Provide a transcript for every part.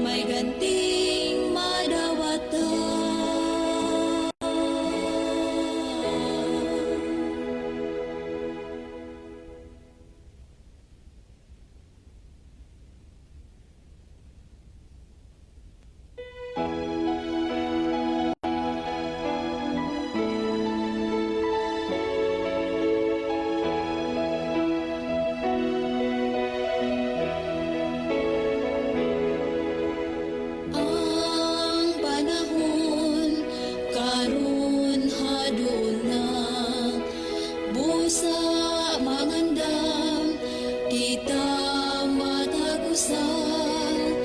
May ganting madawatan. Ang panahon karon haduna, busa mangandam kita matagusan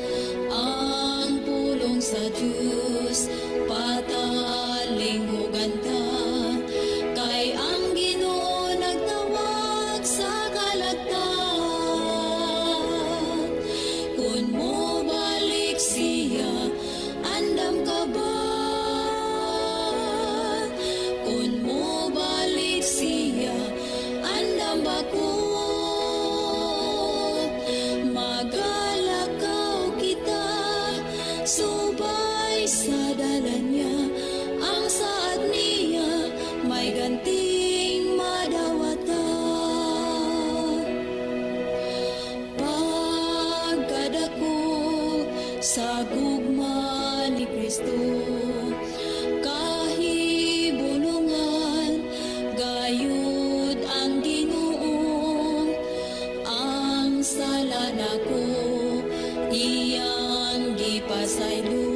ang pulong sa Diyos, patalinghugan ta kay ang Ginoo nagtawag sa kalagtan. Kung mo balik siya, andam ka ba? Kung mo balik siya, andam ba ko? Magalakaw kita, subay sa dalan niya, ang saad niya, may ganting madawatan. Pagkadako sa gugma ni Kristo, kahibulungan gayud ang Ginoo, ang sala nako iyang gipasaylo,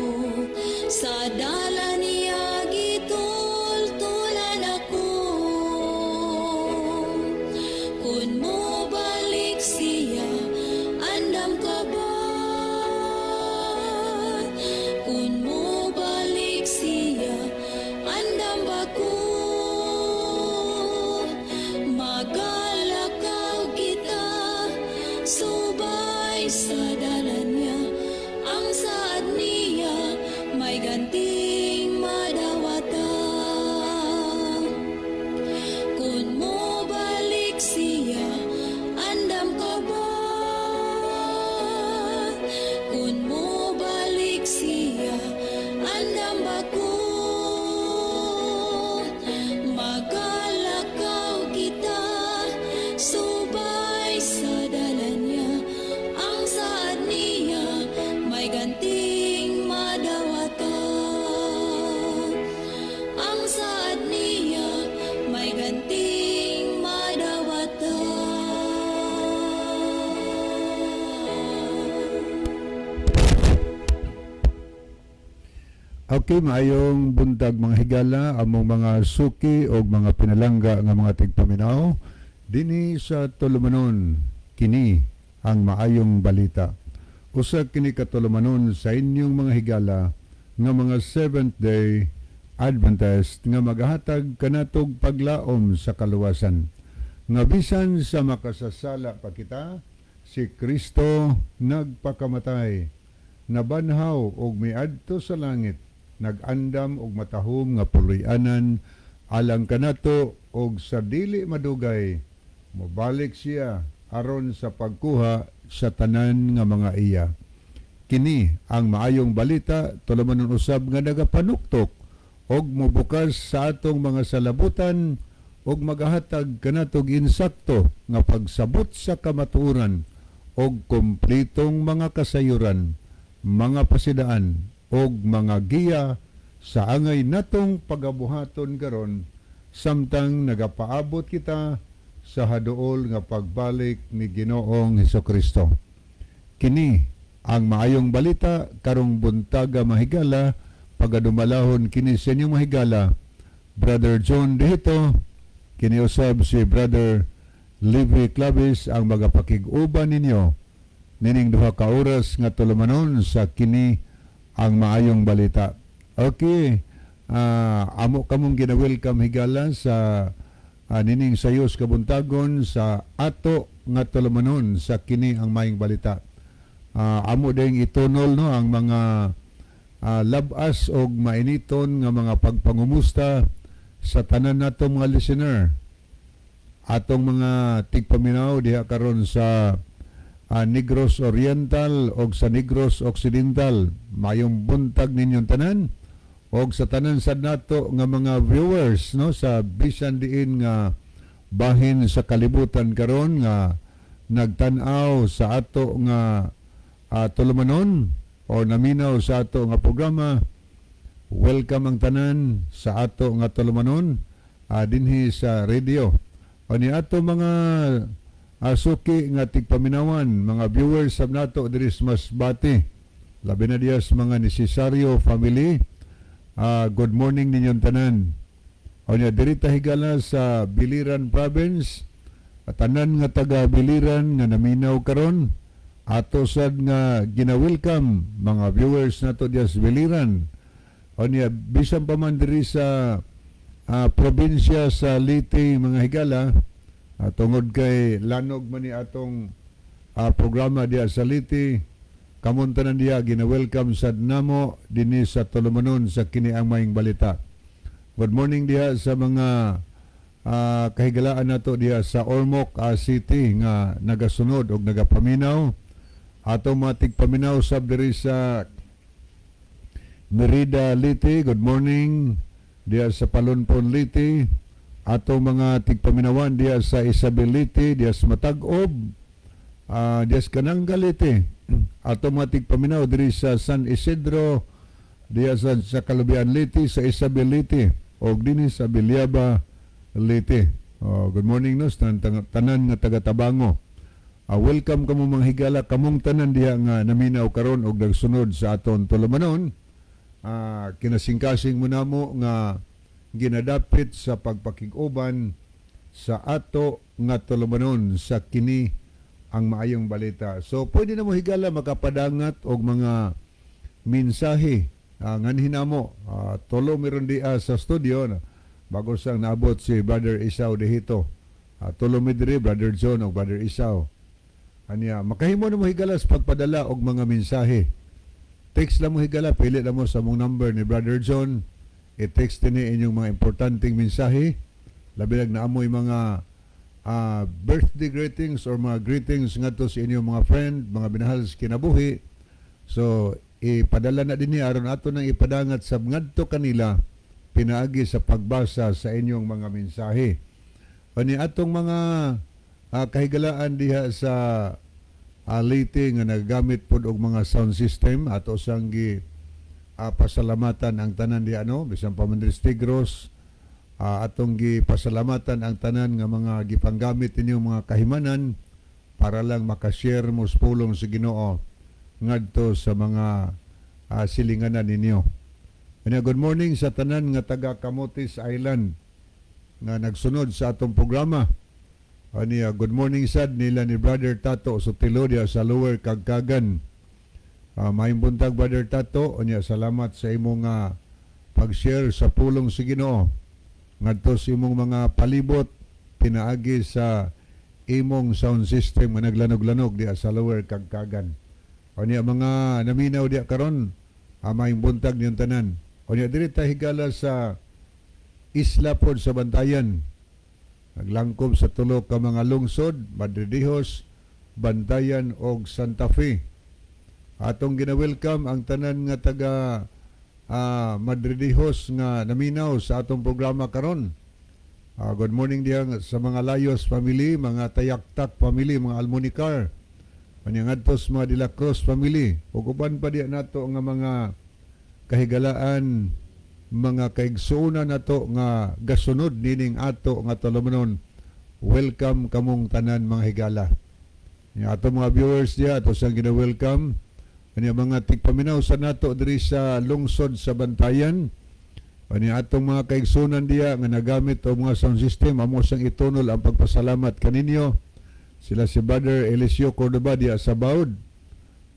sa dala niya gitultulan ako. Kung mo balik siya, andam ka ba? Kung mo balik siya, andam ba ko? Magalakaw kita, subay sa dalan niya, ang saad niya, may ganting madawatan. Kung mo balik siya, andam ka ba? Kung mo balik siya, andam ba ko? Magalakaw kita, subay sa dalan niya, ang saad niya, may ganting madawatan. Ang saad niya, may ganting madawatan. Okay, maayong buntag mga higala, among mga suki o mga pinalangga nga mga tigpaminaw dinhi sa Tulumanon, kini ang maayong balita. Usa kini ka tulumanon sa inyong mga higala nga mga Seventh Day Adventist nga magahatag kanatog paglaom sa kaluwasan. Nga bisan sa makasasala pa kita, si Kristo nagpakamatay, nabanhaw og miadto sa langit, nag-andam og matahom nga puloy-anan alang kanato, og sa dili madugay mobalik siya aron sa pagkuha sa tanan nga mga iya. Kini ang maayong balita, tulumanon usab nga nagapanuktok og mobukas sa atong mga salabutan og magahatag kanatog insakto nga pagsabot sa kamatuoran og kompletong mga kasayuran, mga pasidaan og mga giya sa angay natong pagabuhaton karon samtang nagapaabot kita sa haduol nga pagbalik ni Ginoong Hesukristo. Kini ang maayong balita karong buntaga, mahigala, pagadumalahon kini sa inyong mahigala, Brother John Dehito, kini usab si Brother Levi Clavis ang magapakig-uban ninyo nining 2 ka oras nga tulumanon sa kini ang maayong balita. Okay, amo kamong gina-welcome, higala, sa nining sayos kabuntagon sa ato nga tulumanon sa kini ang maayong balita. Amo ding itunol, no, ang mga labas og mainiton nga mga pagpangumusta sa tanan nato mga listener, atong mga tigpaminaw diha karon sa Negros Oriental og sa Negros Occidental. Mayong buntag ninyong tanan og sa tanan sad nato nga mga viewers, no, sa bisan diin nga bahin sa kalibutan karon nga nagtan-aw sa ato nga tulumanon o naminaw sa ato nga programa. Welcome ang tanan sa ato nga tulumanon dinhi sa radio. O ni ato mga suki nga tigpaminawan, mga viewers sab nato diri sa Masbate, labi na diya sa mga Necesario family, good morning ninyong tanan. O niya, diri ta higala sa Biliran Province, at tanan nga taga Biliran nga naminaw karon, ato sad nga gina-welcome mga viewers nato diya sa Biliran. O niya, bisan pa man diri sa probinsya sa Leyte, mga higala, tungod kay lanog man ni atong programa diya sa Leyte, kamong tanan diya gina-welcome sad namo dinhi sa tulumanon sa kini ang maayong balita. Good morning diha sa mga kahigalaan nato diha sa Ormoc City nga nagasunod og nagapaminaw. Ato mga tigpaminaw sab diri sa Merida, Leyte, good morning. Diha sa Palonpon, Leyte. Ato mga tigpaminawan diha sa Isabel, Leyte, diha sa Matag-ob, diha sa Kananga, Leyte. Ato mga tigpaminaw diri sa San Isidro, diha sa Kalubian, Leyte, sa Isabel, Leyte, og dinhi sa Villaba, Leyte. Oh, good morning, no, sa tanan nga taga Tabango. Welcome kamo, mga higala, kamong tanan diha nga naminaw karon og nagsunod sa aton tulumanon. Kinasingkasing mo namo nga ginadapit sa pagpakig-uban sa ato nga tulumanon sa kini ang maayong balita. So pwede na mo, higala, makapadangat og mga mensahe nganhi namo. Tulo meron diha sa studio na bago sang naabot si Brother Isao dihito. Tulo mi diri, Brother John og Brother Isao. Anya, makahimo na mo, higala, sa pagpadala og mga mensahe. Text lang mo, higala, pili lang mo sa mong number ni Brother John. I-text din inyong mga importanteng mensahe. Labi nag naamoy mga birthday greetings or mga greetings ngadto sa inyong mga friend, mga minahal sa kinabuhi. So, ipadala na din niya aron ato nang ipadangat sa ngadto kanila pinaagi sa pagbasa sa inyong mga mensahe. Ani atong mga kahigalaan diha sa Leyte nga nagagamit pod og mga sound system, ato sang gi pasalamatan ang tanan diha, no, bisan pa man diri sa Tigros, atong gi pasalamatan ang tanan nga mga gipanggamit ninyong mga kahimanan para lang makashare mo sa pulong sa Ginoo ngadto sa mga silinganan ninyo. Anya, good morning sa tanan nga taga Camotes Island nga nagsunod sa atong programa. Aniya, good morning sad nila ni Brother Tato Sotilo diha sa Lower Kagkagan. Maayong buntag, Brother Tato. Anya, salamat sa imong pag-share sa pulong sa Ginoo ngadto sa imong mga palibot pinaagi sa imong sound system nga naglanog-lanog diha sa Lower Kagkagan. Anya, mga naminaw diha karon, maayong buntag niyong tanan. Anya, diri ta higala sa isla pod sa Bantayan. Naglangkob sa tulo ka mga lungsod, Madridejos, Bantayan og Santa Fe. Atong gina-welcome ang tanan nga taga Madridejos nga naminaw sa atong programa karon. Good morning diha sa mga Layos family, mga Tayaktak family, mga Almonicar. Anya ngadto sa mga De La Cruz family. Ug uban pa diha nato nga mga kahigalaan, mga kaigsuonan nato nga gasunod nining ato nga tulumanon. Welcome kamong tanan, mga higala. Nya ato mga viewers diha, ato sang gina-welcome. Anya, mga tigpaminaw sa nato diri sa lungsod sa Bantayan. Anya, atong mga kaigsuonan diha nga nagamit og mga sound system, amo sang itunol ang pagpasalamat kaninyo. Sila si Brother Eliseo Cordoba diha sa Baud.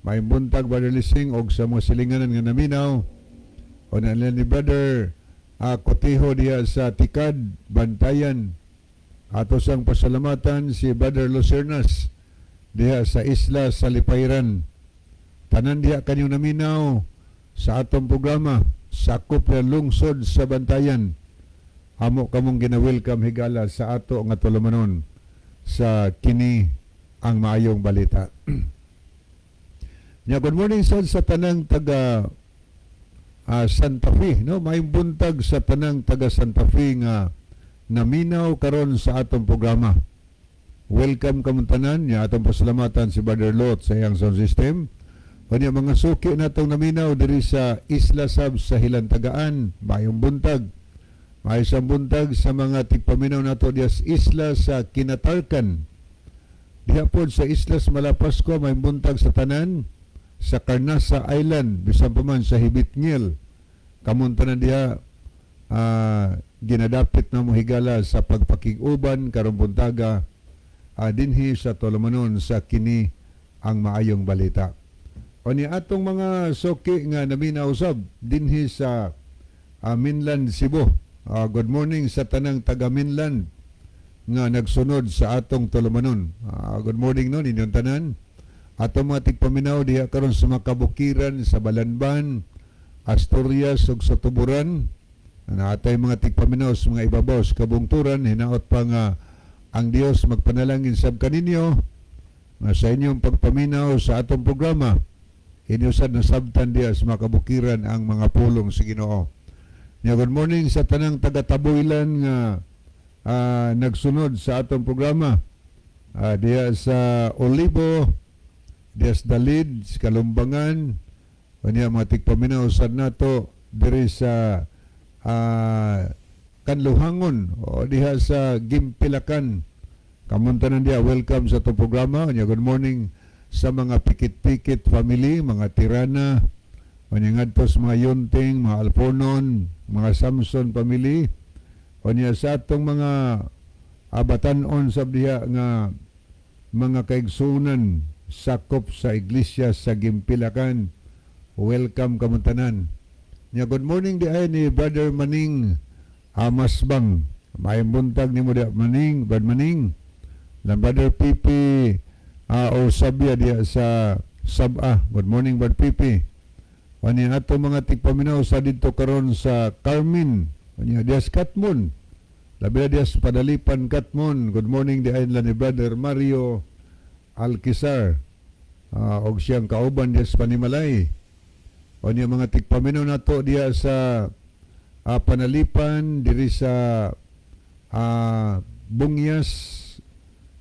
Maayong buntag, Brother Lising, og sa mga silinganan nga naminaw. O na ni Brother Cotejo diha sa Tikad, Bantayan. Ato sang pasalamatan si Brother Lucernas diha sa Isla sa Lipayran. Tanan diha kanyong naminaw sa atong programa sakop na lungsod sa Bantayan. Amo kamong gina-welcome, higala, sa ato nga tulumanon sa kini ang maayong balita. Nya, good morning sad sa tanang taga Santa Fe, no? Maayong buntag sa tanang taga Santa Fe nga naminaw karon sa atong programa. Welcome kamong tanan. Nya atong pasalamatan si Brother Lot sa iyang sound system. Kanya mga suki natong naminaw diri sa Isla Sab sa Hilantagaan, maayong buntag. Maayong buntag sa mga tigpaminaw nato diya sa Isla sa Kinatarkan. Diha pod sa Islas Malapascua, maayong buntag sa tanan sa Carnasa Island, bisan pa man sa Hibitngil. Kamong tanan diha, ginadapit na mo higala sa pagpakig-uban karong buntaga dinhi sa Tulumanon sa kini ang maayong balita. O ni atong mga suki nga naminaw usab dinhi sa Mainland Cebu. Good morning sa tanang taga Mainland nga nagsunod sa atong tulumanon. Good morning no ninyong tanan. Atong mga tigpaminaw diha karon sa mga kabukiran sa Balanban, Asturias ug sa Tuburan. Naatay mga tigpaminaw sa mga ibabaw sa kabungturan, hinaot pa nga ang Dios magpanalangin sab kaninyo nga sa inyong pagpaminaw sa atong programa, inyo sad nasabtan diha sa mga kabukiran ang mga pulong sa Ginoo. Nya good morning sa tanang taga Tabuilan nga nagsunod sa atong programa. Diha sa Olibo, diha sa Dalid, sa Kalumbangan, kanya mga tigpaminaw sad nato diri sa Kanluhangon o diha sa Gimpilakan. Kamong tanan diha, welcome sa atong programa. Nya good morning sa mga Pikit-Pikit family, mga Tirana, kanya ngadto sa mga Yunting, mga Alfonon, mga Samson family. Kanya sa atong mga abatanon sa diha nga mga kaigsunan sakop sa iglesia sa Gimpilakan. Welcome kamong tanan. Nya good morning di ay ni Brother Maning Amasbang. Maayong buntag nimo diha, Maning, Brother Maning. Lan Brother Pipi o Sabia diha sa Sabah. Good morning, Brother Pipi. Kanya ato mga tigpaminaw sa didto karon sa Carmen. Kanya diha sa Katmon. Labi na diha sa Padalipan, Katmon. Good morning di ay ni Brother Mario Alquizar og siyang kauban diha sa Panimalay. Kanya mga tigpaminaw nato diha sa Panalipan, diri sa Bungyas,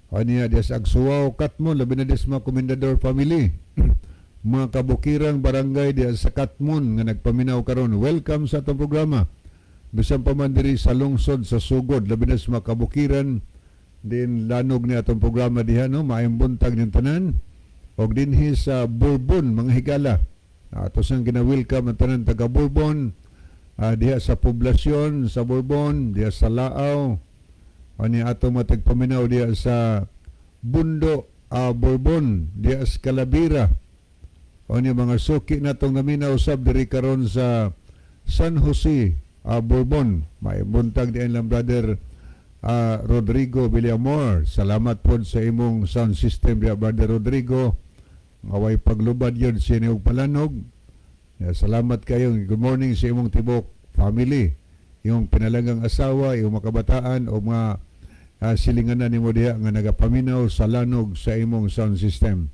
kanya diha sa Agsuwaw, Katmon, labi na diha sa mga Comendador family. Mga kabukirang barangay diha sa Katmon nga nagpaminaw karon. Welcome sa atong programa. Bisan pa man diri sa lungsod sa Sugod, labi na sa mga kabukiran din lanog ni atong programa diha, no. Maayong buntag ning tanan. Og dinhi sa Bourbon, mga higala. Ato sang gina-welcome ang tanan taga Bourbon, diha sa poblasyon sa Bourbon, diha sa Laaw. Ani ato mga tagpaminaw diha sa Bundo, Bourbon, diha sa Calabira. Ani mga suki natong naminaw sab diri karon sa San Jose, Bourbon. May buntag diyan lang Brother Rodrigo Villamor. Salamat po sa imong sound system diha, Brother Rodrigo. Away paglubad yun sa inyong palanog. Yeah, salamat kayo. Good morning sa imong tibok family. Imong pinalanggang asawa, imong mga kabataan o mga silinganan nimo diha nga nagapaminaw sa lanog sa imong sound system.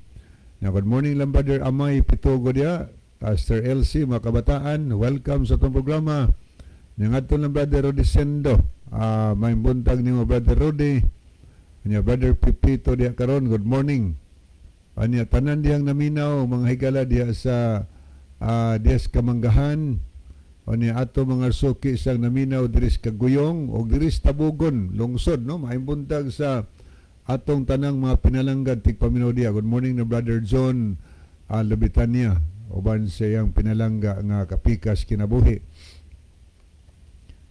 Now, good morning lang Brother Amay Pitugo diha. Pastor LC, mga kabataan, welcome sa atong programa. Ngadto lang Brother Rodicendo. May buntag nimo, Brother Rodi. Nya Brother Pipito diha karon, good morning. Anya tanan dihang naminaw, mga higala, diha sa diha sa Kamanggahan. Anya ato mga suki sang naminaw diri sa Kaguyong o diri sa Tabugon, lungsod, no. Maayong buntag sa atong tanang mga pinalangga tigpaminaw diha. Good morning na Brother John Lubitania uban sa iyang pinalangga nga kapikas kinabuhi.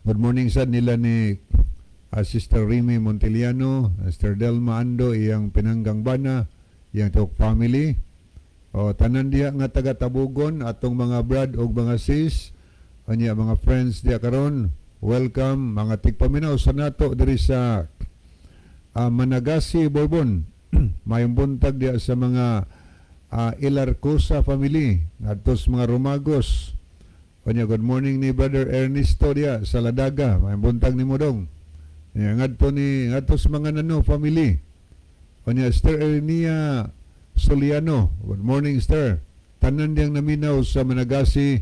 Good morning sa nila ni Sister Remy Montiliano, Sister Delma Ando, iyang pinanggang bana, iyang tibuok family. O tanan diha nga taga Tabugon, atong mga brad og mga sis, anya mga friends diha karon, welcome mga tigpaminaw sa nato diri sa Managasi, Bourbon. Mayong buntag diha sa mga Ilarcosa family, ngadto sa mga Romagos. Anya good morning ni Brother Ernesto diha sa Ladaga. Mayong buntag nimo dong. Anya ngadto sa mga Nano family. Unya Sister Erenia Soliano, good morning, Sister. Tanan diyang naminaw sa Managasi,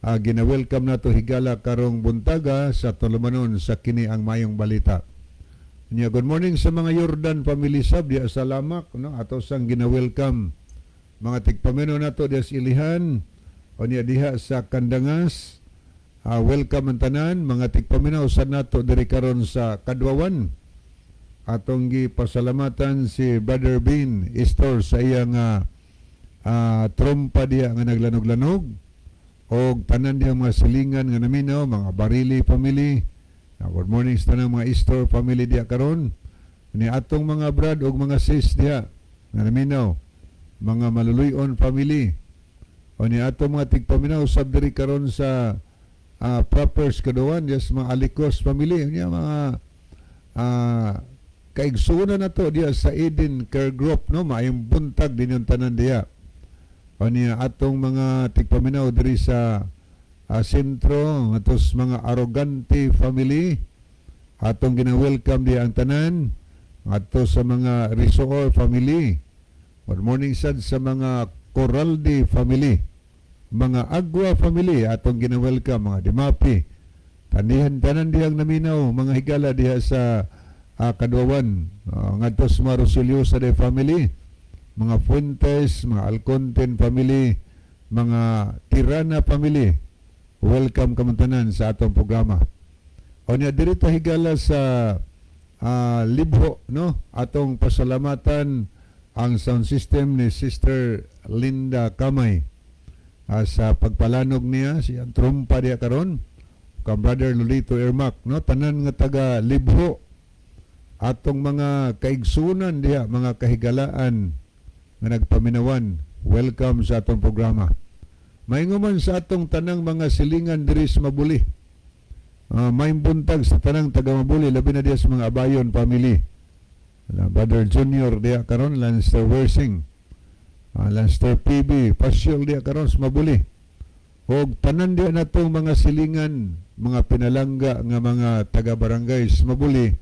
gina-welcome nato, higala, karong buntaga sa tulumanon sa kini ang Maayong Balita. Unya good morning sa mga Jordan family sab diya sa Lamak, no, ato sang gina-welcome mga tigpaminaw nato diya sa Ilihan, unya diha sa Kandangas. Welcome ang tanan mga tigpaminaw sa nato diri karon sa Kadwawan. Atong gipasalamatan si Brother Bean Istor sa iyang trompa diya nga naglanog-lanog og tanan diya mga silingan nga naminaw, mga Barili family. Good morning sa tanang mga Istor family diya karon, ni atong mga brad og mga sis diya nga naminaw, mga Maluluyon family, o ni atong mga tigpaminaw sab diri karon sa Propers Kaduan, yes, mga Alicos family, nya mga kaigsuonan nato diya sa Eden Care Group, no, maayong buntag din yung tanan diya. O niya atong mga tigpaminaw diri sa sentro, atos mga Arrogante family, atong gina-welcome diya ang tanan, ato sa mga Risoor family. Good morning sad sa mga Coraldi family, mga Agua family, atong gina-welcome mga Dimapi. Tanihan tanan diyang naminaw, mga higala, diha sa Kadwawan. Ngadto sa mga Rosiliosa de family, mga Fuentes, mga Alconten family, mga Tirana family. Welcome kamuntanan sa atong programa. O niya diri ta, higala, sa Libho, no, atong pasalamatan ang sound system ni Sister Linda Kamay sa pagpalanog niya si ang trumpa diya karon, kang Brother Lolito Ermac, no, tanan nga taga Libho, atong mga kaigsunan diha, mga kahigalaan nga nagpaminawan, welcome sa atong programa. Maingon sa atong tanang mga silingan diri sa Mabuli. Maayong buntag sa tanang taga Mabuli, labi na diha sa mga Abayon family. Ala, Brother Junior diha karon, Lanster Wersing, Lanster PB, Pasyol diha karon sa Mabuli. Og tanan diha natong mga silingan, mga pinalangga nga mga taga barangay sa Mabuli,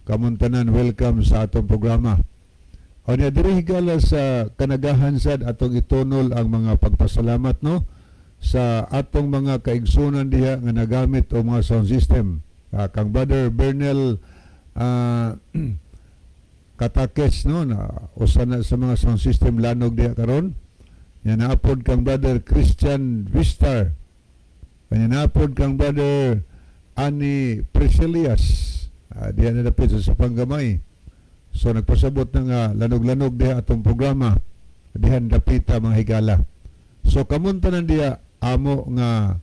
kamong tanan, welcome sa atong programa. O niya diri, higala, sa Kanagahan sad, atong itunol ang mga pagpasalamat, no, sa atong mga kaigsunan diha nga nagamit o mga sound system. Kang Brother Bernel Katakes, no, na usa na sa mga sound system lanog diha karon. Nya naapod kang Brother Christian Vistar. Kanya naapod kang Brother Ani Priscillias. Diha na dapit sa Panggamay. So nagpasabot na nga lanog-lanog diha atong programa. Diha dapita, mga higala. So kamunta tanan diha amo nga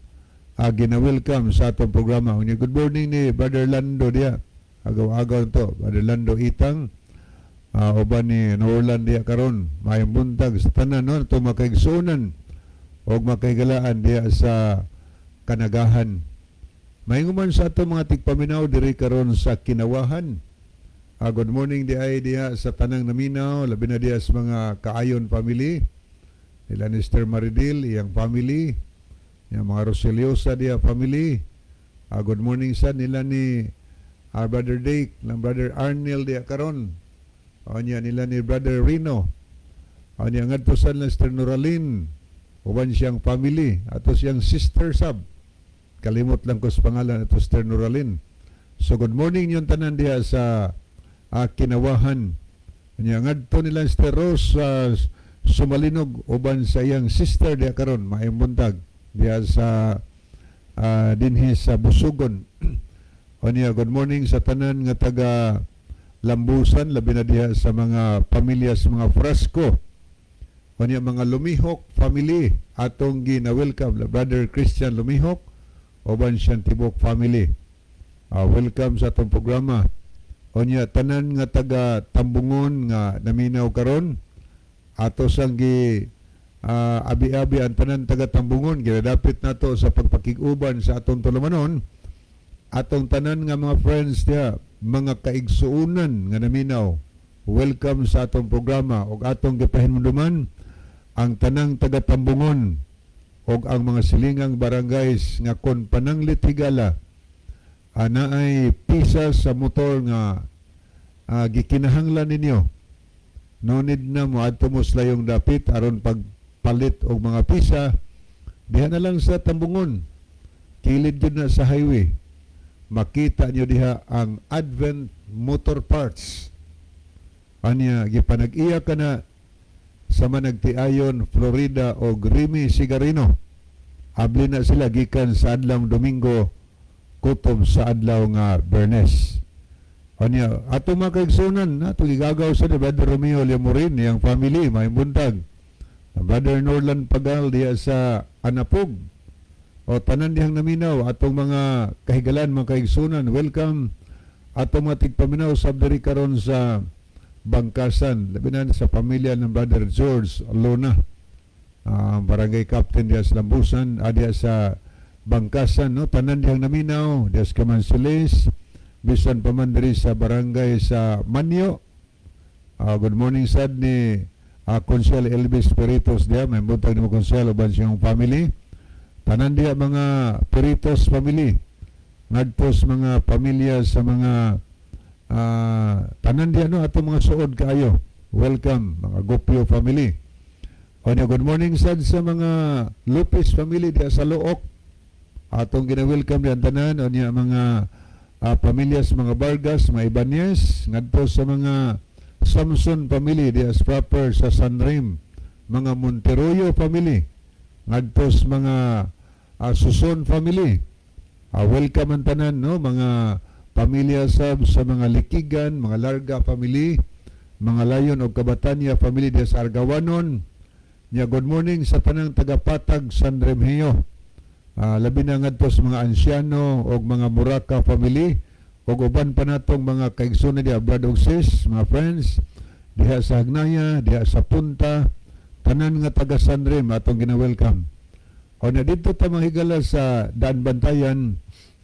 gina-welcome sa atong programa. Unya good morning ni Brother Lando diha. Agaw-agaw to, Brother Lando Itang. Uban ni Norland diha karon. Maayong buntag sa tanan, no, ato makaigsuonan og makaigalaan diha sa Kanagahan. Maingon man sa ato mga tigpaminaw diri karon sa Kinawahan. Good morning di ay diha sa tanang naminaw, labi na diha sa mga Kaayon family. Nila ni Sister Maridil, iyang family. Yang mga Roseliosa diha family. Good morning sa nila ni Brother Dake, lang Brother Arnel diha karon. O niya nila ni Brother Rino. O niya ngadto sa nila Sister Noralyn, uban siyang family, ato siyang sister sab. Kalimot lang ko sa pangalan ato Sister Noralyn. So good morning yung tanan diha sa Kinawahan. Nya ngadto nila Sister Rose sa Sumalinog uban sa iyang sister diha karon, maayong buntag diha sa dinhi sa Busugon. O niya good morning sa tanan nga taga Lambusan, labi na diha sa mga pamilya sa mga Frasco. O niya mga Lumihok family, atong gina-welcome Brother Christian Lumihok uban siyang tibok family. Welcome sa atong programa. O niya tanan nga taga Tambungon nga naminaw karon, ato sang gi abi-abi ang tanan taga Tambungon, ginadapit nato sa pagpakig-uban sa atong tulumanon, atong tanan nga mga friends diha, mga kaigsuonan nga naminaw, welcome sa atong programa ug atong gipahinumduman ang tanang taga Tambungon ug ang mga silingang barangays nga kon pananglit, higala, ana ay pisa sa motor nga gikinahanglan ninyo. No need na mo adto mo sa layong dapit aron pagpalit og mga pisa. Diha na lang sa Tambungon. Kilid gyud na sa highway. Makita nyo diha ang Advent Motor Parts. Anya gipanag-iya kana sa managtiayon Florida o Remy Sigarino. Abli na sila gikan sa adlaw Domingo kutob sa adlaw nga Bernes. Anya ato mga kaigsunan ato gigagaw sa ni Brother Romeo Lemorin, iyang family, may buntag. Brother Norland Pagal diha sa Anapog. O tanan dihang naminaw atong mga kahigalan, mga kaigsunan, welcome atong mga tigpaminaw sa diri karon sa Bangkasan, labi na sa pamilya ng Brother George Lona, barangay captain diha sa Lambusan, diha sa Bangkasan, no? Tanan dihang naminaw, diha sa Kamansilis, bisan pa man diri sa barangay sa Manyo. Good morning sad ni Consel Elvis Peritos diha, may buntag nimo, Consel, uban siyang family. Tanan diha mga Peritos family. Ngadto sa mga pamilya sa mga tanan diha, no, atong mga suod kaayo. Welcome mga Gopio family. O niya, good morning sad sa mga Lopez family diha sa Look. Atong gina-welcome diha ang tanan. O niya mga pamilya sa mga Vargas, mga Ibanez, ngadto sa mga Samson family diha sa proper sa Sanrim, mga Monteroyo family, ngadto sa mga Suson family. Welcome ang tanan, no, mga pamilya sab sa mga Likigan, mga Larga family, mga Layon og Kabatanya family diha sa Argawanon. Nya good morning sa tanang taga-Patag San Remigio. Labi na ngadto sa mga ansyano og mga Muraka family ug uban pa natong mga kaigsoon diha, brad og sis, mga friends diha sa Hagnaya, diha sa Punta, tanan nga taga San Rem atong gina-welcome. O na dito ta mahigala sa Daan Bantayan,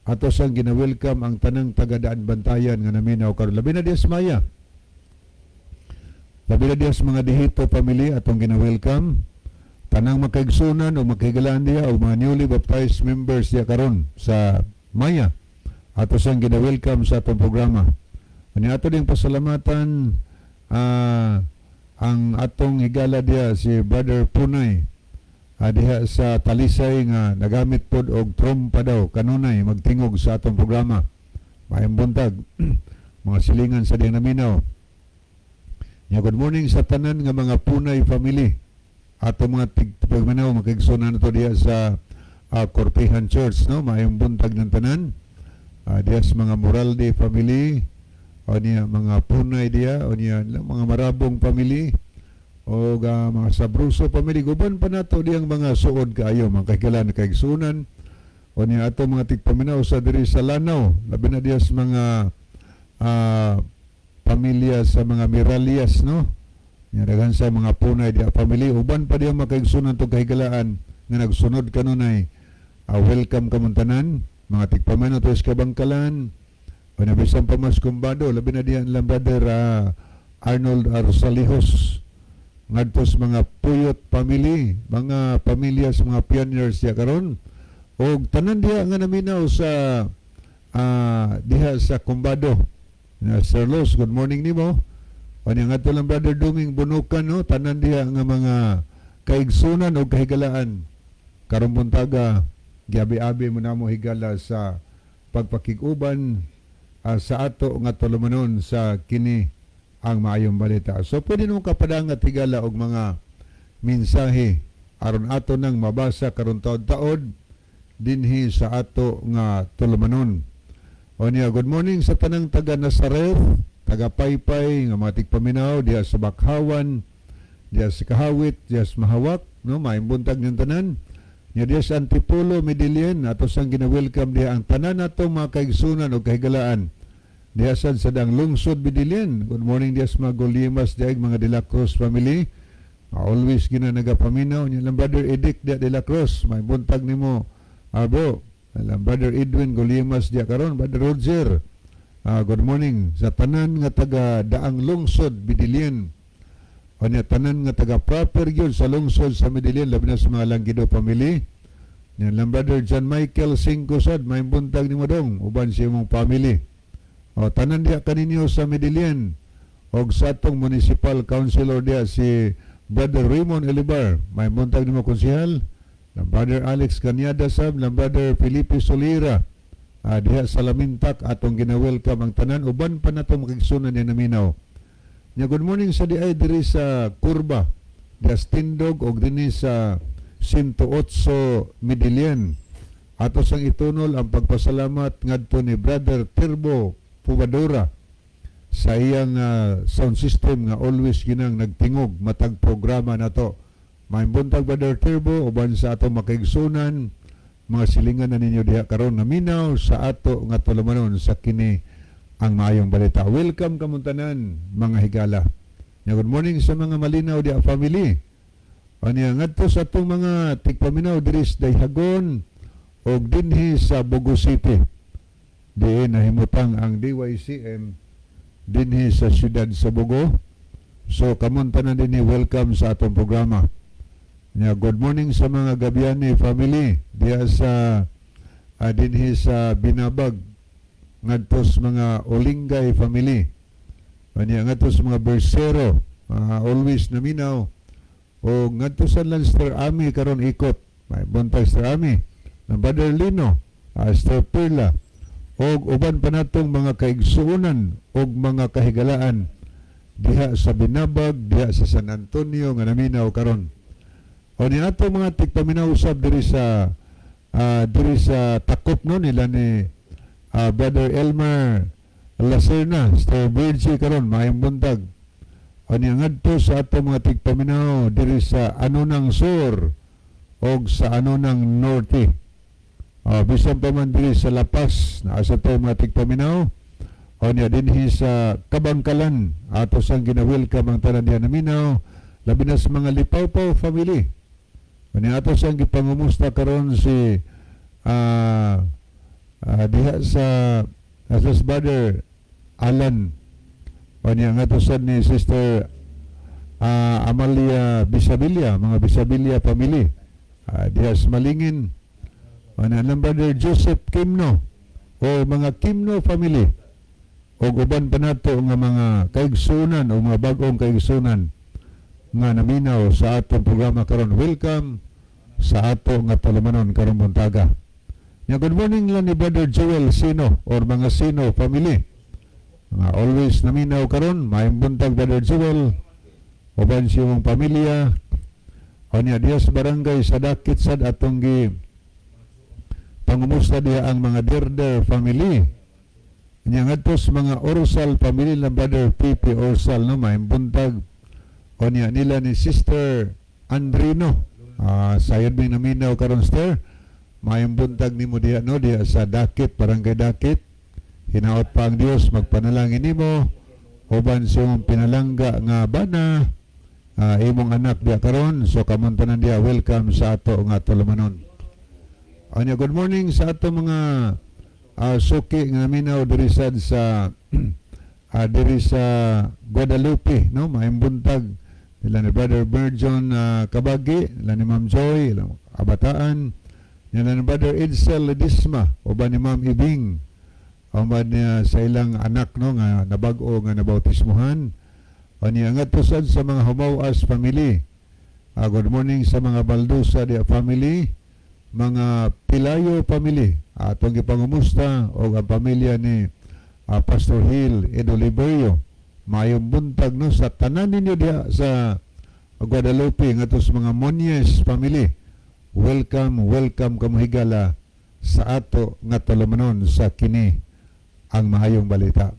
ato sang gina-welcome ang tanang taga Daan Bantayan nga naminaw karon. Labi na diha sa Maya. Labi na diha sa mga Dihito family atong gina-welcome. Tanang makaigsunan o makahigalaan diha o mga newly baptized members diha karon sa Maya. Ato sang gina-welcome sa atong programa. Ani ato ding pasalamatan ang atong higala diha, si Brother Punay, diha sa Talisay nga nagamit pod og trompa daw kanunay magtingog sa atong programa. Maayong buntag, mga silingan sa diyang naminaw. Nya good morning sa tanan nga mga Punay family. Ato mga tigpaminaw, makigsunan nato diha sa Corpehan Church, no? Maayong buntag ng tanan. Diha sa mga Moralde family, o niya mga Punay diha, o niya mga Marabong family, o mga Sabruso family. Guban pa nato diyang mga suod kaayo, mga kahigalan, kaigsunan, o niya ato mga tigpaminaw sa diri sa Lanao, labi na diha sa mga pamilya sa mga Miralias, no? Nya daghan sa mga Punay diha family, uban pa diha makaigsunan to kahigalaan nga nagsunod kanunay. Welcome kamong tanan, mga tigpaminaw to sa Kabangkalan, o na bisan pa mas kumbado, labi na diha lang Brother Arnold Arsalijos, ngadto sa mga Puyot family, mga pamilya sa mga pioneers diha karon, og tanan diha nga naminaw sa diha sa Kumbado. Na Sir Los, good morning nimo. O niya ngadto lang Brother Duming Bunukan, no, tanan diha nga mga kaigsunan o kahigalaan karong buntaga, giabi-abi mo namo higala sa pagpakig-uban sa ato nga tulumanon sa kini ang maayong balita. So pwede nimo kapadangat, higala, og mga mensahe aron ato nang mabasa karon taod-taod dinhi sa ato nga tulumanon. O niya, good morning sa tanang taga Nazareth, taga Paypay nga mga tigpaminaw diha sa Bakhawan, diha sa Kahawit, diha sa Mahawak, no, maayong buntag ng tanan. Nya diha sa Antipolo, Medellin, ato sang gina-welcome diha ang tanan nato mga kaigsunan o kahigalaan. Diha sad sa Dang Lungsod, Medellin. Good morning diha sa mga Golimas diha, mga De La Cruz family. Always gina nagapaminaw nya lang Brother Edic diha De La Cruz. May buntag nimo. Abo, alam Brother Edwin Golimas diha karon, Brother Roger. Good morning sa tanan nga taga Daang Lungsod, Medellin. O niya tanan nga taga proper gyud sa lungsod sa Medellin, labi na sa mga Langgido family. Nya lang Brother John Michael Cinco sad, may buntag nimo dong uban sa imong family. O tanan diha kaninyo sa Medellin. Og sa atong municipal councilor diha, si Brother Raymond Elibar. Maayong buntag nimo, konsehal. Na Brother Alex Canyada sab, na Brother Felipe Solira diha sa Lamintak, atong gina-welcome ang tanan, uban pa nato makigsunan ni naminaw. Nya good morning sa diay diri sa Kurba, diha sa Tindog og dinhi sa 108 Medellin. Ato sang itunol ang pagpasalamat ngadto ni Brother Tirbo Pubadora sa iyang sound system nga always ginang nagtingog matag programa nato. Maayong buntag, Brother Turbo, uban sa atong makaigsunan, mga silingan na ninyo diha karon naminaw sa ato nga tulumanon sa kini ang maayong balita. Welcome kamong tanan, mga higala. Nya good morning sa mga Malinaw diha family. Anya ngadto sa atong mga tigpaminaw diri sa Dayhagon og dinhi sa Bogo City. Diin nahimutang ang DYCM dinhi sa siyudad sa Bogo. So kamong tanan dinhi, welcome sa atong programa. Nya good morning sa mga Gabiani family diha sa dinhi sa Binabag, ngadto sa mga Olingay family. Anya ngadto sa mga Bersero, always naminaw, o ngadto sa Lanster Ami karon ikot. Maayong buntag, Sister Ami. Na Brother Lino, Sister Perla og uban pa natong mga kaigsuonan og mga kahigalaan diha sa Binabag, diha sa San Antonio nga naminaw karon. O ni ato mga tigpaminaw usab diri sa Takop, no, nila ni Brother Elmer Lacerna, Sir Virgie karon, maayong buntag. O ni ngadto sa ato mga tigpaminaw diri sa Anonang Sur og sa Anonang Norte. Bisan pa man diri sa La Paz, naa sa to mga tigpaminaw. O niya dinhi sa Kabangkalan, ato sang gina-welcome ang tanan diha naminaw, labi na sa mga Lipawpaw family. O niya ato sang gipangumusta karon si diha sa sa Brother Alan. O niya nga sad ni Sister Amalia Bisabilia, mga Bisabilia family. Diha sa Malingin. O niya ang Brother Joseph Kimno o mga Kimno family o uban pa nato nga mga kaigsunan o mga bag-ong kaigsunan nga naminaw sa atong programa karon. Welcome sa ato nga tulumanon karong buntaga. Nya good morning lang ni Brother Joel Sino or mga Sino family. Nga always naminaw karon, maayong buntag, Brother Joel, uban sa imong pamilya. O niya diha sa barangay sa Dakit sad, atong gi pangumusta diha ang mga Derder family. Nya ngadto sa mga Orsal family na Brother Pipi Orsal, no, maayong buntag. O niya nila ni Sister Andrino. Sayod may naminaw karon, sister. Maayong buntag nimo diha, no, diha sa Dakit, Barangay Dakit. Hinaot pa ang Dios magpanalangin nimo uban sa imong pinalangga nga bana, imong anak diha karon. So kamong tanan diha, welcome sa ato nga tulumanon. Anya good morning sa ato mga suki nga naminaw diri sad sa diri sa Guadalupe, no, maayong buntag nila ni Brother Berjon Kabagi, nila ni Ma'am Joy, ilang abataan, nila ni Brother Edsel Ledesma uban ni Ma'am Ibing, uban niya sa ilang anak, no, nga nabag-o nga nabautismuhan. O niya ngadto sad sa mga Humawas family. Good morning sa mga Baldusa dia family, mga Pilayo family. Atong gipangumusta og ang pamilya ni Pastor Hill Ed Oliverio. Maayong buntag, no, sa tanan ninyo diha sa Guadalupe, ngadto sa mga Monies family. Welcome, welcome kamo higala sa ato nga tulumanon sa kini ang maayong balita.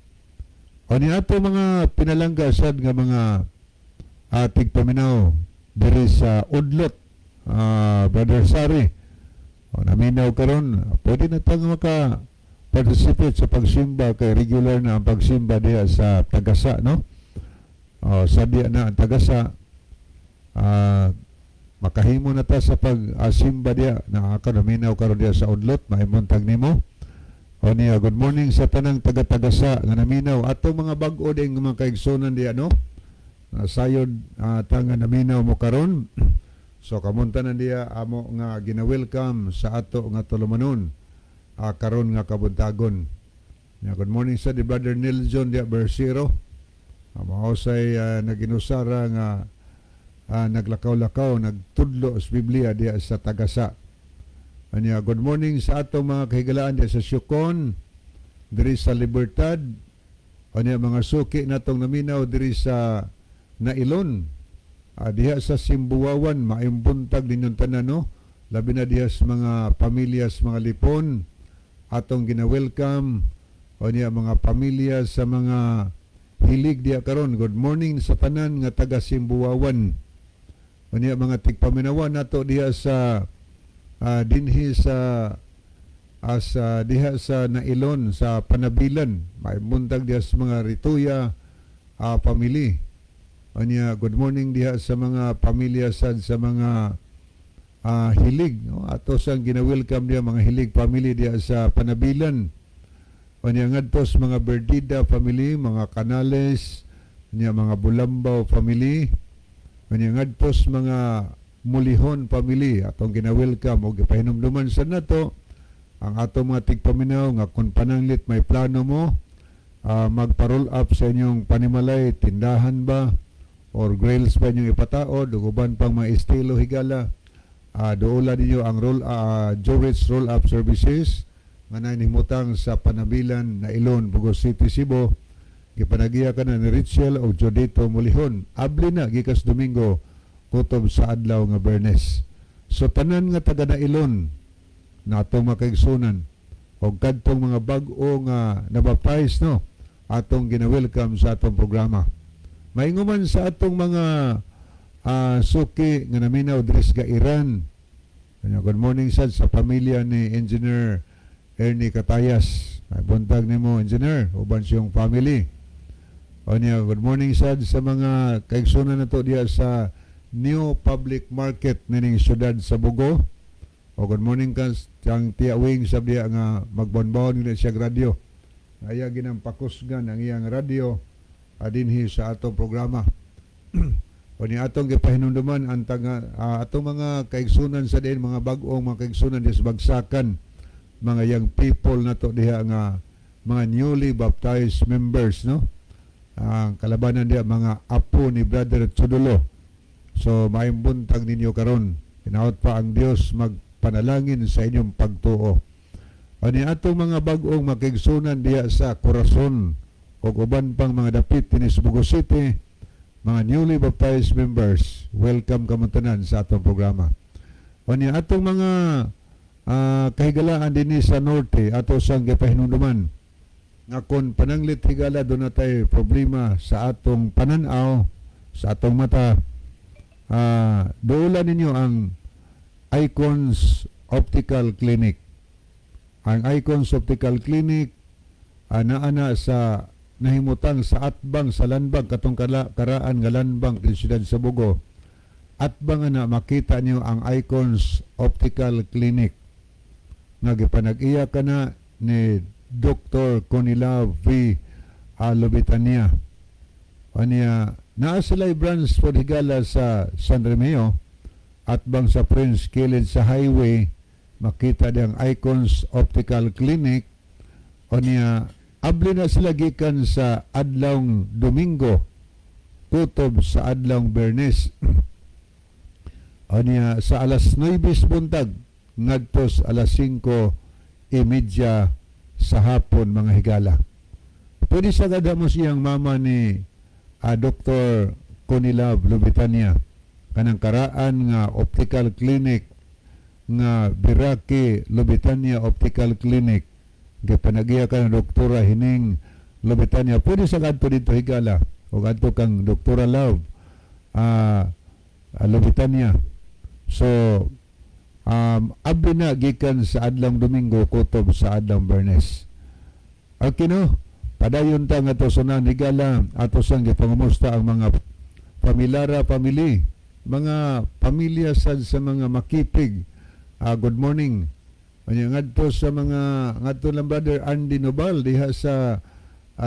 O ni ato mga pinalangga sad nga mga tigpaminaw diri sa Udlot, Brother Sari. O naminaw karon, pwede na tang maka participate sa pagsimba kay regular na ang pagsimba diha sa Tagasa, no? O sabi na ang Tagasa, makahimo na ta sa pag-asimba diha na ako naminaw karon diha sa Udlot, maayong buntag nimo. O niya, good morning sa tanang taga-tagasa nga naminaw. Ato mga bag-o din nga mga kaigsunan diha, no? Sayod ta nga naminaw mo karon. So kamong tanan diha, amo nga gina-welcome sa ato nga tulumanon karon nga kabuntagon. Ya, good morning sa di Brother Neil John diha Bersiro. Mao say naginusara nga naglakaw-lakaw, nagtudlo sa Biblia diha sa Tagasa. Anya, good morning sa atong mga kahigalaan diha sa Siocon, diri sa Libertad. Anya, mga suki natong naminaw diri sa Nailon. Diha sa Simbuwawan, maayong buntag ninyong tanan, no? Labi na diha sa mga pamilya sa mga Lipon atong gina-welcome. O niya, mga pamilya sa mga Hilig diha karon. Good morning sa tanan nga taga Simbuwawan. O niya, mga tigpaminawan nato diha sa dinhi sa diha sa Nailon, sa Panabilan. Maayong buntag diha sa mga Rituya family. O niya, good morning diha sa mga pamilya sad sa mga Hilig, no? Ato sang gina-welcome diha mga Hilig family diha sa Panabilan. O niya, ngadto sa mga Berdida family, mga Canales, niya, mga Bulambaw family. O niya, ngadto sa mga Mulihon family, atong gina-welcome og gipahinumduman sa nato ang atong mga tigpaminaw nga kung pananglit may plano mo magpa-roll up sa inyong panimalay, tindahan ba or grills ba inyong ipataod ug uban pang mga estilo, higala, duola ninyo ang roll Jorich Roll Up Services nga nanimutang sa Panabilan, Nailon, Bogo City, Cebu. Gipanagiya ka na ni Richel o Jodito Mulihon. Abli na gikas Domingo kutob sa adlaw nga Bernes. So tanan nga taga Nailon na atong makaigsunan og kadtong mga bag-o nga nabaptize, no, atong gina-welcome sa atong programa. Mainguman sa atong mga suki nga naminaw diri sa Iran. Ano, good morning sad sa pamilya ni Engineer Ernie Katayas. Ay, buntag nimo, Engineer, uban siyang family. O niya, good morning sad sa mga kaigsunan nato diha sa New Public Market nining syudad sa Bogo. O good morning ka ang Tia Wing sa diha nga magbonbon gid siya radyo. Aya ginang pakusgan ang iyang radyo dinhi sa atong programa. O ni, atong gipahinumduman ang taga, atong mga kaigsunan sa diin, mga bag-ong mga kaigsunan di sa Bagsakan, mga young people nato diha nga mga newly baptized members, no? Ang kalabanan diha mga apo ni Brother Chudulo. So maayong buntag ninyo karon. Hinaot pa ang Dios magpanalangin sa inyong pagtuo. Ani, atong mga bag-ong makigsunan diha sa Corazon ug uban pang mga dapit dinhi sa Bogo City, mga newly baptized members, welcome kamo tanan sa atong programa. Ani, atong mga kahigalaan dinhi sa Norte, ato sang gipahinumduman nga kon pananglit, higala, duna tay problema sa atong pananaw, sa atong mata, duolan ninyo ang Icons Optical Clinic. Ang Icons Optical Clinic ana-ana sa nahimutang sa atbang sa Landbank, katong karaan nga Landbank din siyudad sa Bogo. Atbang ana makita niyo ang Icons Optical Clinic nga gipanag-iya kana ni Dr. Conila V. Lobitania. Aniya, naa sila branch po, higala, sa San Remeo, atbang sa Prince kilid sa highway, makita diyang Icons Optical Clinic. O niya, abli na sila gikan sa adlawng Domingo kutob sa adlawng Bernes. O niya, sa alas 9 buntag ngadto sa alas 5:30 sa hapon, mga higala. Pwede sa kada mo siyang mama ni Dr. Conilav Lubitania, kanang karaan nga optical clinic nga Biraki Lubitania Optical Clinic, gipanagiya ka ng Doktora Hining Lubitania. Pwede sa kadto dito, higala, o kadto kang Doktora Love Lubitania. So abi na gikan sa adlawng Domingo kutob sa adlawng Bernes. Okay, no, padayon ta nga to sunan, higala. Ato sang gipangumusta ang mga pamilara family, mga pamilya sad sa mga Makipig. Good morning. Anya, ngadto sa mga ngadto lang Brother Andy Nobal diha sa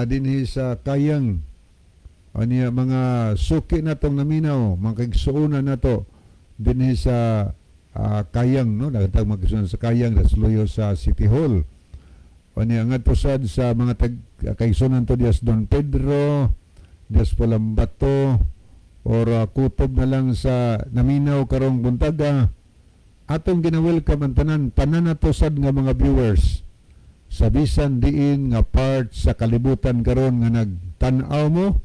dinhi sa Kayang. Anya, mga suki natong naminaw, mga kaigsuonan nato dinhi sa Kayang, no, nagtag magkisunan sa Kayang luyo sa City Hall. Anya, ngadto sad sa mga tag kaigsuonan to diha sa Don Pedro. Dios Bato or kutob na lang sa naminaw karong buntaga. Atong gina-welcome ang tanan tanan nato sad nga mga viewers sa bisan diin nga part sa kalibutan karon nga nagtan-aw mo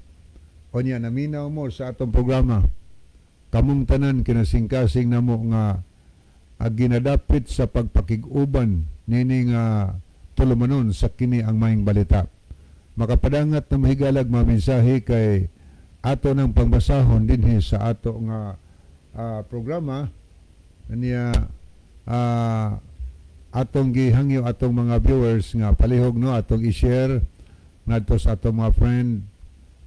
o niya naminaw mo sa atong programa. Kamong tanan, kinasingkasing namo nga ag ginadapit sa pagpakig-uban nini nga tulumanon sa kini ang maayong balita. Makapadangat na mahigalag mga mensahe kay ato ng pangbasahon dinhi sa ato nga programa niya. Atong gihangyo atong mga viewers nga palihog, no, atong i-share ngadto sa atong mga friend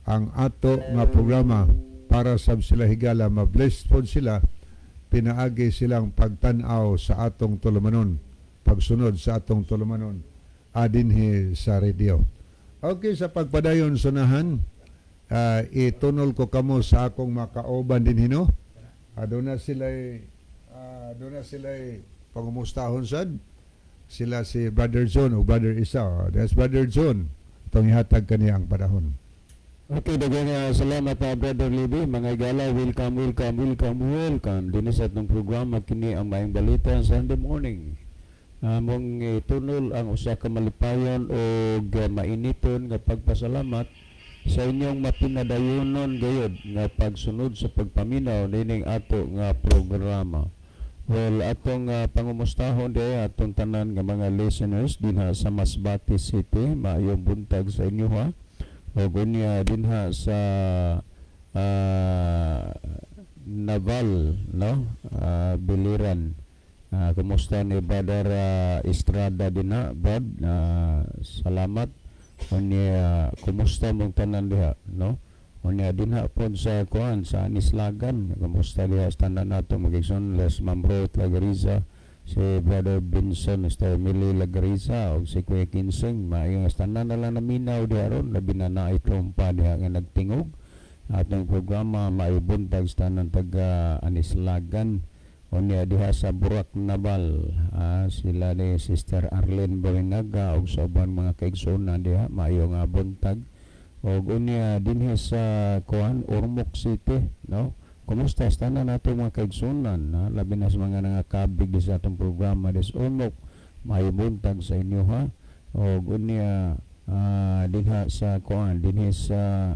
ang ato nga programa para sab sila, higala, ma-blessed pod sila pinaagi silang pagtan-aw sa atong tulumanon, pagsunod sa atong tulumanon adinhi sa radio. Okay, sa pagpadayon sunahan, itunol ko kamo sa akong makauban dinhi, no. Doon na sila pangumustahon sad sila, si Brother John o Brother Isa. That's Brother John. Itong ihatag kaniya ang panahon. Okay, daghang salamat, Brother Libby. Mga higala, welcome, welcome, welcome, welcome. Dinhi sa atong programa kini ang maayong balita Sunday morning. Among itunol ang usa ka malipayon o mainiton nga pagpasalamat sa inyong mapinadayonon gayud nga pagsunod sa pagpaminaw nining ato nga programa. Well, atong pangumustahon di atong tanan nga mga listeners dinha sa Masbate City, maayong buntag sa inyo ha. O unya dinha sa Naval, no? Biliran. Kumusta ni Brother Estrada dinha, Brad? Salamat. Unya kumusta mong tanan diha, no? Unya dinha pod sa kuan sa Anislagan. Kumusta diha sa tanan nato mga igsoon, Les Mamrot Lagariza, si Brother Vincent, Mr. Emily Lagariza ug si Kuya Kinsing. Maayong tanan na lang naminaw diha ron, labi na naay trompa diha nga nagtingog atong programa. Maayong buntag sa tanan taga Anislagan. Unya diha sa Burak Nabal, sila ni Sister Arlene Borinaga ug sa uban mga kaigsuonan diha, maayo nga buntag. Ug unya dinhi sa kuan Ormoc City, no? Kumusta sa tanan nato mga kaigsuonan, ha? Labi na sa mga nangakabig di sa atong programa des Ormoc, maayo buntag sa inyo ha. Ug unya dinha sa kuan dinhi sa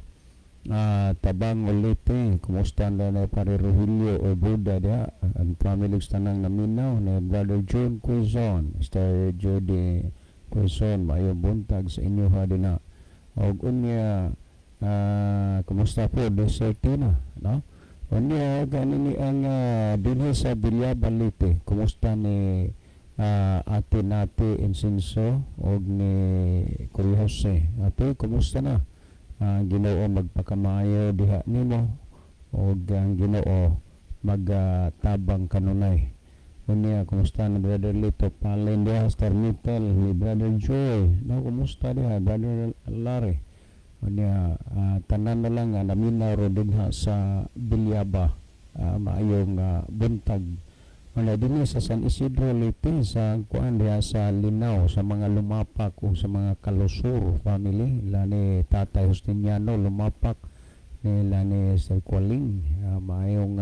Tabang Leyte, kumusta na na pare Rogelio o Buda diha ang family sa tanang naminaw ni Brother John Quezon, Mr. Jody Quezon, maayo buntag sa inyo ha dinha. Ug unya kumusta po Desertina, no? Unya ganini ang dinhi sa Bilyaba Leyte, kumusta ni Ate Nati Insinso og ni Kuya Jose. Ate, kumusta na? Ang Ginoo magpakamaayo diha nimo ug ang Ginoo magtabang kanunay. Unya kumusta na Brother Lito Palen diha, Star Metal ni Brother Joy, no? Kumusta diha Brother Larry? Unya tanan na lang nga naminaw ro dinha sa Bilyaba, maayong buntag. Wala dinhi sa San Isidro Leyte, sa kuan diha sa Linaw, sa mga Lumapak o sa mga Kalusur family nila ni Tatay Justiniano Lumapak, nila ni Sir Kualing, maayong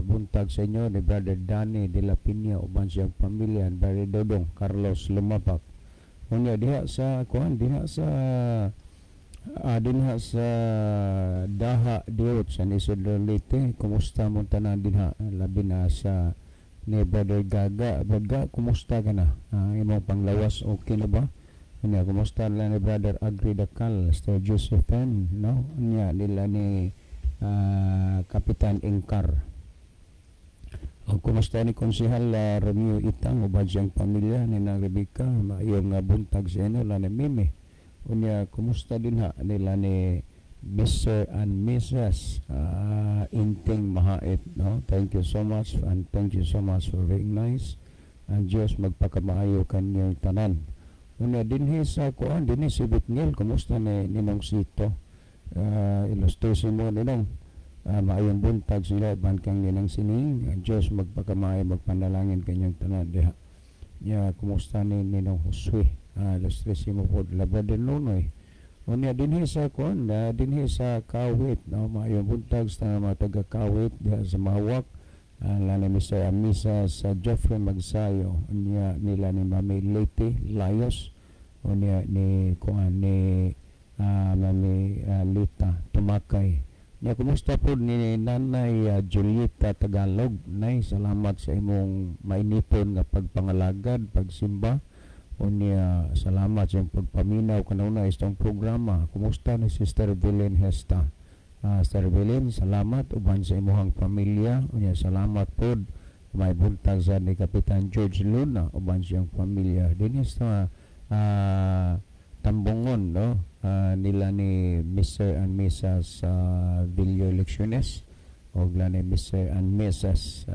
buntag sa inyo ni Brother Danny de la Piña uban siyang pamilya, Brother Dodong Carlos Lumapak. Unya diha sa kuan dinha sa Daha Diot, San Isidro Leyte, kumusta mo tanan dinha, labi na sa ni Brother Gaga. Gaga, kumusta ka na? Ang imong panglawas okay na ba? Unya kumusta lang ni Brother Agri Dakal, Sir Josephine, no? Unya nila ni Kapitan Engkar. O kumusta ni Konsehal Romeo Itang uban siyang pamilya ni na Rebecca, maayong buntag sa inyo la ni Mimi. Unya kumusta dinha nila ni Mr. and Mrs. Inting Mahait, no? Thank you so much and thank you so much for being nice. Ang Diyos magpakamaayo kanyang tanan. Unya dinhi sa kuan dinhi si Bitngil, kumusta ni Ninong Sito? Ilustresimo Ninong. Maayong buntag sila uban kang Ninang Sining. Ang Diyos magpakamaayo, magpanalangin kanyang tanan diha. Ya, kumusta ni Ninong Josue? Ilustresimo po la Brother Nonoy. Unya dinhi sa kuan, dinhi sa Kawit, no, maayong buntag sa mga taga Kawit diha sa Mawak. Lani Mr. Amisa sa Jeffrey Magsayo, unya nila ni Mami Leti Layos, unya ni kuan ni Mami Lita Tumakay. Nya kumusta po ni Nanay Julieta Tagalog? Nay, salamat sa imong mainiton nga pagpangalagad, pagsimba. Unya salamat sa imong pagpaminaw kanunay sa programa. Kumusta ni Sister Belen Hesta? Sister Belen, salamat uban sa imong pamilya. Unya salamat pod may buntag sa ni Kapitan George Luna uban sa iyang pamilya. Dinhi sa Tambungon, no, nila ni Mr. and Mrs. Villo Lecciones og ni Mr. and Mrs.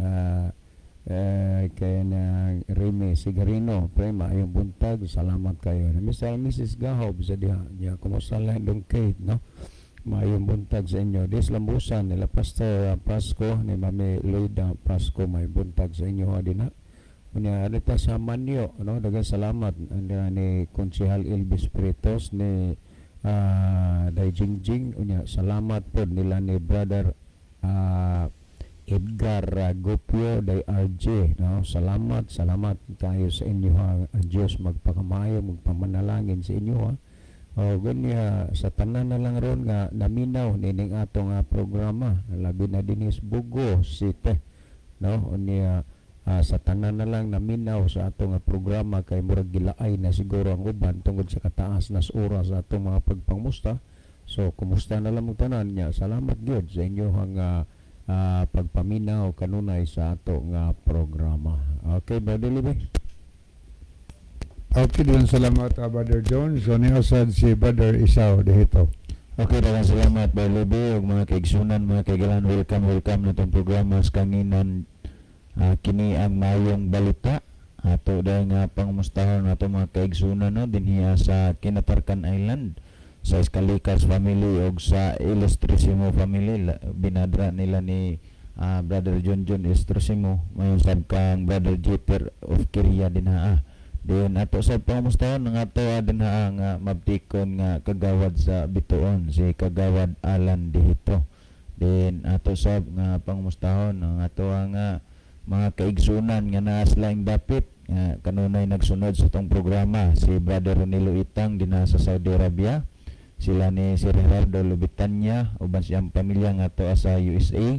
Kay na Remy Sigarino pre, maayong buntag, salamat kayo. Mr. and Mrs. Gahob sa diha diha, kumusta lang dong Kate, no, maayong buntag sa inyo. Des Lambusan nila Pastor Pasco ni Mami Loida Pasco, may buntag sa inyo ha dinha. Unya adto sa Manyo, no, daghang salamat unya ni Konsehal Elvis Pretos ni Day Jingjing. Unya salamat pod nila ni Brother Edgar Gopio Day RJ, no, salamat, salamat kayo sa inyo ha. Ang Diyos magpakamayo, magpamanalangin sa inyo ha. O ganya sa tanan na lang ron nga naminaw nining atong programa, labi na dinhi sa Bogo City, no. Unya sa tanan na lang naminaw sa atong programa kay murag gilaay na siguro ang uban tungod sa kataas nas oras sa atong mga pagpangmusta. So kumusta na lang mo tanan niya. Salamat gyud sa inyong pagpaminaw kanunay sa ato nga programa. Okay, Brother Libe. Okay, din salamat, Brother John. So niya sad si Brother Isaw dihito. Okay, daghang salamat, Brother Libe, ug mga kaigsunan, mga kaigalan, welcome, welcome na itong programa sa kanginan, kini ang Maayong Balita. Ato dahil nga pangumustahon ato mga kaigsunan, no, dinhiya sa Kinatarkan Island, sa Escalikas family ug sa Ilustrisimo family, binadra nila ni Brother John John Ilustrisimo, mayon sab kang Brother Jeter of Kiria dinha. Diyon ato sa pangumustahon ang ato dinha nga mabtikon nga kagawad sa Bituon, si Kagawad Alan Dihito. Din ato sab nga pangumustahon ang ato nga mga kaigsunan nga naa sa laing dapit nga kanunay nagsunod sa tong programa, si Brother Ronilo Itang dinha sa Saudi Arabia, sila ni Sir Gerardo Lubitanya uban siyang pamilya nga ato sa USA.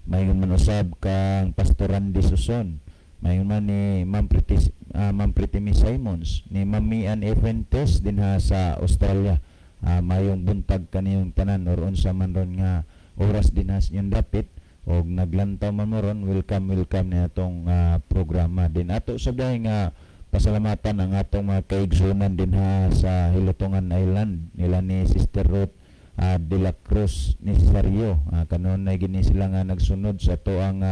Mayon man usab kang Pastor Randy Suson, mayon man ni Ma'am Pretty, Ma'am Pretty Miss Simons, ni Ma'am Mian Fuentes dinha sa Australia. Mayong buntag kaniyong tanan or unsa man ron nga oras dinha sa inyong dapit og naglantaw man mo ron, welcome, welcome ni atong programa. Din ato sa dahil nga pasalamatan ang atong mga kaigsunan dinha sa Hilutungan Island nila ni Sister Ruth de la Cruz Necesario. Kanunay gini sila nga nagsunod sa tuang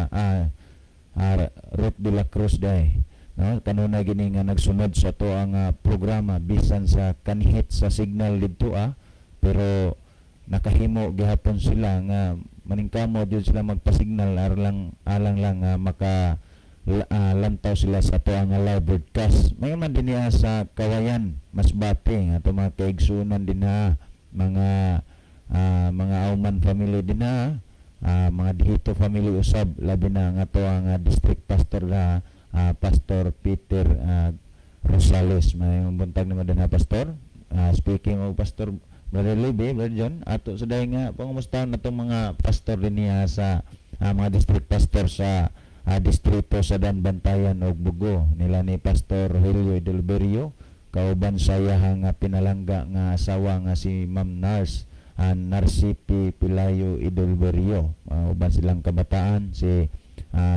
Ruth de la Cruz day, no, kanunay gini nga nagsunod sa tuang programa bisan sa kanhit sa signal didto, pero nakahimo gihapon sila nga maningkamot jud sila magpasignal alang alang lang nga maka lantaw sila sa tuang nga live broadcast. Mayon man dinhiya sa Kawayan, Masbate, nga ato mga kaigsunan dinha, mga Auman family dinha, mga Dihito family usab, labi na nga ato ang district pastor na Pastor Peter Rosales. May buntag naman dinha, Pastor. Speaking of Pastor, Brother Libby, Brother John, ato sa dahil nga pangumustahan na itong mga pastor dinhiya sa mga district pastor sa distrito sa Daanbantayan ug Bogo nila ni Pastor Helio Delberio kauban sa iyahang nga pinalangga nga asawa nga si Ma'am Nars Narcipi Pilayo Idolberio, uban silang kabataan si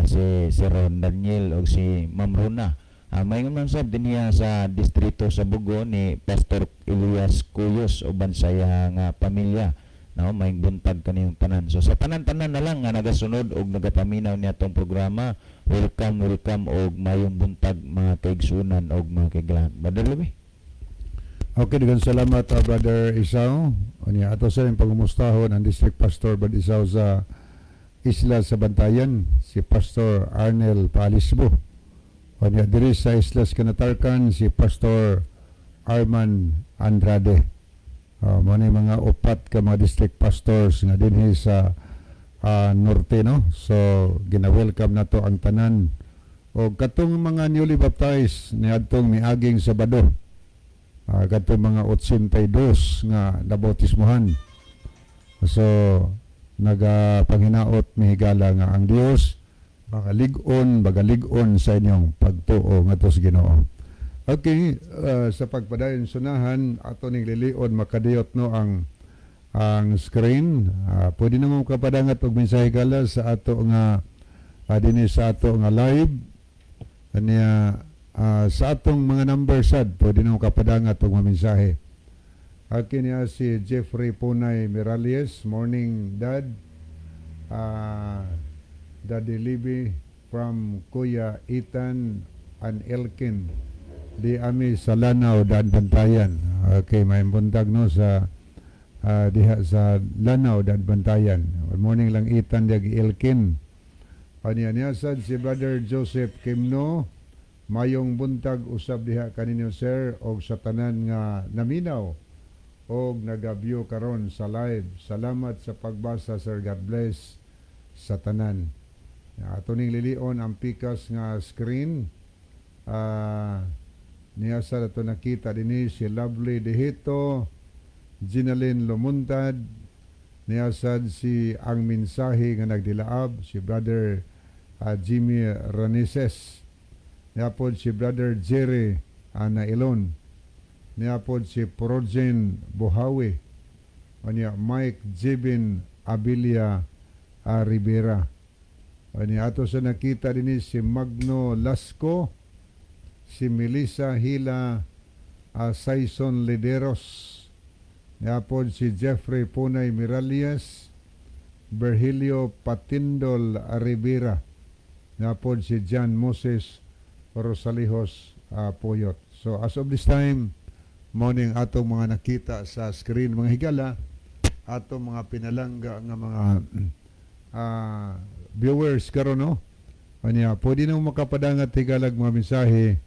si Ron Daniel o si Ma'am Rona. Mayon man sab dinhiya sa distrito sa Bogo ni Pastor Elias Cuyos uban sa iyang nga pamilya. No, may buntag kaniyong tanan. So sa tanan-tanan na lang nga nagasunod og nagapaminaw niya tong programa, welcome, welcome og mayong buntag, mga kaigsunan og mga kaiglan. Brother Louie. Okay, daghang salamat, Brother Isaw. Unya ato sa pangumustahon ang District Pastor Brother Isaw sa Isla sa Bantayan, si Pastor Arnel Palisbo. Unya diri sa Islas Kinatarkan si Pastor Arman Andrade. Mao ni mga upat ka mga district pastors nga dinhi sa Norte, no. So gina-welcome nato ang tanan og katong mga newly baptized niadtong miaging Sabado. Katong mga 82 nga nabautismohan. So nagapanghinaot mi, higala, nga ang Dios makalig-on, magalig-on sa inyong pagtuo ngadto sa Ginoo. Okay, sa pagpadayon sunahan ato ning lilion makadiyot, no, ang screen. Pwede na mo kapadangat og mensahe gala sa ato nga dinhi sa ato nga live. Kanya sa atong mga number sad pwede na mo kapadangat og mga mensahe. Okay niya si Jeffrey Punay Miralles, "Morning, Dad. Daddy Libby from Kuya Ethan and Elkin. Di ami sa Lanao, Daanbantayan." Okay, may buntag, no, sa diha sa Lanao, Daanbantayan. Good morning lang, Ethan dag Elkin. Aniya niya sad si Brother Joseph Kimno. "Mayong buntag usab diha kaninyo, sir, og sa tanan nga naminaw og nagabyo karon sa live. Salamat sa pagbasa, sir. God bless sa tanan." Ato ning lilion ang pikas nga screen. Niya sa ato nakita dinhi si Lovely Dehito, Ginalyn Lumuntad, niya sad si ang mensahe nga nagdilaab si Brother Jimmy Ranises. Niya pod si Brother Jerry Ana Ilon. Niya pod si Projen Buhawi. Niya Mike Jibin Abilia Rivera. Niya ato sa nakita dinhi si Magno Lasco, si Melissa Hila Saison Lideros. Niya pod si Jeffrey Punay Miralles, Virgilio Patindol Rivera. Niya pod si John Moses Rosalijos Puyot. So as of this time, morning atong mga nakita sa screen, mga higala, atong mga pinalangga nga mga viewers karon, no. Anya, pwede na mo makapadangat, higalag, mga mensahe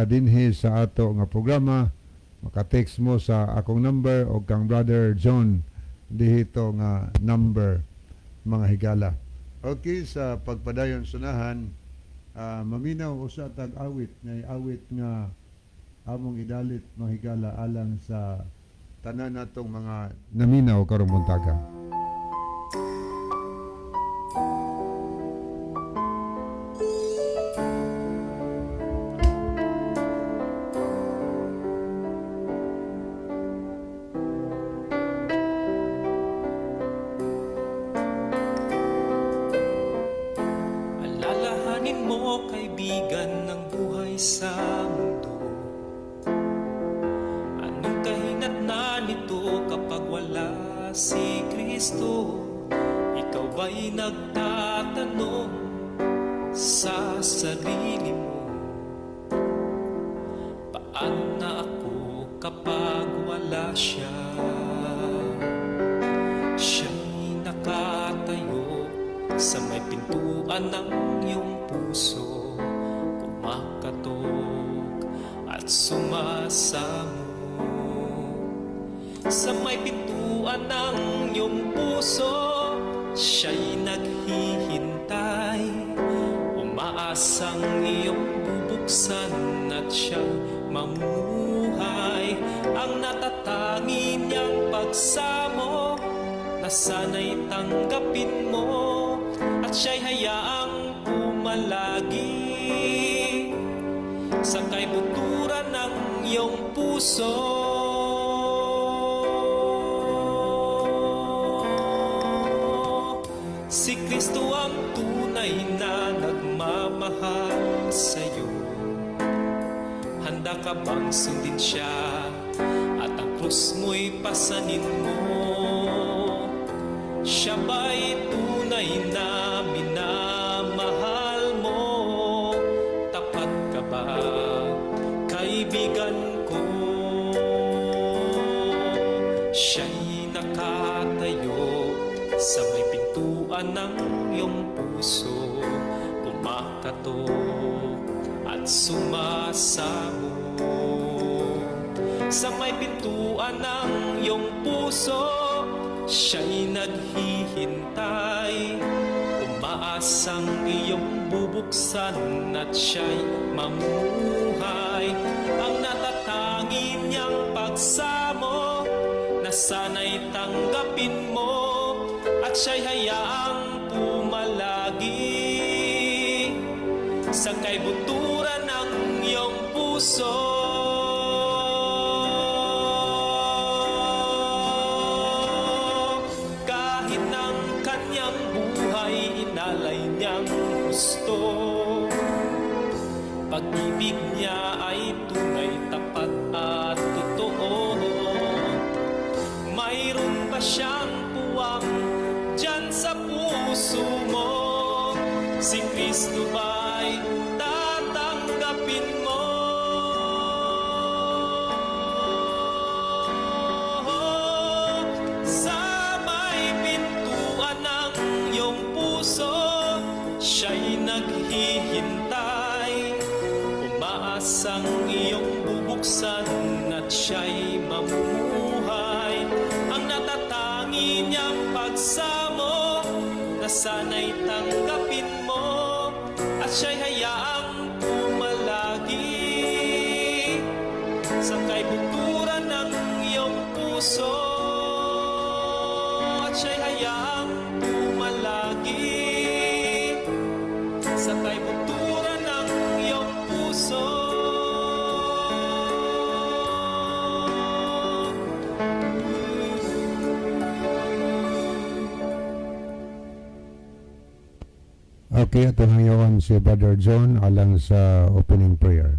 dinhi sa ato nga programa. Maka-text mo sa akong number o kang Brother John dihito nga number, mga higala. Okay, sa pagpadayon sunahan, maminaw usa tag awit nga awit nga among idalit, mga higala, alang sa tanan natong mga naminaw karong buntaga. Alalahanin mo, kaibigan, ng buhay sa mundo. Anong kahinatnan nito kapag wala si Kristo? Ikaw ba'y nagtatanong sa sarili mo? Paano na ako kapag wala siya? Siya'y nakatayo sa may pintuan ng iyong puso, kumakatok at sumasamo. Sa may pintuan ng iyong puso, siya'y naghihintay, umaasang iyong bubuksan at siya'y mamumuhay. Ang natatangi niyang pagsamo na sana'y tanggapin mo at siya'y hayaang pumalagi sa kaibuturan ng iyong puso. Si Kristo ang tunay na nagmamahal sa'yo. Handa ka bang sundin siya at ang krus mo'y pasanin mo? Siya ba'y tunay na minamahal mo? Tapat ka ba, kaibigan ko? Siya'y nakatayo sa may pintuan ng iyong puso, kumakatok at sumasamo. Sa may pintuan ng iyong puso, siya'y naghihintay. Umaasang iyong bubuksan at siya'y mamumuhay. Ang natatangi niyang pagsamo na sana'y tanggapin mo at siya'y hayaang pumalagi sa kaibuturan ng iyong puso. Kahit ng kanyang buhay inalay niyang gusto, pag-ibig niya ay tunay, tapat at totoo. Mayroon ba siyang puwang dyan sa puso mo? Si Kristo ba'y tatanggapin mo? Sa may pintuan ng iyong puso, siya'y naghihintay. Umaasang iyong bubuksan at siya'y mamumuhay. Ang natatangi niyang pagsamo na sana'y tanggapin mo at siya'y hayaang pumalagi sa kaibuturan ng iyong puso, at siya'y hayaang pumalagi sa kaibuturan ng iyong puso. Okay, ato hangyawan si Brother John alang sa opening prayer.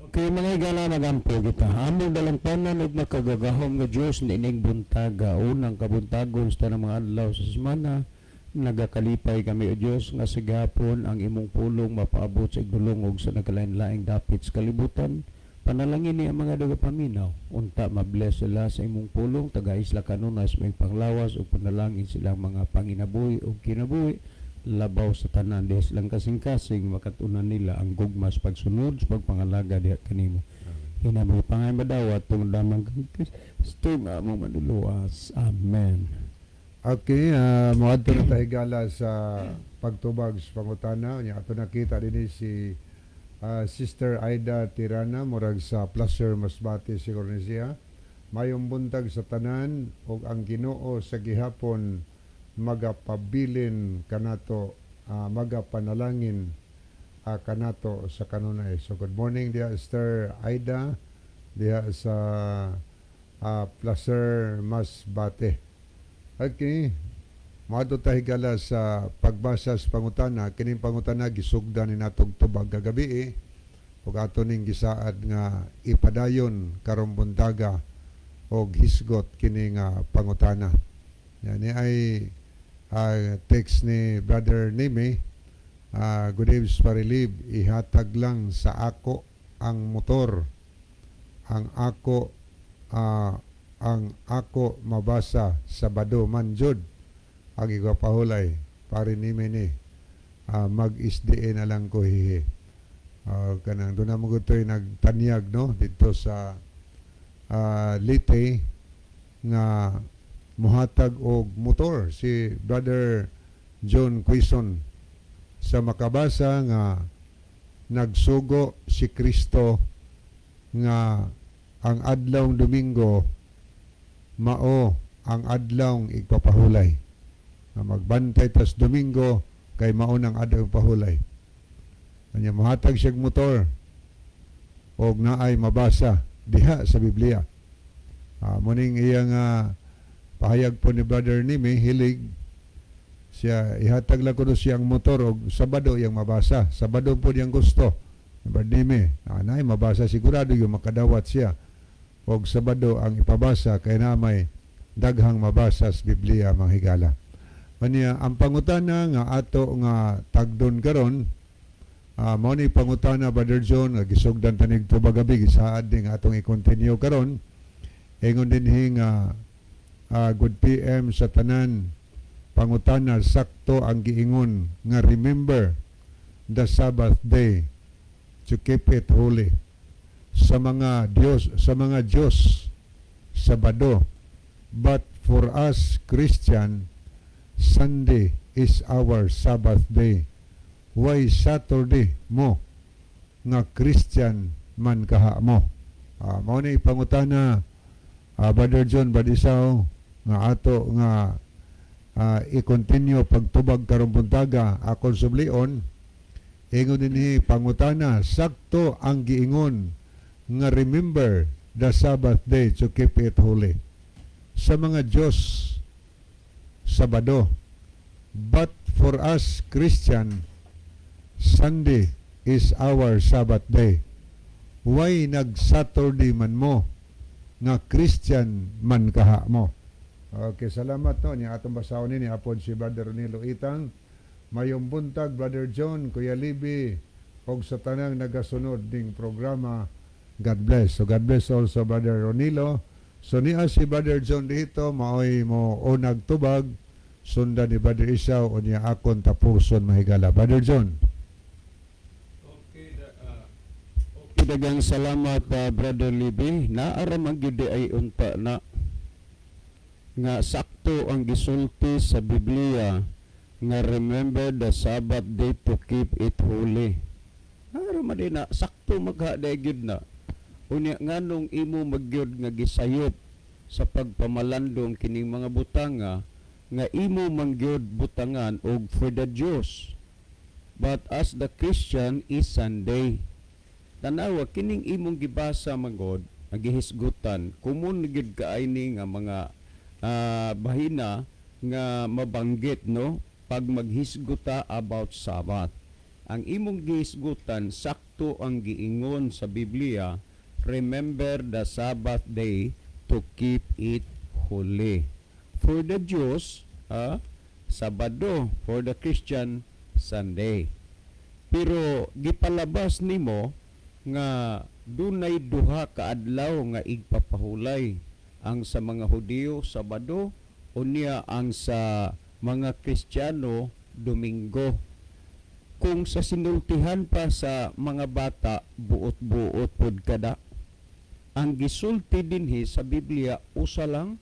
Okay, mga higala, magampo kita. Among dalangpanan ug makagagahom nga Dios, niining buntaga, unang kabuntagon sa tanang mga adlaw sa semana, nagakalipay kami o Dios nga sigapon ang imong pulong mapaabot sa igdulong ug sa nagkalain-laing dapit sa kalibutan. Panalangin ni ang mga nagapaminaw, unta mabless sila sa imong pulong, taga-isla kanunay sa may panglawas ug panalangin silang mga panginabuhi ug kinabuhi labaw sa tanan diha silang kasing-kasing makatunan nila ang gugma sa pagsunod sa pagpangalaga diha kanimo. Hinamo pangay madawat tungod lamang kang Kristo nga among manluluwas. Amen. Okay, moadto na tayo gala sa pagtubag sa pangutana. Nya ato nakita dinhi si Sister Aida Tirana, murag sa Placer, Masbate siguro ni siya. Mayong buntag sa tanan ug ang Ginoo sa gihapon magapabilin kanato, magapanalangin kanato sa kanunay. So good morning diha, Sister Aida, diha sa Placer, Masbate. Okay. Moadto ta higala sa pagbasa sa pangutana. Kining pangutana gisugdan ni natong tubag kagabi ug ato ning gisaad nga ipadayon karong buntaga og hisgot kini nga pangutana. Yani ay text ni Brother Nime. Good evening, Parilib, ihatag lang sa ako ang motor, ang ako mabasa Sabado man jud ang igpapahulay. Pare Nime ni, mag-SDA na lang ko, hihi. Kanang doon na mo gutoy nagtanyag no dito sa Leyte nga muhatag og motor si Brother John Quizon sa makabasa nga nagsugo si Kristo nga ang adlawng Domingo mao ang adlawng igpapahulay, nga magbantay tas Domingo kay mao nang adlaw pahulay. Kanya mohatag siyag motor og naay mabasa diha sa Biblia. Muning iya nga pahayag po ni Brother Nimi, hilig siya ihatag lang kuno siyang motor og Sabado iyang mabasa. Sabado po niyang gusto. Brother Nimi, naay mabasa sigurado yung makadawat siya. Og Sabado ang ipabasa kay na may daghang mabasa sa Biblia, mga higala. Kanya ang pangutana nga ato nga tagdon karon, mao ni pangutana, Brother John, nga gisugdan tanig tubag gabi, gisaad din atong i-continue karon. Ingon dinhi nga good PM sa tanan. Pangutana, sakto ang giingon nga remember the Sabbath day to keep it holy. Sa mga Diyos, Sabado, but for us Christian, Sunday is our Sabbath day. Why Saturday mo nga Christian man kaha mo? Mao ni pangutana, Brother John, Brother Isao, nga ato nga i-continue pagtubag karong buntaga. Akon sublion, ingon dinhi pangutana, sakto ang giingon nga "Remember the Sabbath day to keep it holy." Sa mga Diyos, Sabado, but for us Christian, Sunday is our Sabbath day. Why nag-Saturday man mo nga Christian man kaha mo? Okay, salamat, no ni atong basahon ni apod si Brother Nilo Itang. Mayong buntag, Brother John, Kuya Libby, og sa tanang nagasunod ning programa. God bless. So God bless also, Brother Ronilo. So niya si Brother John dito maoy mo unag tubag, sundan ni Brother Isaw, unya akon tapuson, mahigala. Brother John. Okay, Okay, daghang salamat, Brother Libby. Naa ra man gyud ay unta na nga sakto ang gisulti sa Biblia nga "Remember the Sabbath day to keep it holy." Naa ra man di na sakto magha gyud na. Unya nganong imo magyud nga gisayop sa pagpamalandong kining mga butanga nga imo mangyud butangan og for the Jews, but as the Christian is Sunday? Tanawa kining imong gibasa magod nga gihisgutan, common gyud kaay ni nga mga bahina nga mabanggit, no, pag maghisguta about Sabbath. Ang imong gihisgutan, sakto ang giingon sa Biblia, "Remember the Sabbath day to keep it holy." For the Jews, Sabado; for the Christian, Sunday. Pero gipalabas nimo nga dunay duha ka adlaw nga igpapahulay, ang sa mga Hudiyo Sabado, unya ang sa mga Kristiyano Domingo. Kung sa sinultihan pa sa mga bata, buot-buot pod kada. Ang gisulti dinhi sa Biblia, usa lang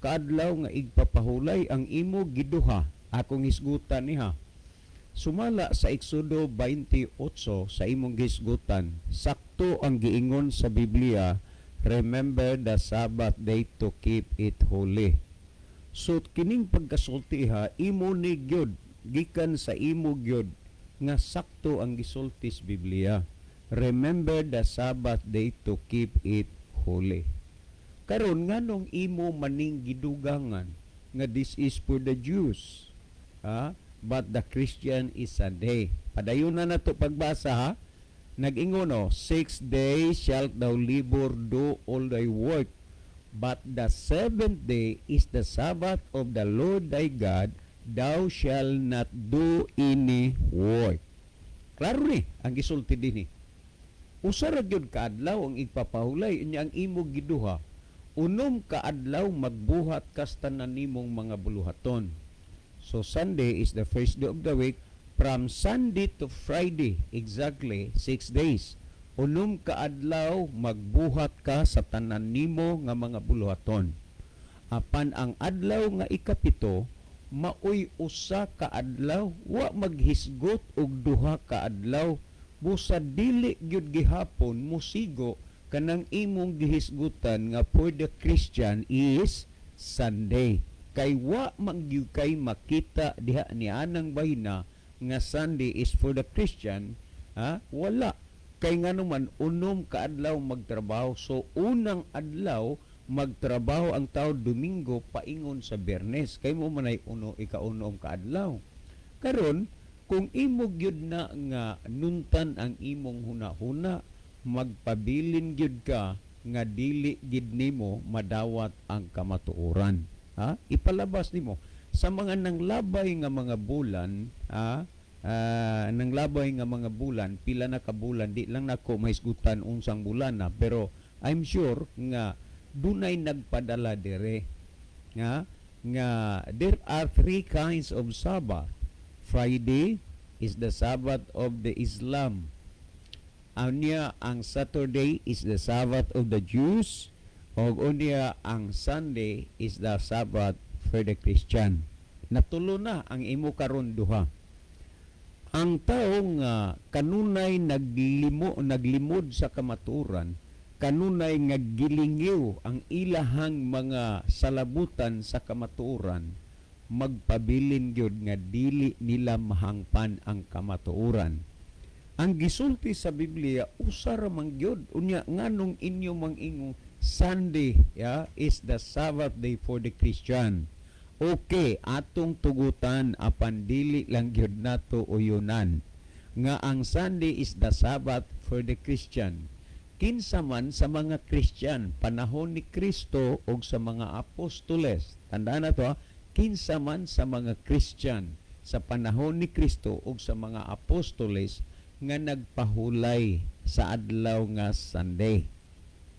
kaadlaw nga igpapahulay, ang imo giduha. Akong hisgutan niha, sumala sa Exodo 28, sa imong gisgutan, sakto ang giingon sa Biblia, "Remember the Sabbath day to keep it holy." So kining pagkasulti ha, imo ni gyud gikan sa imo gyud nga sakto ang gisulti sa Biblia, "Remember the Sabbath day to keep it holy." Karon, nganong imo maning gidugangan nga this is for the Jews, ha, but the Christian is Sunday? Padayon na nato pagbasa ha. Nag-ingon, no, "6 days shalt thou labor, do all thy work, but the seventh day is the Sabbath of the Lord thy God. Thou shalt not do any work." Klaro ni ang gisulti dinhi. Usa ra gyud kaadlaw ang igpapahulay, unya ang imo giduha. Unom ka adlaw magbuhat kas tanan nimong mga buluhaton. So Sunday is the first day of the week. From Sunday to Friday, exactly 6 days. Unom ka adlaw magbuhat ka sa tanan nimo nga mga buluhaton. Apan ang adlaw nga ikapito, maoy usa ka adlaw, wa maghisgot og duha ka adlaw. Busa dili gyud gihapon musigo kanang imong gihisgutan nga for the Christian is Sunday. Kay wa man gyud kay makita diha ni anang bahina nga Sunday is for the Christian, ha? Wala. Kay ngano man unom ka adlaw magtrabaho. So unang adlaw magtrabaho ang tao Domingo paingon sa Biyernes. Kay mo manay uno ikaunom ka adlaw. Karon, kung imo gyud na nga nuntan ang imong huna-huna, magpabilin gyud ka nga dili gid nimo madawat ang kamatuoran. Ha? Ipalabas nimo sa mga nanglabay nga mga bulan, ha? Nanglabay nga mga bulan, pila na ka bulan, di lang nako mahisgutan unsang bulan na, pero I'm sure nga dunay nagpadala dire nga there are three kinds of Sabbath. Friday is the Sabbath of the Islam. Unya ang Saturday is the Sabbath of the Jews ug unya ang Sunday is the Sabbath for the Christian. Natulo na ang imo karon, duha. Ang tao nga kanunay naglimod sa kamatuoran, kanunay nga gilingiw ang ilahang mga salabutan sa kamatuoran, magpabilin gyud nga dili nila mahangpan ang kamatuoran. Ang gisulti sa Biblia usa ra man gyud. Unya nganong inyo mang ingong Sunday, yeah, is the Sabbath day for the Christian? Okay, atong tugutan, apan dili lang gyud nato uyunan nga ang Sunday is the Sabbath for the Christian. Kinsa man sa mga Christian panahon ni Kristo og sa mga apostoles? Tandaan na to, ha? Kinsa man sa mga Christian sa panahon ni Kristo og sa mga apostoles nga nagpahulay sa adlaw nga Sunday?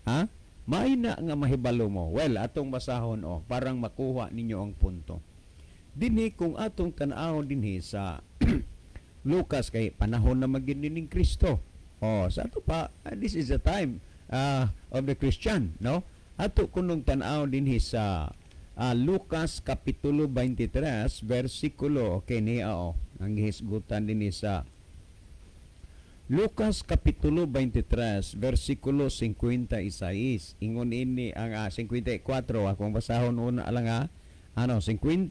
Ha? May na nga mahibalo mo. Well, atong basahon, oh, parang makuha ninyo ang punto. Dinhi, kung atong tan-awon dinhi sa Lucas, kay panahon na magin ning Kristo. Oh, sa ato pa, this is the time of the Christian, no? Ato kunong tan-awon dinhi sa Lucas kapitulo 23 versikulo, okay ni, oh, ang gihisgutan dinhi sa Lucas kapitulo 23 versikulo 56. Ingon ini ang 54 akong basahon una lang, ha. Ano, 50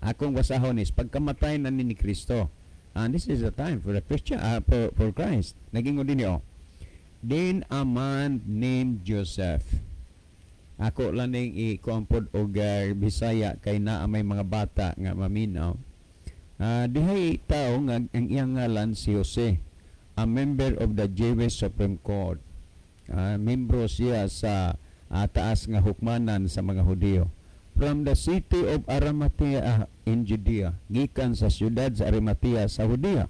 akong basahon is pagkamatay na ni Kristo, and this is the time for the Christian, for Christ. Nagingon din, oh, "Then a man named Joseph." Ako lang ning ikuan pod og Bisaya kay naa may mga bata nga maminaw. Dihay tao nga ang iyang ngalan si Jose, a member of the Jewish Supreme Court. Membro siya sa taas nga hukmanan sa mga Hudiyo. "From the city of Arimathea in Judea," gikan sa siyudad sa Arimathea sa Judea,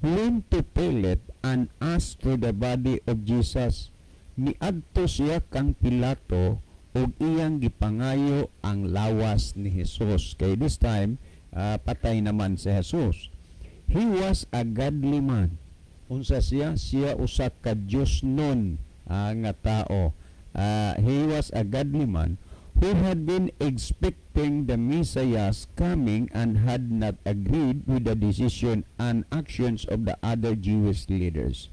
"went to Pilate and asked for the body of Jesus." Niadto siya kang Pilato ug iyang gipangayo ang lawas ni Jesus. Kay this time, patay naman si Jesus. "He was a godly man." Unsa siya? Siya usa ka Diyosnon nga tao. "He was a godly man who had been expecting the Messiah's coming and had not agreed with the decision and actions of the other Jewish leaders."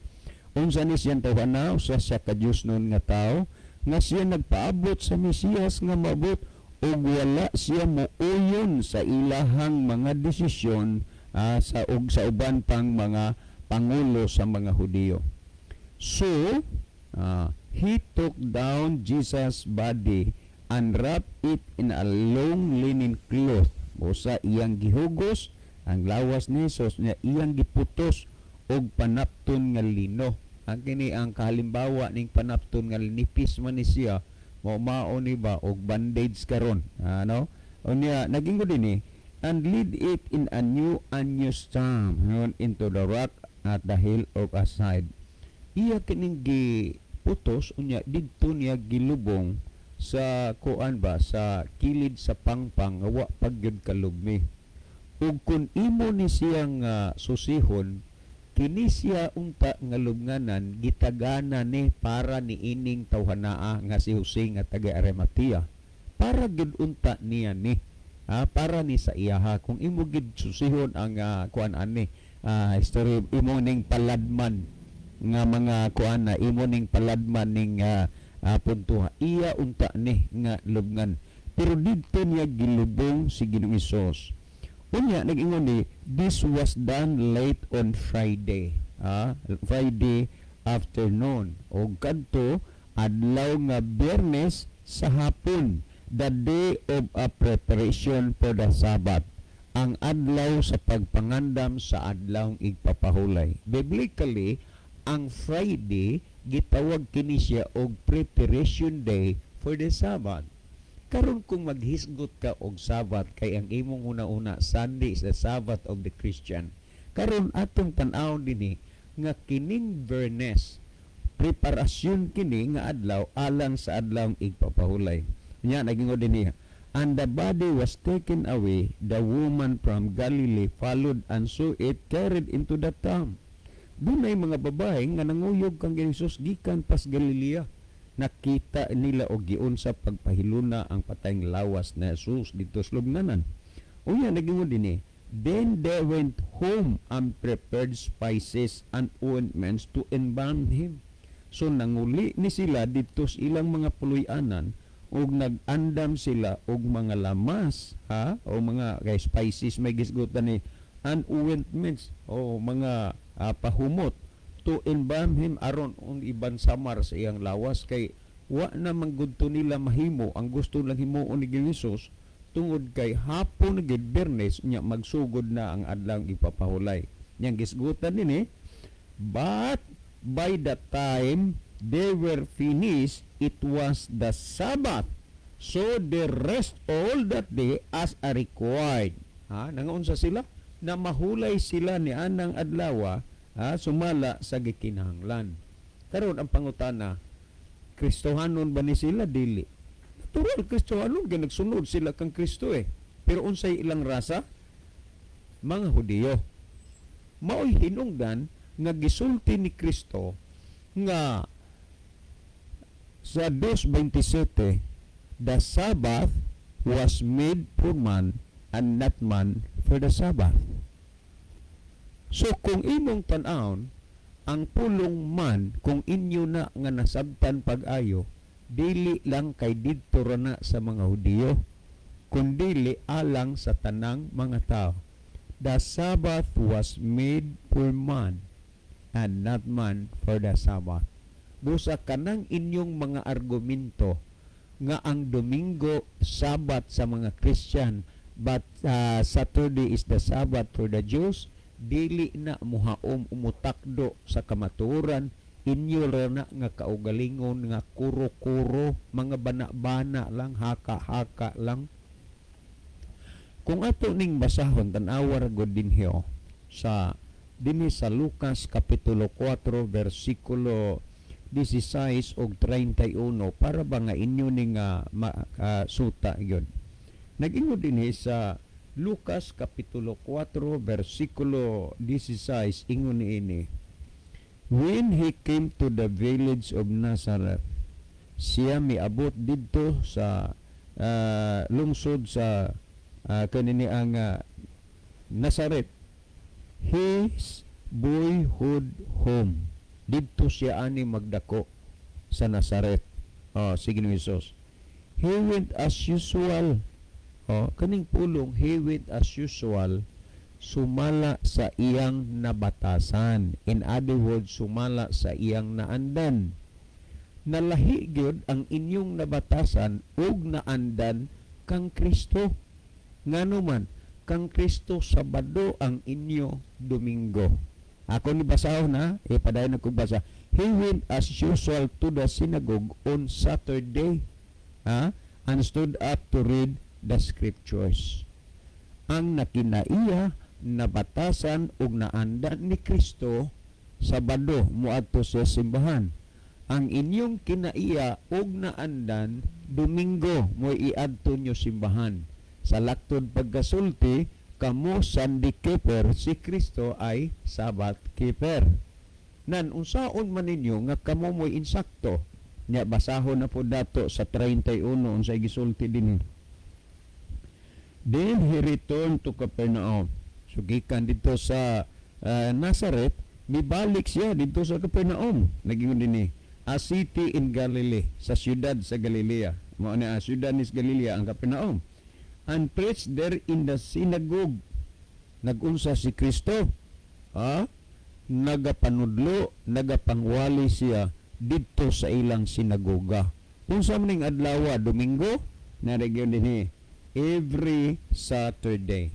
Unsa ni siyang tawhana? Usa siya ka Diyosnon nga tao nga siya nagpaabot sa Mesiyas nga maabot ug wala siya muuyon sa ilahang mga desisyon sa ug sa uban pang mga pangulo sa mga Hudiyo. "So, he took down Jesus' body and wrapped it in a long linen cloth." Usa iyang gihugos ang lawas ni Jesus niya, iyang giputos og panapton nga lino. Ang kini ang kahalimbawa ning panapton nga nipis man ni siya, mao mao ni ba og bandage karon. Ano? Unya naging ko din eh, "and laid it in a new unused tomb hewn into the rock at the hill of aside." Iya kining giputos, unya didto niya gilubong sa kuan ba, sa kilid sa pangpang nga wa pa gyud kalugmi. Ug kun imo ni siyang susihon, kini siya unta nga lubnganan gitagana ni para ni ining tawhanaa nga si Jose nga taga Arimatea. Para gyud unta niya ni, para ni sa iyaha. Kung imo gid susihon ang kuan ani history, imo ning paladman nga mga kuan na imo ning paladman ning puntuha, iya unta ni nga lubngan, pero didto niya gilubong si Ginoong Hesus. Unya nag-ingon ni, "This was done late on Friday," Friday afternoon, og kadto adlaw nga Biyernes sa hapon, "the day of a preparation for the Sabbath," ang adlaw sa pagpangandam sa adlaw igpapahulay. Biblically, ang Friday gitawag kini siya og preparation day for the Sabbath. Karon kung maghisgot ka og Sabbath, kay ang imong una-una, Sunday is the Sabbath of the Christian. Karon atong tan-awon dinhi nga kining Biyernes, preparasyon kini nga adlaw alang sa adlaw igpapahulay. Nya nagingon dinhi, "And the body was taken away. The woman from Galilee followed and saw it carried into the tomb." Dunay mga babae nga nanguyog kang Jesus gikan pas Galilea. Nakita nila og giunsa pagpahiluna ang patayng lawas na Jesus didto sa lubnganan. Unya nagingon dinhi, "Then they went home and prepared spices and ointments to embalm him." So nanguli ni sila didto sa ilang mga puloy-anan ug nag-andam sila og mga lamas, ha, o mga kay spices may gisgutan ni and ointments o mga pahumot to embalm him aron ung ibansamar sa iyang lawas, kay wa na man gud to nila mahimo ang gusto lang himuon ni Jesus tungod kay hapon na gid, Biyernes nya, magsugod na ang adlaw ipapahulay. Niyang gisgutan dinhi, "But by the time they were finished, it was the Sabbath. So they rest all that day as a required." Ha, nangaunsa sila? Na mahulay sila ni anang adlaw, ha, sumala sa gikinahanglan. Karon ang pangutana, Kristohanon ba ni sila? Dili. Natural Kristohanon kay nagsunod sila kang Kristo eh. Pero unsay ilang rasa? Mga Hudiyo. Maoy hinungdan nga gisulti ni Kristo nga sa 2:27, "The Sabbath was made for man and not man for the Sabbath." So kung imong tan-awon ang pulong "man", kung inyo na nga nasabtan pag-ayo, dili lang kay didto ra na sa mga Hudiyo, kundili alang sa tanang mga tao. The Sabbath was made for man and not man for the Sabbath. Busa kanang inyong mga argumento nga ang Domingo Sabat sa mga Christian but Saturday is the Sabbath for the Jews, dili na muhaom umutakdo sa kamatuoran. Inyo ra na nga kaugalingon nga kuro-kuro, mga bana-bana lang, haka-haka lang. Kung ato ning basahon, tan-awa ra gud dinhi oh, sa dinhi sa Lucas kapitulo 4 versikulo 16 ug 31, para ba nga inyo ning suta gyud. Nag-ingon dinhi sa Lucas kapitulo 4 versikulo 16, ingon niini, "When he came to the village of Nazareth," siya miabot didto sa lungsod sa kanini ang Nazareth, "his boyhood home." Didto siya ani magdako sa Nazareth. Oh, sige ni Jesus. "He went as usual." Oh, kaning pulong "he went as usual" sumala sa iyang nabatasan. In other words, sumala sa iyang naandan. Nalahi gyud ang inyong nabatasan ug naandan kang Kristo. Ngano man, kang Kristo Sabado, ang inyo Domingo. Ako ni basahon na, eh padayon ako basa. "He went as usual to the synagogue on Saturday, ha, and stood up to read the scriptures." Ang nakinaiya, nabatasan ug naandan ni Kristo, Sabado moadto sa simbahan. Ang inyong kinaiya ug naandan, Domingo mo iadto nyo simbahan. Sa laktod pagkasulti, kamo Sunday keeper, si Kristo ay Sabbath keeper. Nan unsaon man ninyo nga kamo mo'y insakto? Nya basahon na po dato sa 31 unsay gisulti dinhi. "Then he returned to Capernaum." So gikan didto sa Nazareth, mibalik siya didto sa Capernaum. Nagingon dinhi, "a city in Galilee," sa siyudad sa Galilea. Mao na ang siyudad ni Galilea ang Capernaum. "And preached there in the synagogue." Nagunsa si Kristo? Ha? Nagapanudlo, nagapangwali siya didto sa ilang sinagoga. Unsa man ning adlaw? Domingo? Naregyon dinhi. "Every Saturday."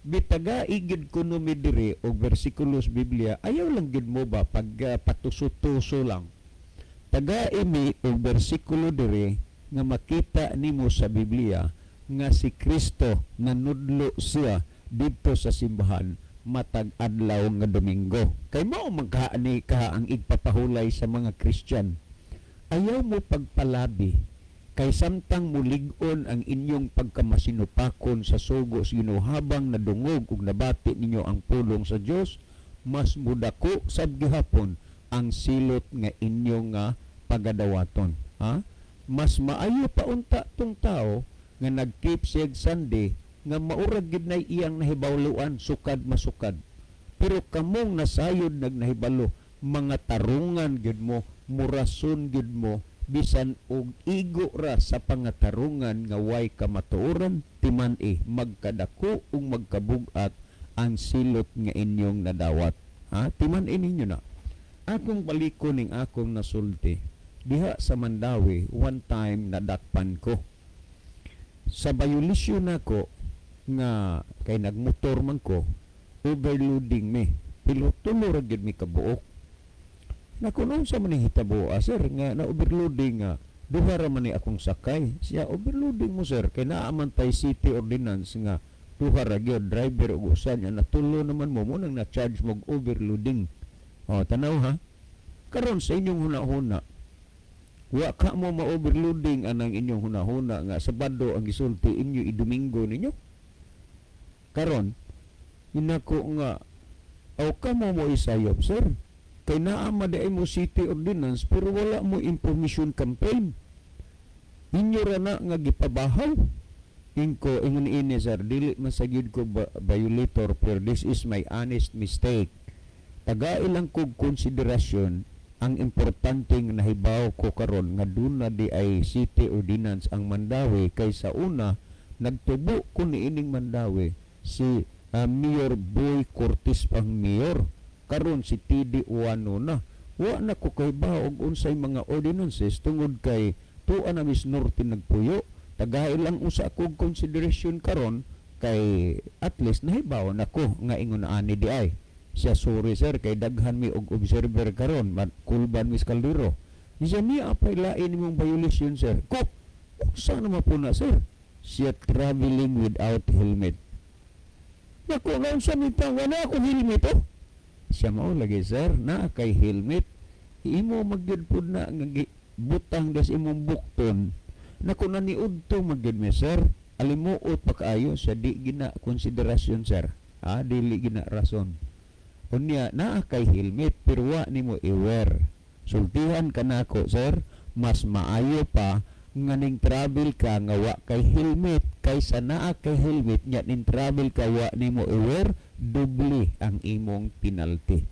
Bitaga igid kuno mi diri og bersikulo sa Biblia, ayaw lang gid mo ba pag patuso-tuso lang. Taga imi og bersikulo diri nga makita nimo sa Biblia nga si Kristo nanudlo siya didto sa simbahan matag adlaw nga Domingo. Kay mao man ka ni ka ang igpapahulay sa mga Christian. Ayaw mo pagpalabi kay samtang mulig-on ang inyong pagkamasinupakon sa sugo sa Ginoo habang nadungog ug nabati ninyo ang pulong sa Dios, mas mudako sad gihapon ang silot nga inyong nga pagadawaton, ha? Mas maayo pa unta tong tao nga nag-keep siyag Sunday nga maurag gid nay iyang nahibawloan sukad masukad. Pero kamong nasayod nagnahibalo, mga tarungan gyud mo, murason gyud mo, bisan og igo ra sa pangatarungan nga way kamatuoran, timan-i magkadako ug magkabug-at ang silot nga inyong nadawat. Ha? Timan-i ninyo na. Akong baliko ning akong nasulti. Diha sa Mandawi, one time nadakpan ko. Sa violation nako nga kay nagmotor man ko, overloading me. Pero tulo ra gyud mi kabuok. Nako, noon sa man hitabo, ah, sir, nga na overloading nga duha ra man ni akong sakay. Siya, overloading mo, sir, kay naa man tay city ordinance nga duha ra gyud driver ug usa niya, natulo naman mo mo nang na-charge mo og overloading. Oh, tanaw ha. Karon sa inyong huna-huna, wa ka mo ma-overloading anang inyong huna-huna nga Sabado ang gisulti inyo, i-Domingo ninyo. Karon, inako nga aw kamo mo isayop, sir. Kay naa man diay mo city ordinance pero wala mo information campaign. Inyo ra na nga gipabahaw. Inko ingon ini, sir, dili man sa gyud ko violator pero this is my honest mistake. Tagai lang kog konsiderasyon ang importante nga nahibaw ko karon nga duna di ay city ordinance ang Mandawi, kay sa una nagtubo ko niining Mandawi si Mayor Boy Cortez pang mayor, karon si TD Uano na. Wa na ko kahibaw og unsay mga ordinances tungod kay tuwa na Miss Norte nagpuyo. Tagahi lang usa kog consideration karon kay at least nahibaw na ko nga ingon ani di ay. Siya, sorry sir, kay daghan mi og observer karon, kulban Miss Caldero. Siya, niya apay lain nimong violation, sir. Ko, unsa naman po na, sir? Siya, traveling without helmet. Naku, nga unsa ni ta, wala ako helmet, oh. Siya, mao lagi sir, na kay helmet. Imo magyud pud na nga butang des imong bukton. Naku, naniudto magyud mi, sir. Alimuot pa kaayo sa di gina konsiderasyon, sir. Ah, dili gina rason. Unya naa kay helmet pero wa nimo i-wear. Sultihan ka nako, sir, mas maayo pa nga ning travel ka nga wa kay helmet kaysa naa kay helmet nya ning travel ka wa nimo i-wear, doble ang imong penalty.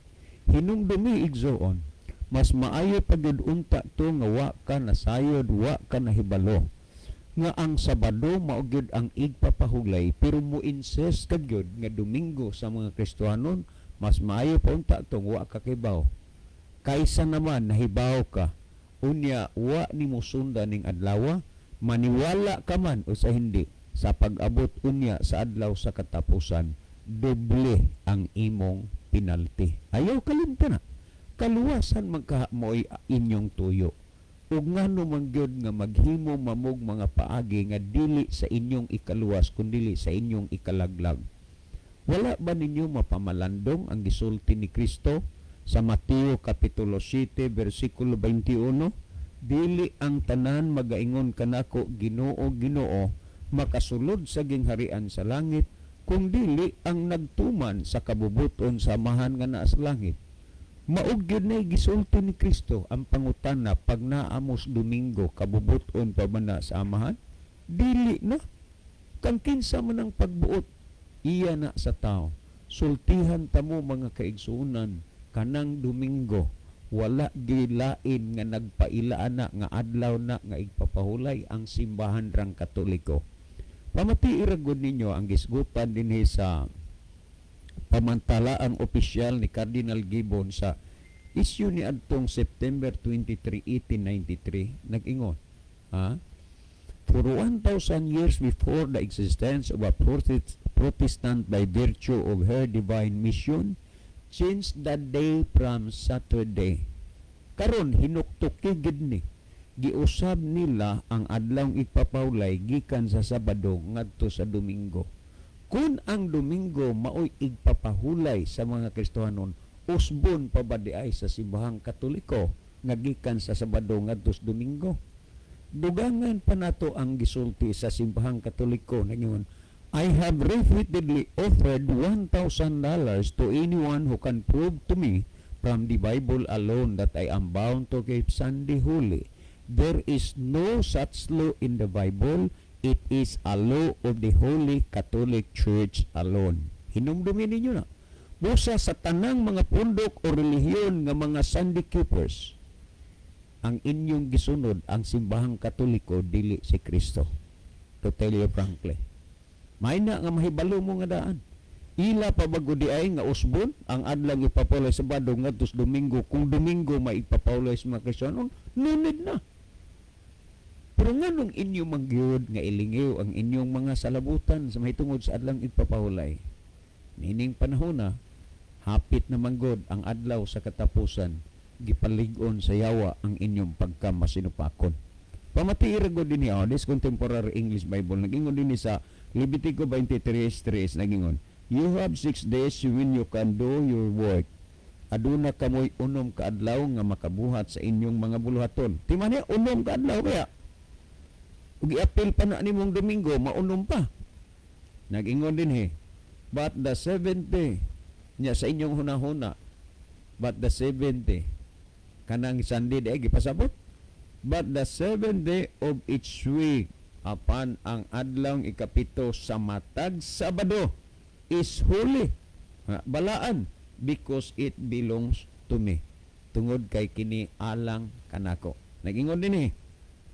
Hinumdumi, igsoon, mas maayo pa gyud unta to nga wa ka nasayod, wa ka nahibalo nga ang Sabado mao gyud ang igpapahuglay, pero mo insist ka gyud nga Domingo sa mga Kristohanon. Mas maayo pa unta tong wa ka kibaw kaysa naman nahibaw ka unya wa nimo sundan ning adlaw, maniwala ka man o sa hindi, sa pag-abot unya sa adlaw sa katapusan, doble ang imong penalty. Ayaw kalimtan na kaluwasan man ka mo'y inyong tuyo. Ug ngano man gyud nga maghimo mamog mga paagi nga dili sa inyong ikaluwas kundili sa inyong ikalaglag? Wala ba ninyo mapamalandong ang gisulti ni Kristo sa Mateo Kapitulo 7 versikulo 21? Dili ang tanan magaingon kanako, "Ginoo, Ginoo," makasulod sa gingharian sa langit, kung dili ang nagtuman sa kabubuton sa Amahan nga naa sa langit. Mao gyud na gisulti ni Kristo. Ang pangutana, pag naamos Domingo, kabubuton pa ba na sa Amahan? Dili na. Kang kinsa man ang pagbuot, iya na sa tao. Sultihan ta mo, mga kaigsuonan, kanang Domingo wala gilain nga nagpailaan na nga adlaw na nga igpapahulay ang simbahan rang Katoliko. Pamati ra gud ninyo ang gisgutan dinhi sa pamantalaang opisyal ni Cardinal Gibbon sa issue ni adtong September 23, 1893. Nag-ingon, ha? For 1,000 years before the existence of a Protestant, by virtue of her divine mission, changed the day from Saturday. Karon hinuktuki gid ni. Giusab nila ang adlawng igpapawlay gikan sa Sabado ngadto sa Domingo. Kung ang Domingo maoy igpapahulay sa mga Kristohanon, usbon pa ba di ay sa simbahang Katoliko nga gikan sa Sabado ngadto sa Domingo? Dugangan pa nato ang gisulti sa simbahang Katoliko, nangyun I have repeatedly offered $1,000 to anyone who can prove to me from the Bible alone that I am bound to keep Sunday holy. There is no such law in the Bible. It is a law of the Holy Catholic Church alone. Hinumdumi ninyo na. Busa sa tanang mga pundok o relihiyon nga mga Sunday keepers, ang inyong gisunod ang Simbahang Katoliko, dili si Kristo. To tell you frankly. May na nga mahibalo mo nga daan. Ila pa bago di ay nga usbon ang adlaw ipapawlay Sabado ngadto sa Domingo. Kung Domingo maipapawlay sa mga Kristiyanon, no need na. Pero nganong inyo mangyud nga ilingiw ang inyong mga salabutan sa mahitungod sa adlaw ipapahulay? Nining panahon na, hapit na manggod ang adlaw sa katapusan, gipalig-on sa yawa ang inyong pagkamasinupakon. Pamatiira gud dinhi, oh, this Contemporary English Bible, nagingon dinhi sa Levitico 23:3, nagingon, "You have 6 days when you can do your work." Aduna kamoy 6 ka adlaw nga makabuhat sa inyong mga buluhaton. Timan niya, 6 ka adlaw kaya. Ug iapil pa na nimong Domingo, maunom pa. Nagingon dinhi, "But the seventh day," nya sa inyong hunahuna, but the seventh day, kanang Sunday day gipasabot. "But the seventh day of each week," apan ang adlaw 7 sa matag Sabado, "is holy." Ha, balaan, "because it belongs to me." Tungod kay kini alang kanako. Nagingon dinhi,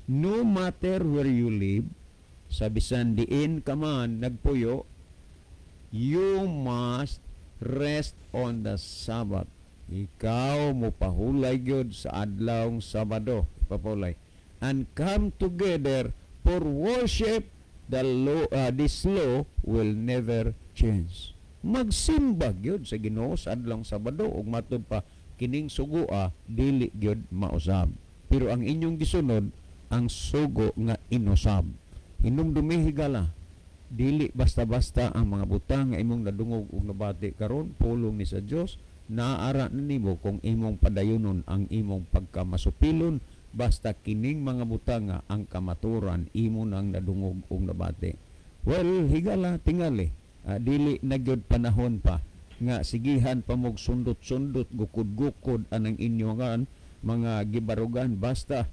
"No matter where you live," sa bisan diin ka man nagpuyo, "you must rest on the Sabbath." Ikaw mo pahulay gyud sa adlawng Sabado, papahulay. "And come together for worship. The law, this law will never change." Magsimba gyud sa Ginoo sa adlawng Sabado ug matud pa kining sugoa dili gyud mausab. Pero ang inyong gisunod ang sugo nga inusab. Hinumdumi, higala, dili basta-basta ang mga butang nga imong nadungog ug nabati karon. Pulong ni sa Dios, naara na nimo kung imong padayonon ang imong pagkamasupilon, basta kining mga butanga ang kamaturan imo nang nadungog ug nabati. Well, higala, tingali, dili na gyud panahon pa nga sigihan pa mog sundot-sundot, gukod-gukod anang inyong mga gibarugan, basta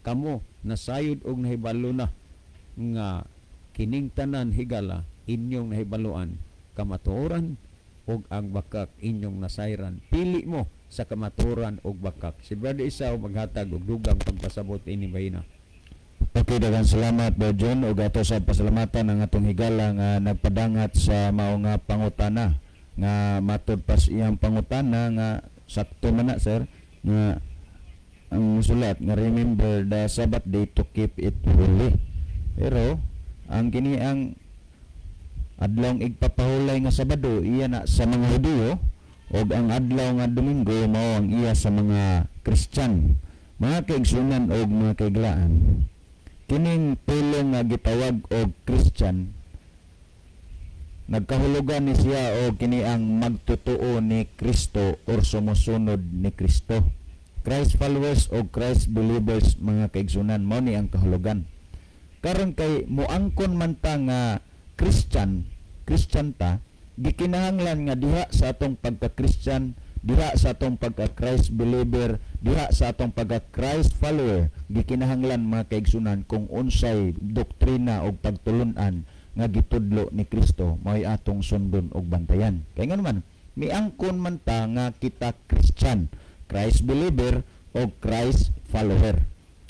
kamo nasayod og nahibalo na nga kining tanan, higala, inyong nahibaluan kamatuoran ug ang bakak inyong nasayran. Pili mo sa kamatuoran ug bakak. Si Brother Isaw maghatag og dugang pagpasabot ini bayina. Okay, daghang salamat, Brother John, ug ato sa pasalamatan ang atong higala nga nagpadangat sa mao nga pangutana, nga matud pas iyang pangutana nga sakto man na, sir, nga ang sulat nga "Remember the Sabbath day to keep it holy." Pero ang kini ang adlawng igpapahulay nga Sabado iya na sa mga Hudiyo ug ang adlaw nga Domingo mao ang iya sa mga Christian. Mga kaigsunan og mga kaiglaan, kining pulong nga gitawag og Christian, nagkahulugan ni siya og kini ang magtotoo ni Kristo or sumusunod ni Kristo. Christ followers o Christ believers, mga kaigsunan, mao ni ang kahulugan. Karon kay muangkon man ta nga Christian, Christian ta, gikinahanglan nga diha sa atong pagka-Christian, diha sa atong pagka-Christ believer, diha sa atong pagka-Christ follower, gikinahanglan, mga kaigsunan, kung unsay doktrina o pagtulun-an nga gitudlo ni Kristo mao'y atong sundon og bantayan. Kay ngano man, miangkon man ta nga kita Christian, Christ believer o Christ follower.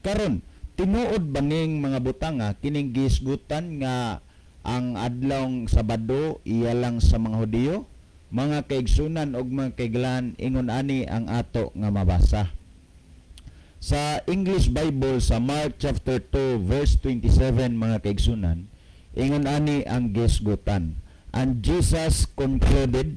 Karon, tinuod ba ning mga butanga kining gisgutan nga ang adlawng Sabado iya lang sa mga Hudiyo? Mga kaigsunan og mga kaiglan, ingon ani ang ato nga mabasa. Sa English Bible sa Mark chapter 2 verse 27, mga kaigsunan, ingon ani ang gisgutan. "And Jesus concluded,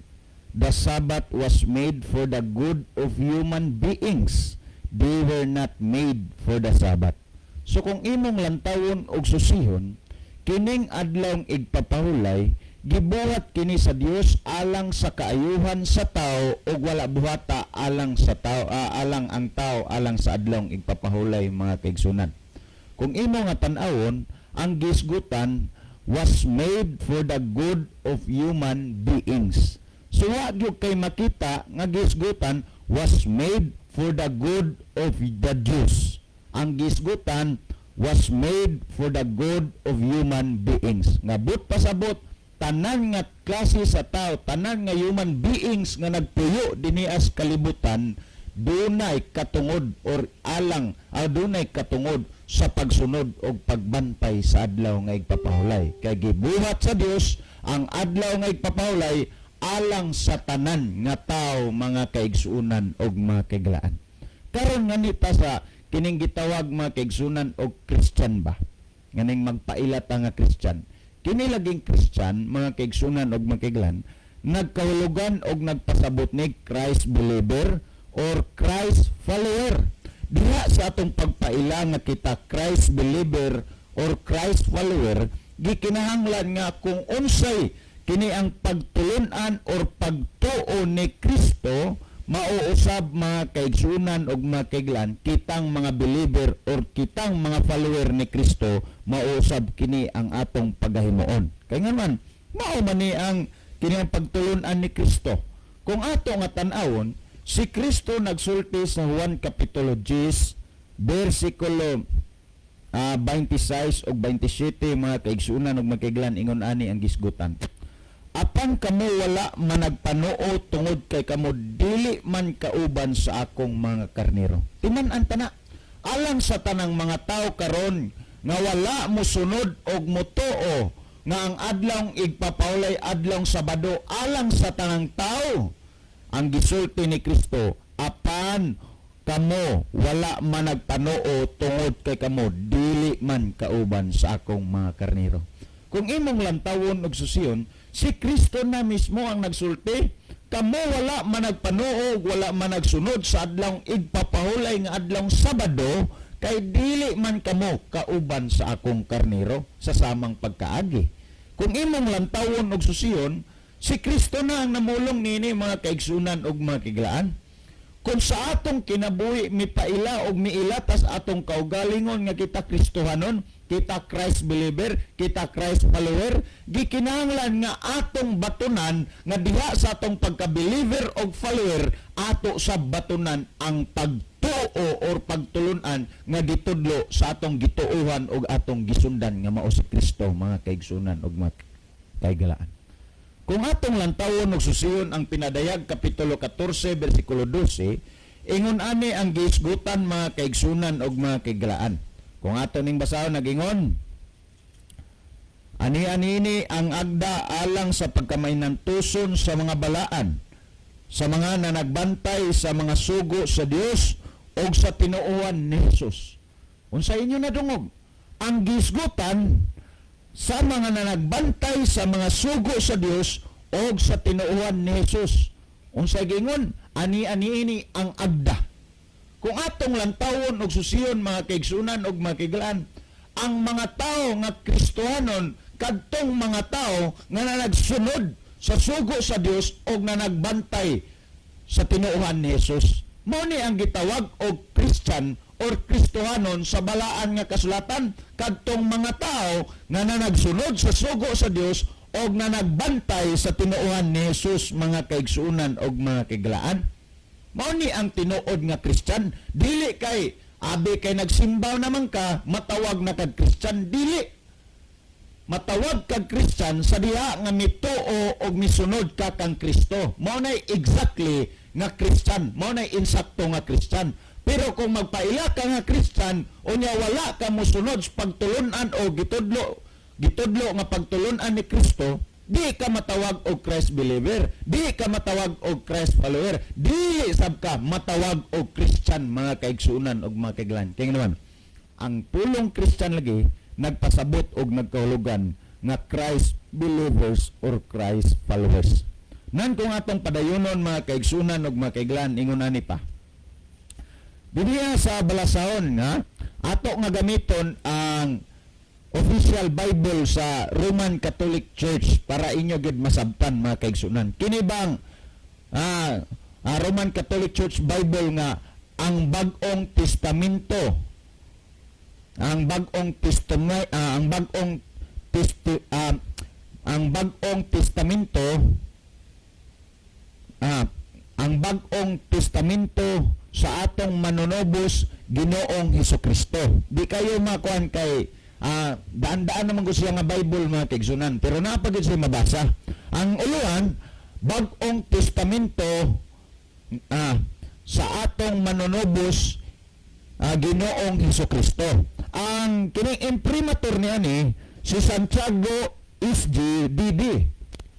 'The Sabbath was made for the good of human beings. They were not made for the Sabbath.'" So kung imong lantawon og susihon, kining adlawng igpapahulay, gibuhat kini sa Dios alang sa kaayuhan sa tao ug wala buhata alang sa tao, alang ang tao alang sa adlawng igpapahulay, mga kaigsunan. Kung imo nga tan-awon ang gisgutan was made for the good of human beings. So wa gyud kay makita nga gisgutan was made for the good of the Jews. Ang gisgutan was made for the good of human beings. Nga buot pasabot, tanan nga klase sa tao, tanan nga human beings nga nagpuyo dinhi sa kalibutan, dunay katungod or alang dunay katungod sa pagsunod og pagbantay sa adlaw nga igpapahulay. Kay gibuhat sa Dios ang adlaw nga igpapahulay alang sa tanan nga tao, mga kaigsuonan og mga kaiglaan. Karon nga ta sa kining gitawag, mga kaigsuonan, og Christian ba? Nganing magpaila ta nga Christian. Kini laging Christian, mga kaigsuonan og mga kaiglaan, nagkahulugan og nagpasabot ni Christ believer or Christ follower. Diha sa atong pagpaila nga kita Christ believer or Christ follower, gikinahanglan nga kung unsay kini ang pagtulunan or pagtuo ni Kristo, mauusab, mga kaigsunan og mga kaiglaan, kitang mga believer or kitang mga follower ni Kristo, mauusab kini ang atong pagahimuon. Kay nga man, mao man ni ang kini ang pagtulunan ni Kristo. Kung ato nga tan-awon, si Kristo nagsulti sa Juan Kapitulo 10 versikulo 26 ug 27, mga kaigsunan ug mga kaiglaan, ingon ani ang gisgutan: "Apan kamo wala managpanuo tungod kay kamo dili man kauban sa akong mga karnero." Timan-an tana, alang sa tanang mga tao karon nga wala mosunod og motuo nga ang adlawng igpapahulay adlawng Sabado, alang sa tanang tao ang gisulti ni Kristo: "Apan kamo wala man nagpanuo tungod kay kamo dili man kauban sa akong mga karnero." Kung imong lantawon og susiyon, si Kristo na mismo ang nagsulti, kamo wala man nagpanuo, wala man nagsunod sa adlawng igpapahulay nga adlawng Sabado kay dili man kamo kauban sa akong karnero sa samang pagkaagi. Kung imong lantawon og susiyon, si Kristo na ang namulong nini, mga kaigsunan og mga kaiglaan. Kung sa atong kinabuhi mipaila og miilatas atong kaugalingon nga kita Kristohanon, kita Christ believer, kita Christ follower, gikinahanglan nga atong batunan nga diha sa atong pagka-believer og follower, ato sa batunan ang pagtuo or pagtulunan nga gitudlo sa atong gituohan og atong gisundan nga mao si Kristo, mga kaigsunan og mga kaigalaan. Kung atong lantawon og susiyon ang Pinadayag Kapitulo 14 versikulo 12, ingon ani ang gihisgutan, mga kaigsunan og mga kaiglaan. Kung ato ning basahon, nagingon: "Ani-anini ang agda alang sa pagkamainantuson sa mga balaan, sa mga nanagbantay sa mga sugo sa Dios og sa tinuohan ni Jesus." Unsa inyo nadungog? Ang gisgutan, sa mga nanagbantay sa mga sugo sa Dios og sa tinuohan ni Jesus. Unsa gingon? Ani-ani ang agda. Kung atong lantawon og susiyon, mga kaigsunan og mga kaiglaan, ang mga tao nga Kristohanon kadtong mga tao nga nanagsunod sa sugo sa Dios og nanagbantay sa tinuohan ni Jesus. Mao ni ang gitawag og Christian or Kristohanon sa balaan nga kasulatan, kadtong mga tao nga nanagsunod sa sugo sa Dios og nanagbantay sa tinuohan ni Jesus, mga kaigsuonan og mga kaiglaan. Mao ni ang tinuod nga Christian. Dili kay abi kay nagsimbaw naman ka, matawag na kag Christian. Dili. Matawag kag Christian sa diha nga mituo og misunod ka kang Kristo. Mao na exactly nga Christian. Mao na insakto nga Christian. Pero kung magpaila ka nga Christian, unya wala ka mosunod sa pagtulunan o gitudlo nga pagtulunan ni Kristo, di ka matawag og Christ believer, di ka matawag og Christ follower, di sab ka matawag og Christian, mga kaigsuonan og mga kaiglaan. Kaya naman, ang pulong Christian lagi nagpasabot og nagkahulugan nga Christ believers or Christ followers. Nan kung atong padayonon, mga kaigsuonan og mga kaiglaan, ingon ani pa. Dinhiya sa balasahon nga ato nga gamiton ang official Bible sa Roman Catholic Church para inyo gid masabtan, mga kaigsunan. Kini bang Roman Catholic Church Bible nga ang Bag-ong Testamento, ang Bag-ong Testamento, ang Bag-ong Testi, ang Bag-ong Testamento, ang Bag-ong Testamento sa atong manunobos Ginoong Hesukristo. Di kayo makuan kay daan-daan naman ko siya nga Bible, mga kaigsunan, pero napagid siya mabasa. Ang uluhan, Bag-ong Testamento sa atong manunobos Ginoong Hesukristo. Ang kining imprimatur niya ni si Santiago SG DD,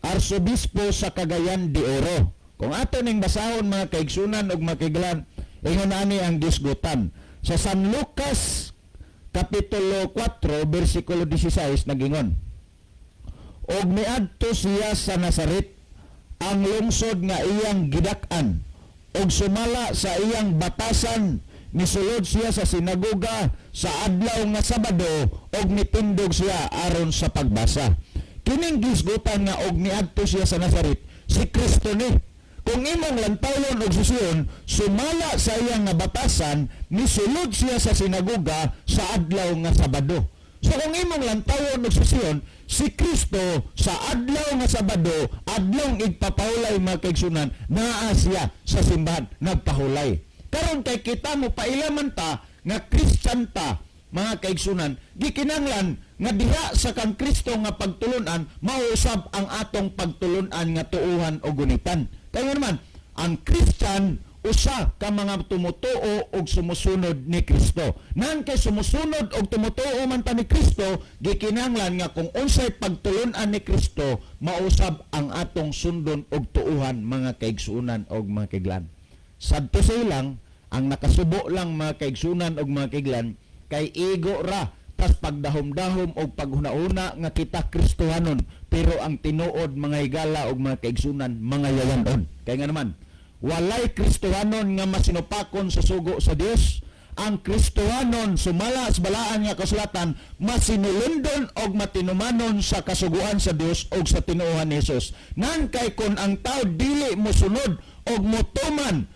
Arsobispo sa Cagayan de Oro. Kung ato ning basahon, mga kaigsunan ug mga kaiglan, ingon ani ang gisgutan. Sa San Lucas Kapitulo 4 versikulo 16, nagingon: "Og miadto siya sa Nazaret, ang lungsod nga iyang gidak-an, ug sumala sa iyang batasan misulod siya sa sinagoga sa adlaw nga Sabado ug mitindog siya aron sa pagbasa." Kining gisgutan nga "og miadto siya sa Nazaret", si Kristo ni. Kung imong lantawon og susiyon, sumala sa iyang nga batasan, misulod siya sa sinagoga sa adlaw nga Sabado. So kung imong lantawon og susiyon, si Kristo sa adlaw nga Sabado, adlong igpapahulay, mga kaigsunan, naa siya sa simbahan, nagpahulay. Karon kay kita mo pailaman ta nga Christian ta, mga kaigsunan, gikinanglan nga diha sa kang Kristo nga pagtulunan, mausab ang atong pagtulunan nga tuuhan o gunitan. Kaya naman, ang Christian usa ka mga tumutuo og sumusunod ni Kristo. Nan kay sumusunod og tumutuo man ta ni Kristo, gikinahanglan nga kung unsay pagtulunan ni Kristo, mausab ang atong sundon og tuuhan, mga kaigsuonan og mga kaiglan. Sadto sa ilang, ang nakasubo lang, mga kaigsunan og mga kaiglan, kay igo ra tas pagdahom-dahom og paghuna-una nga kita Kristohanon, pero ang tinuod, mga higala og mga kaigsunan, mga yawanon. Kay nga naman, walay Kristohanon nga masinupakon sa sugo sa Dios. Ang Kristohanon sumala sa balaan nga kasulatan, masinulundon og matinumanon sa kasuguan sa Dios og sa tinuohan ni Jesus. Nan kay kon ang tao dili mosunod og motuman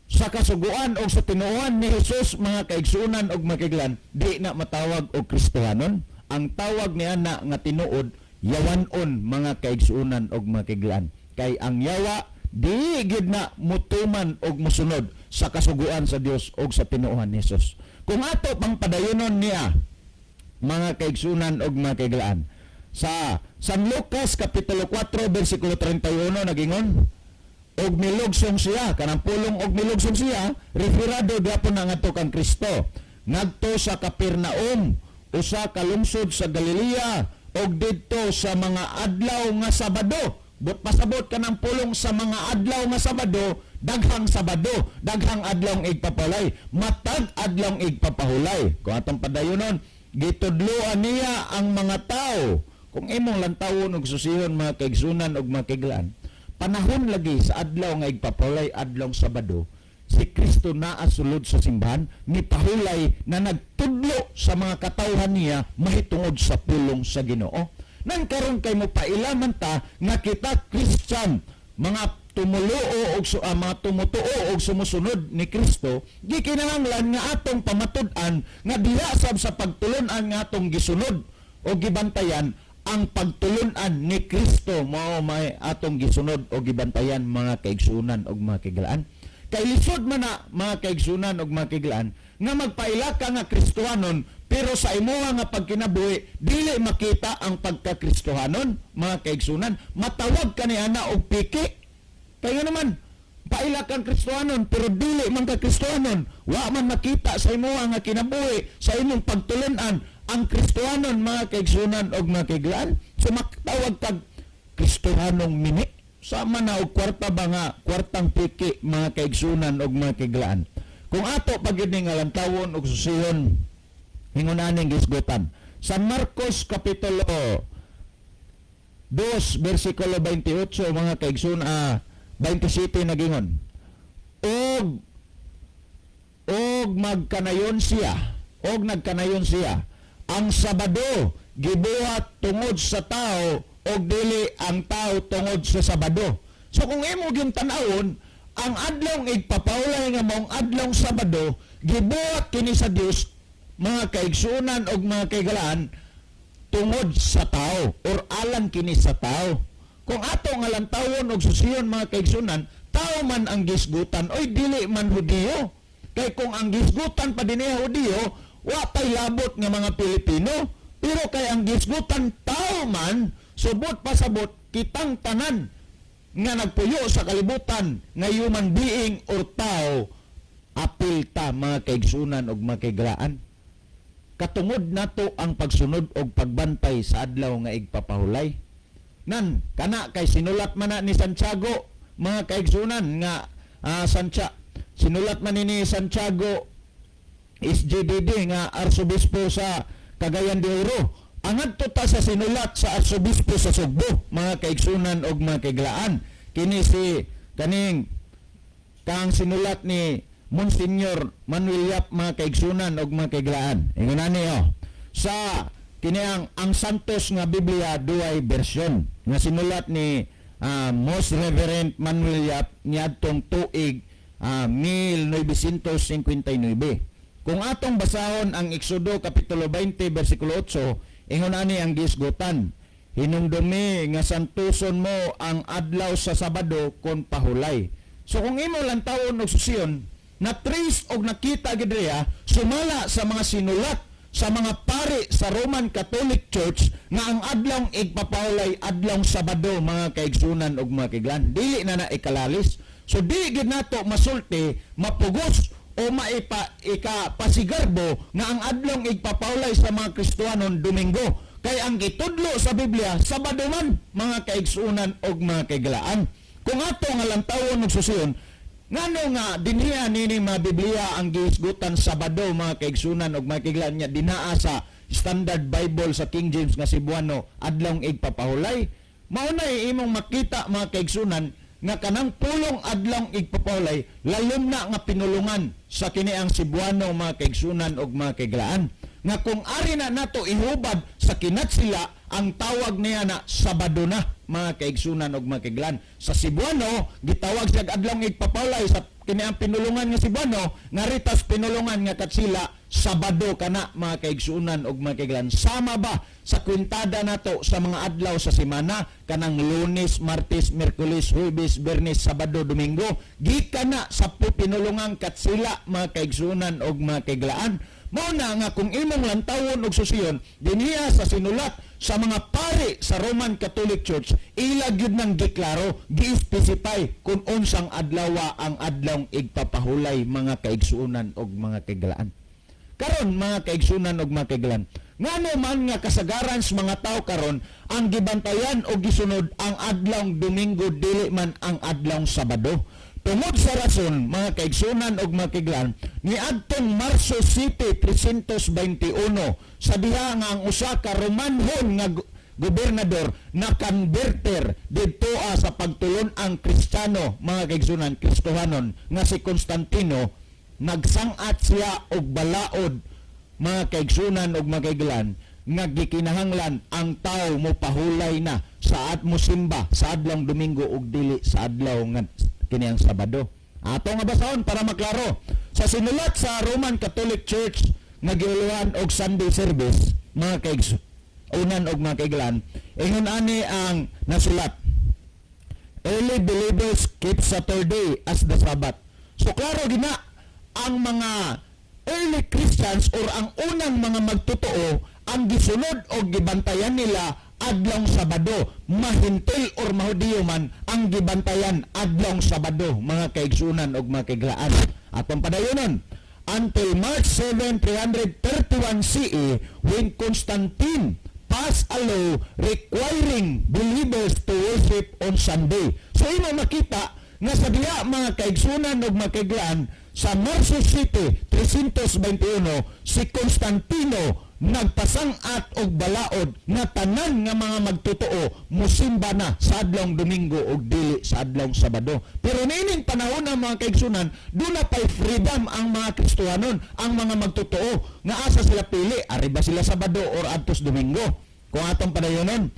sa kasuguan o sa tinuohan ni Jesus, mga kaigsunan og makiglan, di na matawag og Kristohanon. Ang tawag niya na nga tinuod, yawanon, mga kaigsunan og makiglan. Kay ang yawa di gid na mutuman og musunod sa kasuguan sa Dios og sa tinuohan ni Jesus. Kung ato pang padayonon niya, mga kaigsunan og mga kaiglaan, sa San Lucas Kapitulo 4 versikulo 31, nagingon: "Og milugsong siya." Kanang pulong "og milugsong siya", referado gyapon na ngadto kang Kristo. "Ngadto sa Capernaum, usa ka lungsod sa Galilea, og didto sa mga adlaw nga Sabado." But pasabot kanang pulong "sa mga adlaw nga Sabado", daghang Sabado, daghang adlawng igpapahulay, matag adlawng igpapahulay. Kung atong padayonon, "gitudloan niya ang mga tao." Kung imong lantawon og susihon, mga kaigsunan og mga kaiglaan, panahon lagi sa adlaw nga igpapahulay, adlawng Sabado, si Kristo naa sulod sa simbahan, mipahulay na nagtudlo sa mga katawhan niya mahitungod sa pulong sa Ginoo. Nang karon kay mo pailaman ta nga kita Christian, mga tumuluo og mga tumutuo og sumusunod ni Kristo, gikinahanglan nga atong pamatud-an nga diha sab sa pagtulun-an nga atong gisunod o gibantayan, ang pagtulun-an ni Kristo mao may atong gisunod o gibantayan, mga kaigsunan og mga kaiglaan. Kay lisod man na, mga kaigsunan og mga kaiglaan, nga magpaila ka nga Kristohanon pero sa imuha nga pagkinabuhi dili makita ang pagkakristohanon, mga kaigsunan, matawag ka ni ana og piki. Kaya naman, paila kang Kristohanon pero dili man ka Kristohanon, wa man makita sa imuha nga kinabuhi, sa imong pagtulun-an ang Kristohanon, mga kaigsunan og mga kaiglaan. So makatawag kag Kristohanong mini. Sama na og kwarta ba nga kwartang piki, mga kaigsunan og mga kaiglaan. Kung ato pag nga lantawon og susihon, ingon aning gisgutan. San Marcos Kapitulo 2 versikulo 28, mga kaigsun, 27, nagingon: Og magkanayon siya, og nagkanayon siya, ang Sabado gibuhat tungod sa tao og dili ang tao tungod sa Sabado." So kung imo gyud tan-awon, ang adlong igpapahulay nga maong adlong Sabado, gibuhat kini sa Dios, mga kaigsunan og mga kaigalaan. Tungod sa tao or alang kini sa tao. Kung ato nga lantawon og susiyon, mga kaigsunan, tao man ang gisgutan, oy, dili man Hudiyo. Kay kung ang gisgutan pa dinhi Hudiyo, wa pay labot nga mga Pilipino. Pero kay ang gisgutan tao man, subot pasabot kitang tanan nga nagpuyo sa kalibutan nga human being or tao, apil ta, mga kaigsunan og mga kaiglaan. Katungod nato ang pagsunod og pagbantay sa adlaw nga igpapahulay. Nan kana kay sinulat man na ni Santiago, mga kaigsunan, nga sinulat man ni Santiago SGDD nga arsobispo sa Cagayan de Oro. Angadto ta sa sinulat sa arsobispo sa Sugbo, mga kaigsunan og mga kaiglaan. Kini si kaning kang sinulat ni Monsignor Manuel Yap, mga kaigsunan og mga kaiglaan. Ingon ani, oh. Sa kini ang Santos nga Biblia duay version nga sinulat ni Most Reverend Manuel Yap niadtong tuig 1959. Kung atong basahon ang Exodo kapitulo 20 bersikulo 8, ingon ani ang gisgutan: "Hinumdumi nga santuson mo ang adlaw sa Sabado kon pahulay." So kung imo lantawon og susiyon, na trace og nakita gid riya sumala sa mga sinulat sa mga pari sa Roman Catholic Church nga ang adlawng igpapahulay adlawng Sabado, mga kaigsunan og mga kaiglaan. Dili na na ikalalis. So di gid nato masulti, mapugos o maipa ikapasigarbo nga ang adlawng igpapahulay sa mga Kristohanon Domingo. Kay ang gitudlo sa Biblia, Sabado man, mga kaigsunan og mga kaiglaan. Kung ato nga lantawon og susiyon, ngano nga dinhiya nini mga Biblia ang gihisgutan Sabado, mga kaigsunan og mga kaiglaan, nya dinaa sa Standard Bible sa King James nga Cebuano adlawng igpapahulay? Mao na imong makita, mga kaigsunan, nga kanang pulong adlawng igpapahulay lalom na nga pinulungan sa kini ang Cebuano, mga kaigsunan og mga kaiglaan, nga kung ari na nato ihubad sa kinatsila, ang tawag niya na Sabado na, mga kaigsunan og mga kaiglaan. Sa Cebuano gitawag siya adlawng igpapahulay sa kini ang pinulungan nga Cebuano, nga ritas pinulungan nga Katsila, Sabado kana, mga kaigsunan og mga kaiglaan. Sama ba sa kwintada nato sa mga adlaw sa semana, kanang Lunes, Martes, Miyerkules, Huwebes, Biyernes, Sabado, Domingo, gikan na sa pinulungang Katsila, mga kaigsunan og mga kaiglaan. Mao na nga kung imong lantawon og susiyon dinhiya sa sinulat sa mga pari sa Roman Catholic Church, ila gyud nang giklaro, gi-specify kung unsang adlaw ang adlawng igpapahulay, mga kaigsuonan og mga kaiglaan. Karon, mga kaigsunan og mga kaiglaan, ngano man nga kasagaran sa mga tao karon ang gibantayan o gisunod ang adlawng Domingo, dili man ang adlawng Sabado? Tungod sa rason, mga kaigsunan og mga kaiglaan, niadtong Marso 7, 321, sa diha nga ang usa ka Romanhon nga gobernador na converter didtoa sa pagtulon ang Kristiyano, mga kaigsunan, Kristohanon nga si Constantino, nagsangat siya og balaod, mga kaigsunan og mga kaiglan, nga gikinahanglan ang tao mo pahulay na sa at mosimba sa adlawng Domingo ug dili sa adlaw nga kini ang Sabado. Ato nga basahon para maklaro. Sa sinulat sa Roman Catholic Church nga giuluhan og Sunday service, mga kaigsunan og mga kaiglan, ingon ani ang nasulat: "Early believers keep Saturday as the Sabbath." So klaro gina ang mga early Christians or ang unang mga magtotoo, ang gisunod o gibantayan nila adlawng Sabado, mahintil or mahudiyo man, ang gibantayan adlawng Sabado, mga kaigsunan og mga kaiglaan. Atong padayonon until March 7, 331 CE, when Constantine passed a law requiring believers to worship on Sunday. So imo makita nga sa diha, mga kaigsunan ug mga kaiglaan, sa Marso 7, 321, si Constantino nagpasang-at og balaod nga tanan nga mga magtotoo musimba na sa adlawng Domingo ug dili sa adlawng Sabado. Pero niining panahon ng mga kaigsunan, duna pay freedom ang mga Kristohanon, ang mga magtotoo nga asa sila pili, ari ba sila Sabado or adtos Domingo. Kung atong padayonon,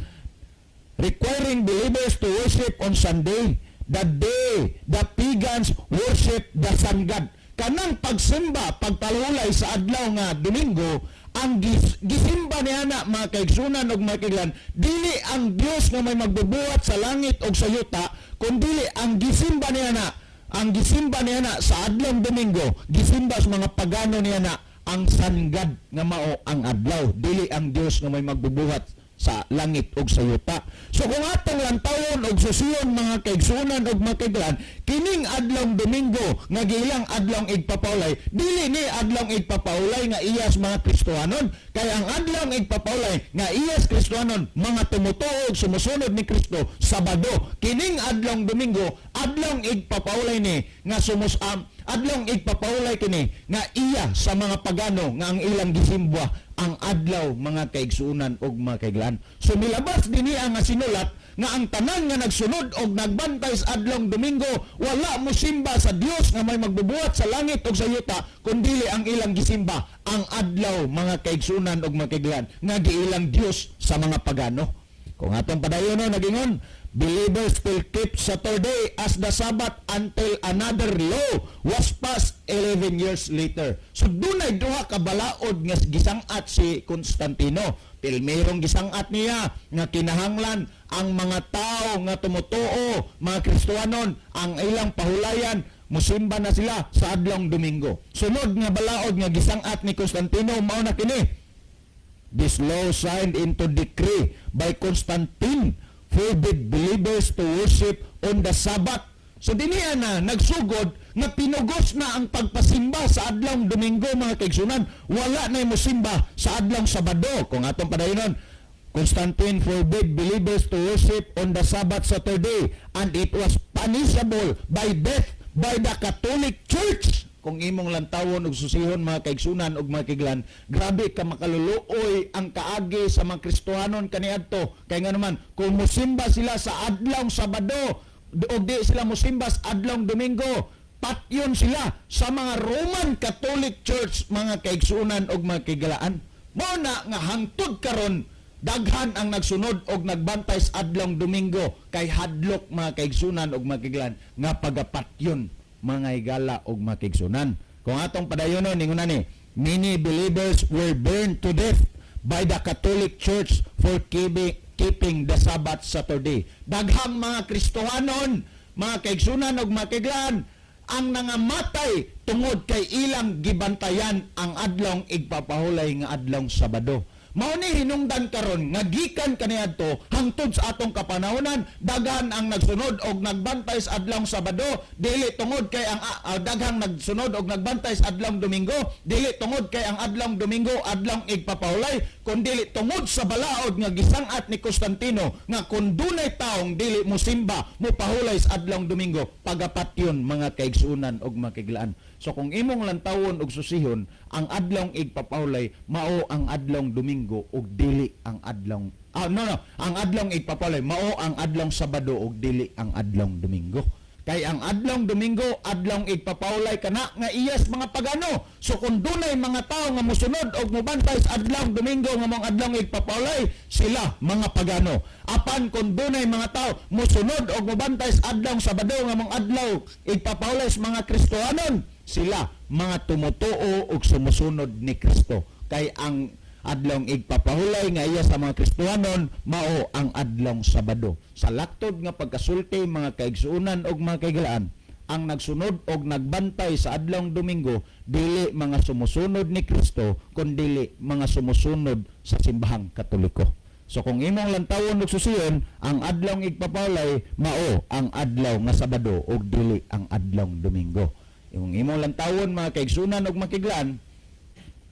requiring believers to worship on Sunday, the day the pagans worship the sun god. Kanang pagsimba, pagpalulay sa adlaw nga Domingo, ang gisimba niya na, mga kaigsunan ug mga kaiglan, dili ang Dios nga may magbubuhat sa langit ug sa yuta, kundili ang gisimba niya na, ang gisimba niya na sa adlong Domingo, gisimba sa mga pagano niya na ang sun god nga mao ang adlaw, dili ang Dios nga may magbubuhat sa langit ug sa yuta. So kung atong lantawon og susiyon, mga kaigsunan ug mga kaiglan, kining adlong Domingo nga giilang adlong igpapaulay, dili ni adlong igpapaulay nga iyas mga Kristohanon, kay ang adlong igpapaulay nga iyas Kristohanon, mga tumutuo ug sumusunod ni Kristo, Sabado. Kining adlong Domingo, adlong igpapaulay ni nga adlong igpapaulay kini nga iya sa mga pagano nga ang ilang gisimbwa ang adlaw, mga kaigsuunan ug mga kaiglan. So milabas dinhi ang nga sinulat nga ang tanan nga nagsunod og nagbantay sa adlong Domingo wala mosimba sa Dios nga may magbubuhat sa langit ug sa yuta, kundili ang ilang gisimba ang adlaw, mga kaigsuunan ug mga kaiglan, nga giilang Dios sa mga pagano. Kung atong padayon, no, nagingon, believers will keep Saturday as the Sabbath until another law was passed 11 years later. So dunay duha ka balaod nga gisangat si Constantino. Pilmerong gisangat niya nga kinahanglan ang mga tao nga tumutuo, mga Kristohanon, ang ilang pahulayan musimba na sila sa adlong Domingo. Sunod nga balaod nga gisangat ni Constantino mao na kini. This law, signed into decree by Constantine, forbid believers to worship on the Sabbath. So dinhiya na nagsugod nga pinugos na ang pagpasimba sa adlong Domingo, mga kaigsunan. Wala na mosimba sa adlong Sabado. Kung atong padayonon, Constantine forbid believers to worship on the Sabbath Saturday, and it was punishable by death by the Catholic Church. Kung imong lantawon ug susihon, mga kaigsunan ug mga kaiglan, grabe ka makaluluoy ang kaagi sa mga Kristohanon kaniadto. Kay nga naman, kung musimba sila sa adlong Sabado ug di sila musimba sa adlong Domingo, patyon sila sa mga Roman Catholic Church, mga kaigsunan ug mga kaigalaan. Mao na nga hangtod karon daghan ang nagsunod og nagbantay sa adlong Domingo kay hadlok, mga kaigsunan og mga kaiglan, nga pagapatyon, mga higala og mga kaigsunan. Kung atong padayonon, ningon ni, many believers were burned to death by the Catholic Church for keeping the Sabbath Saturday. Daghang mga Kristohanon, mga kaigsunan og mga kaiglan, ang nangamatay tungod kay ilang gibantayan ang adlong igpapahulay nga adlong Sabado. Mao ni hinungdan karon nga gikan kaniadto hangtod sa atong kapanahonan daghan ang nagsunod og nagbantay sa adlong Sabado, dili tungod kay ang daghang nagsunod og nagbantay sa adlong Domingo, dili tungod kay ang adlong Domingo adlong igpapahulay, kundi tungod sa balaod nga gisangat ni Constantino nga kung dunay taong dili mosimba, mopahulay sa adlong Domingo, pagapatyon, mga kaigsunan og mga kaiglaan. So kung imong lantawon og susihon, ang adlong igpapahulay mao ang adlong Domingo ug dili ang adlong no, ang adlong igpapahulay mao ang adlong Sabado ug dili ang adlong Domingo. Kay ang adlong Domingo, adlong igpapahulay kana nga iyas mga pagano. So kung dunay mga tao nga mosunod og mobantay sa adlong Domingo nga mong adlong igpapahulay, sila mga pagano. Apan kung dunay mga tao mosunod og mobantay sa adlong Sabado nga mong adlaw igpapahulay sa mga Kristohanon, sila mga tumutuo og sumusunod ni Kristo. Kay ang adlong igpapahulay nga iya sa mga Kristohanon mao ang adlong Sabado. Sa laktod nga pagkasulti, mga kaigsuonan og mga kaigalaan, ang nagsunod og nagbantay sa adlong Domingo dili mga sumusunod ni Kristo, kundili mga sumusunod sa simbahang Katoliko. So kung imong lantawon ug susiyon, ang adlong igpapahulay mao ang adlaw nga Sabado ug dili ang adlong Domingo. Kung imong lantawon, mga kaigsunan ug mga kaiglaan,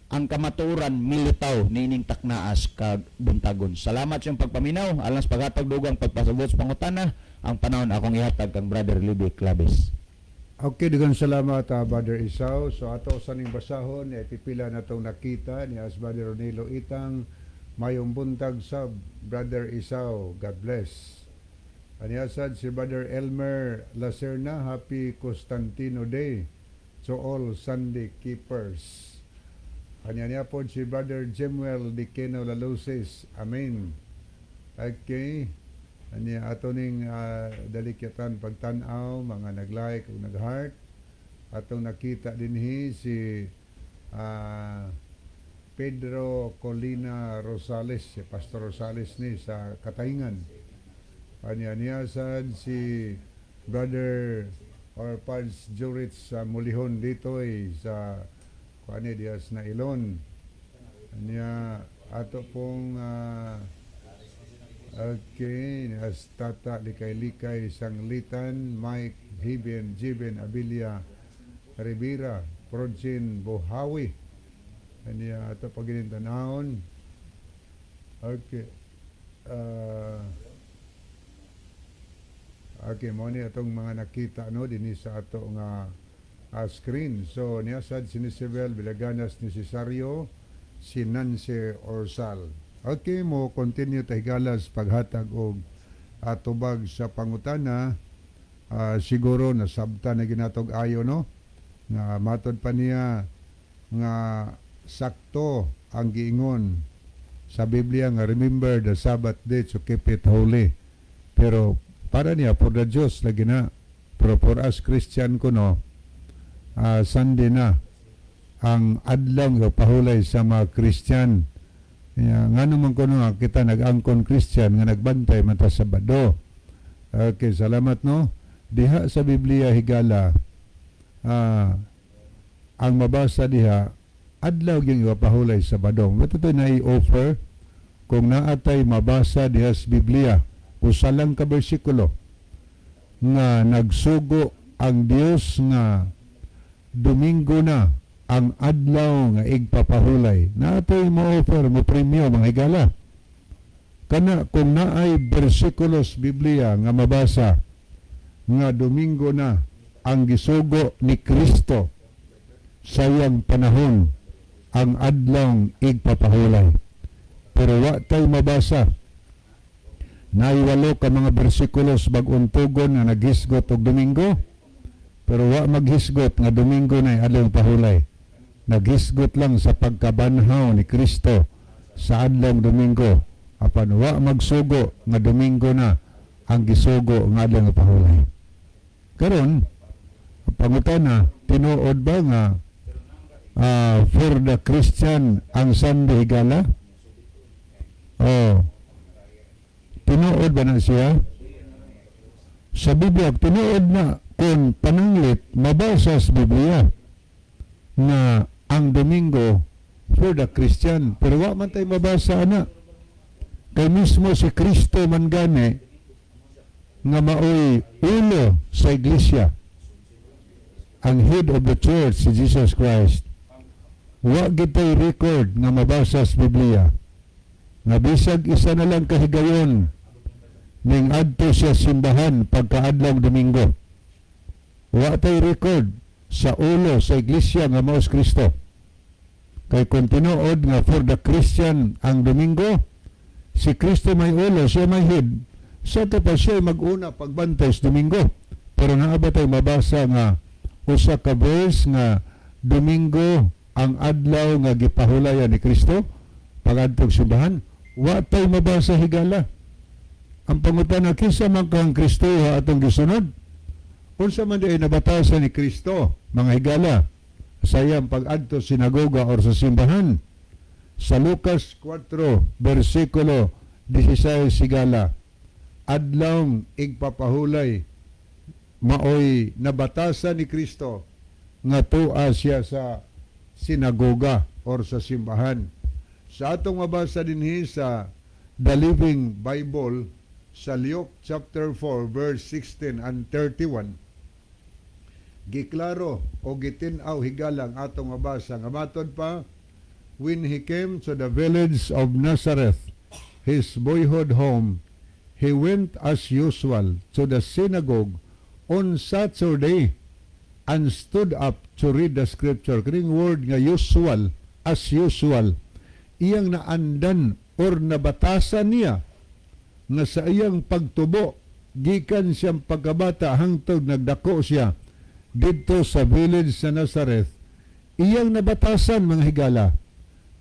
ang kamatuoran militaw niining taknaas kag buntagon. Salamat sa iyong pagpaminaw. Alang sa paghatag dugang pagpasabot sa pangutana, ang panahon akong ihatag kang Brother Libby Claves. Okay, daghang salamat, Brother Isaw. So ato sa ning basahon, ni pipila na tong nakita ni as Brother Ronilo Itang, "Mayong buntag sa Brother Isaw. God bless." Aniya sad si Brother Elmer Lacerna, "Happy Constantino Day to all Sunday keepers." Anya niya po si Brother Jemuel Dikeno Laluces. Amen. Okay. Anya ato ning dalikyatan pagtan-aw mga nag-like ug nag-heart. Atong nakita dinhi si Pedro Colina Rosales, si Pastor Rosales ni sa Katayngan. Anya niya sad si Brother or Pads Juritz sa Mulihon dito eh, sa kuan diya sa Nailon. Anya ato pong okay, as Tata Likay-Likay Sanglitan, Mike Hiben, Jiben Abilia Rivera, Projin Buhawi. Anya ato paginintanahon. Okay. Okay, mo ni atong mga nakita no dinhi sa ato nga screen. So niya sad si Nisibel Bilaganas ni Cesario, si Nancy Orsal. Okay, mo continue ta, higalas, paghatag og tubag sa pangutana. Siguro nasabta na ginatog ayo no nga matod pa niya nga sakto ang giingon sa Biblia nga remember the Sabbath day to keep it holy. Pero para niya, for the Diyos lagi na. Pero for us Christian kuno, Sunday na ang adlaw nga pahulay sa mga Christian. Kaya, ngano man kuno nga kita nag-angkon Christian nga nagbantay man ta Sabado? Okay, salamat no. Diha sa Biblia, higala, ang mabasa diha adlaw gyud nga pahulay sa Sabado. But ito na i-offer kung naatay mabasa diha sa Biblia usa lang ka bersikulo nga nagsugo ang Dios nga Domingo na ang adlaw nga igpapahulay. Naatay mo offer mo premyo, mga higala. Kana kung naay bersikulo sa Biblia nga mabasa nga Domingo na ang gisugo ni Kristo sa iyang panahon ang adlaw igpapahulay. Pero wa tay mabasa. Naiwalo ka mga bersikulos Bag-ong Tugon nga naghisgot og Domingo, pero wa maghisgot nga Domingo na adlaw pahulay. Naghisgot lang sa pagkabanhaw ni Kristo sa adlaw Domingo. Apan wa magsugo nga Domingo na ang gisugo nga adlaw nga pahulay. Karon, pangutana, tinuod ba nga for the Christian ang Sunday, higala? Oh. Tinuod ba na siya? Sa Biblia, tinuod na kung pananglit mabasa sa Biblia na ang Domingo for the Christian. Pero wa man tayo mabasa ana. Kay mismo si Kristo man gani nga maoy ulo sa iglesia, ang head of the church, si Jesus Christ, wa gitay record nga mabasa sa Biblia nga bisag isa na lang kahigayon ning adto siya simbahan pagkaadlaw Domingo. Wa tay record sa ulo sa iglesia nga mao si Kristo. Kay kung tinuod nga for the Christian ang Domingo, si Kristo may ulo, siya may head, siya to pa siya mag-una pagbantay sa Domingo. Pero naa ba tay mabasa nga usa ka verse nga Domingo ang adlaw nga gipahulayan ni Kristo pagadtog simbahan? Wa tay mabasa, higala. Ang pangutana, kinsa man kang Kristo atong gisunod? Unsa man di nabatasan ni Kristo, mga higala, sa iyang pag-adto sinagoga or sa simbahan? Sa Lucas 4 versikulo 16, higala, adlaw igpapahulay maoy nabatasan ni Kristo nga tua siya sa sinagoga or sa simbahan. Sa atong mabasa dinhi sa The Living Bible sa Luke chapter 4 verse 16 and 31, giklaro o gitin-aw, higala, ang atong mabasa nga matod pa, when he came to the village of Nazareth, his boyhood home, he went as usual to the synagogue on Saturday and stood up to read the scripture. Kining word nga usual, as usual, iyang naandan or nabatasan niya nga sa iyang pagtubo gikan siyang pagkabata hangtod nagdako siya didto sa village sa Nazareth, iyang nabatasan, mga higala,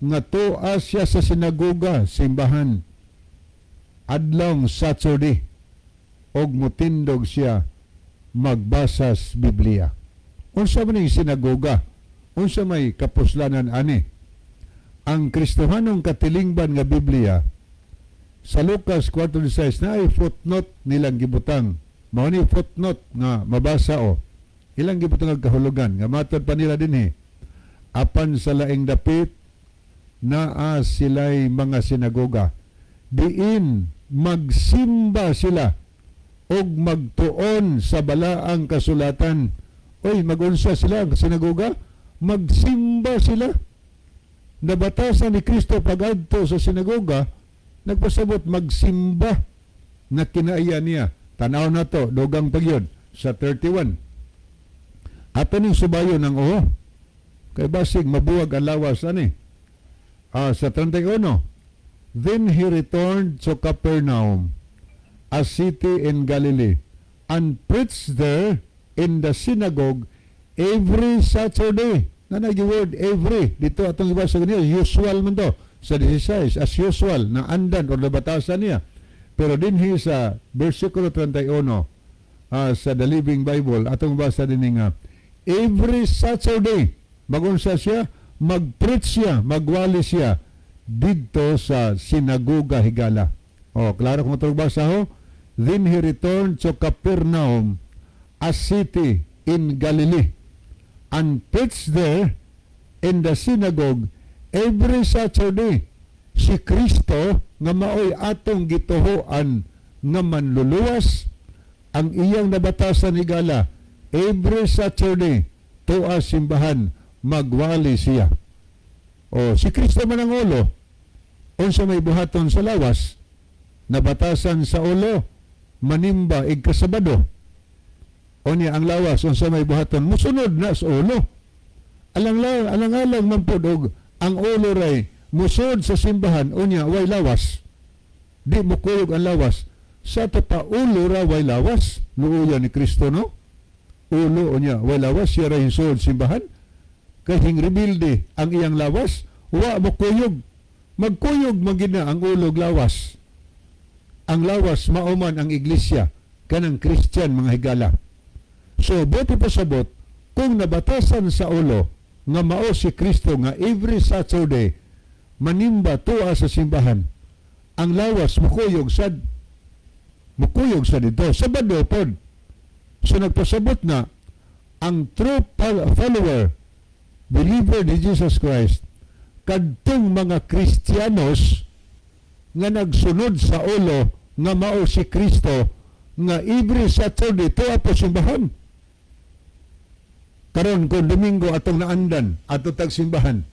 nga tua siya sa sinagoga, simbahan, adlong Saturday og mutindog siya magbasas Biblia. Unsa man ning sinagoga? Unsa may kapuslanan ani? Ang Kristohanong katilingban nga Biblia sa Lucas 4:16 na ay footnote nilang gibutang. Mao ni footnote nga mabasa o. Ilang gibutang ang kahulugan nga matod pa nila dinhi. Apan sa laing dapit naa sila'y mga sinagoga. Diin magsimba sila og magtuon sa balaang kasulatan. Oy, magunsa sila ang sinagoga? Magsimba sila. Nabatasan ni Kristo pagadto sa sinagoga, nagpasabot magsimba na kinaiya niya. Tanaw na to, dugang pagyod sa 31. Ato ning subayon ng oho. Kay basig mabuwag ang lawas ani. Sa 31. Then he returned to Capernaum, a city in Galilee, and preached there in the synagogue every Saturday. Na nag word "every." Dito atong iba sa ganyan, usual man to. Sa 16, as usual, na andan o nabatasan niya. Pero dinhi sa versikulo 31, sa The Living Bible, atong basa din nga, every Saturday, magunsa siya, mag-preach siya, magwali siya, didto sa sinagoga, higala. O, klaro kung itong basa ho? Then he returned to Capernaum, a city in Galilee, and preached there in the synagogue every Saturday. Si Kristo nga maoy atong gituhoan nga manluluwas, ang iyang nabatasan, higala, every Saturday tuwa simbahan magwali siya. O si Kristo man ang ulo, unsa may buhaton sa lawas? Nabatasan sa ulo, manimba igkasabado. O niya ang lawas, unsa may buhaton? Musunod na sa ulo. Alang alang-alang man pod og ang ulo ray musunod sa simbahan, unya way lawas. Di mo kuyog ang lawas. Sa ato pa, ulo ra way lawas. Luoya ni Kristo, no? Ulo unya way lawas, siya ray hisulod simbahan. Kay hingrebilde ang iyang lawas, wa mo kuyog. Magkuyog magina ang ulog lawas. Ang lawas mauman ang iglesia kanang Christian, mga higala. So buot pasabot, kung nabatasan sa ulo nga mao si Kristo nga every Saturday manimba tuwa sa simbahan, ang lawas mukuyog sad, mukuyog sa dito Sabado pod. So nagpasabot na ang true follower, believer ni Jesus Christ, kadtong mga Kristiyanos nga nagsunod sa ulo nga mao si Kristo nga every Saturday tuwa po simbahan. Karon kung Domingo atong naandan ato tag simbahan,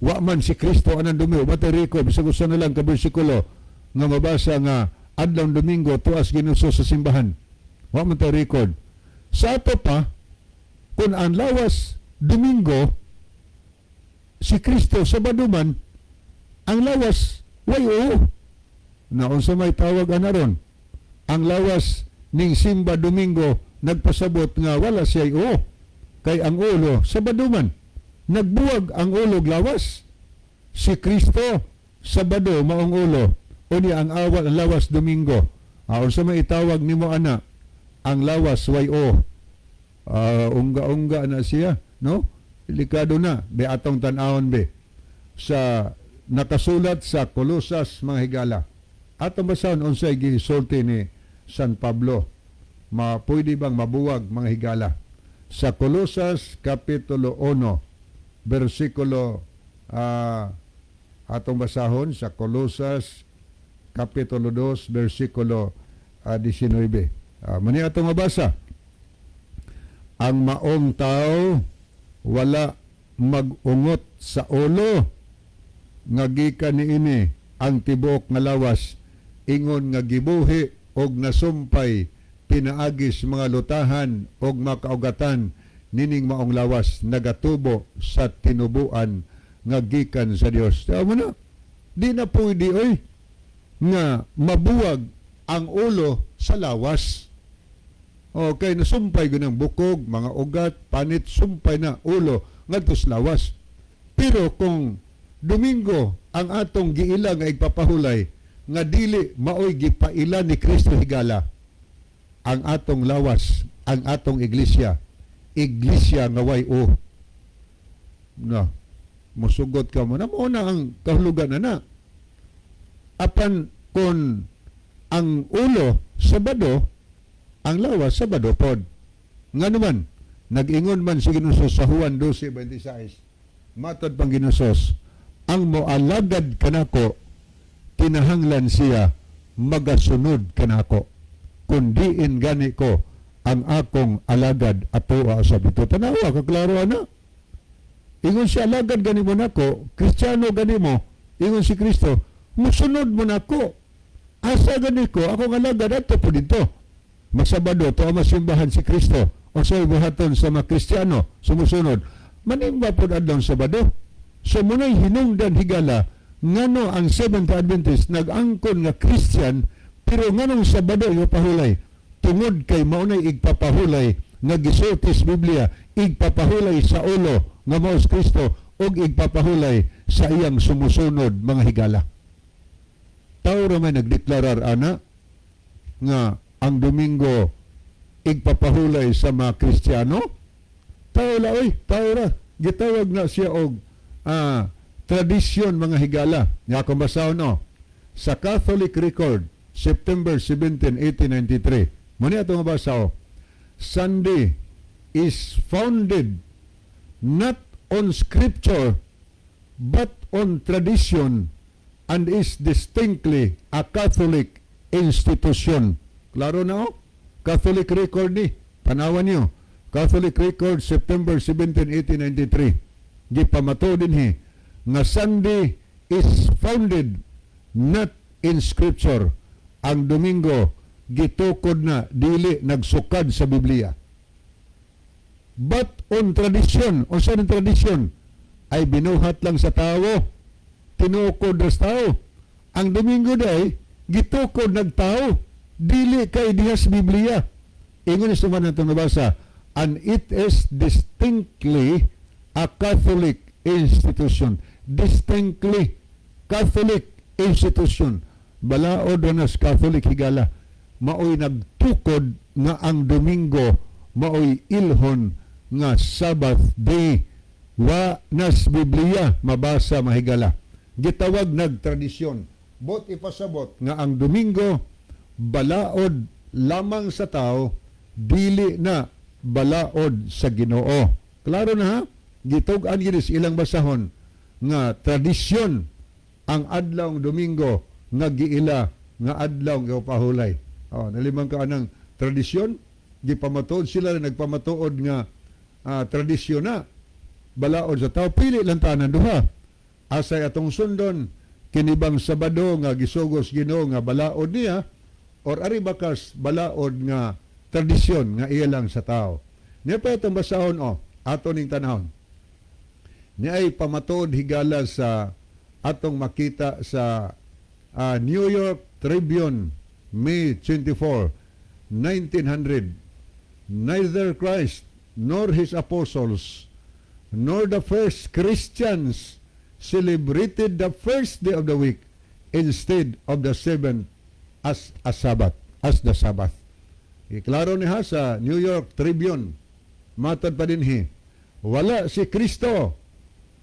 wa man si Kristo anang Domingo, bata record bisag usa na lang ka bersikulo nga mabasa nga adlaw Domingo tuas ginuso sa simbahan. Wa man tay record. Sa ato pa, kung ang lawas Domingo, si Kristo Sabado man, ang lawas way oo. Na unsa may tawag ana ron? Ang lawas ning simba Domingo nagpasabot nga wala siya oo. Kay ang ulo Sabado man. Nagbuwag ang ulog lawas. Si Kristo Sabado maong ulo. Unya ang awat ang lawas Domingo. Unsa may itawag nimo ana? Ang lawas way o. Unga-unga na siya, no? Delikado na. Be atong tan-awon be sa nakasulat sa Kolosas, mga higala. Atong basahon unsay gisulti ni San Pablo. Ma pwede bang mabuwag, mga higala? Sa Kolosas kapitulo 1 bersikulo atong basahon sa Kolosas kapitulo 2 bersikulo 19. Mani atong mabasa. Ang maong tao wala mag-ungot sa ulo nga gikan niini ang tibuok nga lawas ingon nga gibuhi og nasumpay pinaagi sa mga lutahan og makaugatan nining maong lawas nagatubo sa tinubuan nga gikan sa Dios. Tama na. Di na pwede oy nga mabuwag ang ulo sa lawas. Okay, nasumpay gyud ang bukog, mga ugat, panit, sumpay na ulo ngadto sa lawas. Pero kung Domingo ang atong giila nga igpapahulay nga dili maoy gipaila ni Kristo, higala, ang atong lawas, ang atong iglesia, Iglesia nga way o na musugot ka mo na mo na ang kahulugan na na. Apan kung ang ulo Sabado, ang lawas Sabado pod. Nga naman, nag-ingon man si Ginoo sa Juan 12:26, matod pang Ginoo, "Ang moalagad kanako, kinahanglan siya magasunod kanako. Kun diin gani ko, ang akong alagad atoa sa dito." Tanawa, kaklaro ana. Ingon siya, alagad gani mo nako, Kristiyano gani mo, ingon si Kristo, musunod mo nako. Asa gani ko, akong alagad ato po dito. Masabado, to ang masimbahan si Kristo. O sa buhaton sa mga Kristiyano, sumusunod. Manimba po adlaw Sabado. So muna'y hinungdan, higala, ngano ang Seventh Adventist nag-angkon nga Christian, pero nganong Sabado pahulay? Tungod kay maunay igpapahulay nga gisulti sa Biblia, igpapahulay sa ulo nga mao si Kristo ug igpapahulay sa iyang sumusunod, mga higala. Tao ra may nagdeklarar ana nga ang Domingo igpapahulay sa mga Kristiyano. Tao la oy, tao ra. Gitawag na siya og tradisyon, mga higala. Nga akong basahon no. Sa Catholic Record, September 17, 1893. Muna ato nga basa oh. "Sunday is founded not on scripture but on tradition and is distinctly a Catholic institution." Klaro na oh. Catholic Record ni. Tanawan niyo. Catholic Record, September 17, 1893. Gipamato dinhi nga Sunday is founded not in scripture. Ang Domingo gitukod na dili nagsukad sa Biblia, but on tradition. Unsa ning tradisyon? Ay binuhat lang sa tao. Tinukod ra sa tao. Ang Domingo day gitukod nagtao. Dili kay diha sa Biblia. Ingon sa man natong nabasa, "And it is distinctly a Catholic institution." Distinctly Catholic institution. Balaod na sa Catholic, higala. Maoy nagtukod nga ang Domingo maoy ilhon nga Sabbath day. Wa nas Biblia mabasa, mahigala. Gitawag nagtradisyon. Bot ipasabot nga ang Domingo balaod lamang sa tao, dili na balaod sa Ginoo. Klaro na ha? Gitug-an gid sa ilang basahon nga tradisyon ang adlaw Domingo nga giila nga adlaw nga pahulay. Oh, nalimang ka anang tradisyon, gipamatuod sila na nagpamatuod nga tradisyon na balaod sa tao. Pili lang tanan duha. Asay atong sundon, kinibang Sabado nga gisugos Ginoo nga balaod niya or ari bakas balaod nga tradisyon nga iya lang sa tao? Niya pa itong basahon oh, ato ning tanahon. Niya ay pamatuod, higala, sa atong makita sa New York Tribune, May 24, 1900. "Neither Christ nor his apostles nor the first Christians celebrated the first day of the week instead of the seventh as a Sabbath, as the Sabbath." Iklaro niya sa New York Tribune. Matod pa dinhi, wala si Kristo,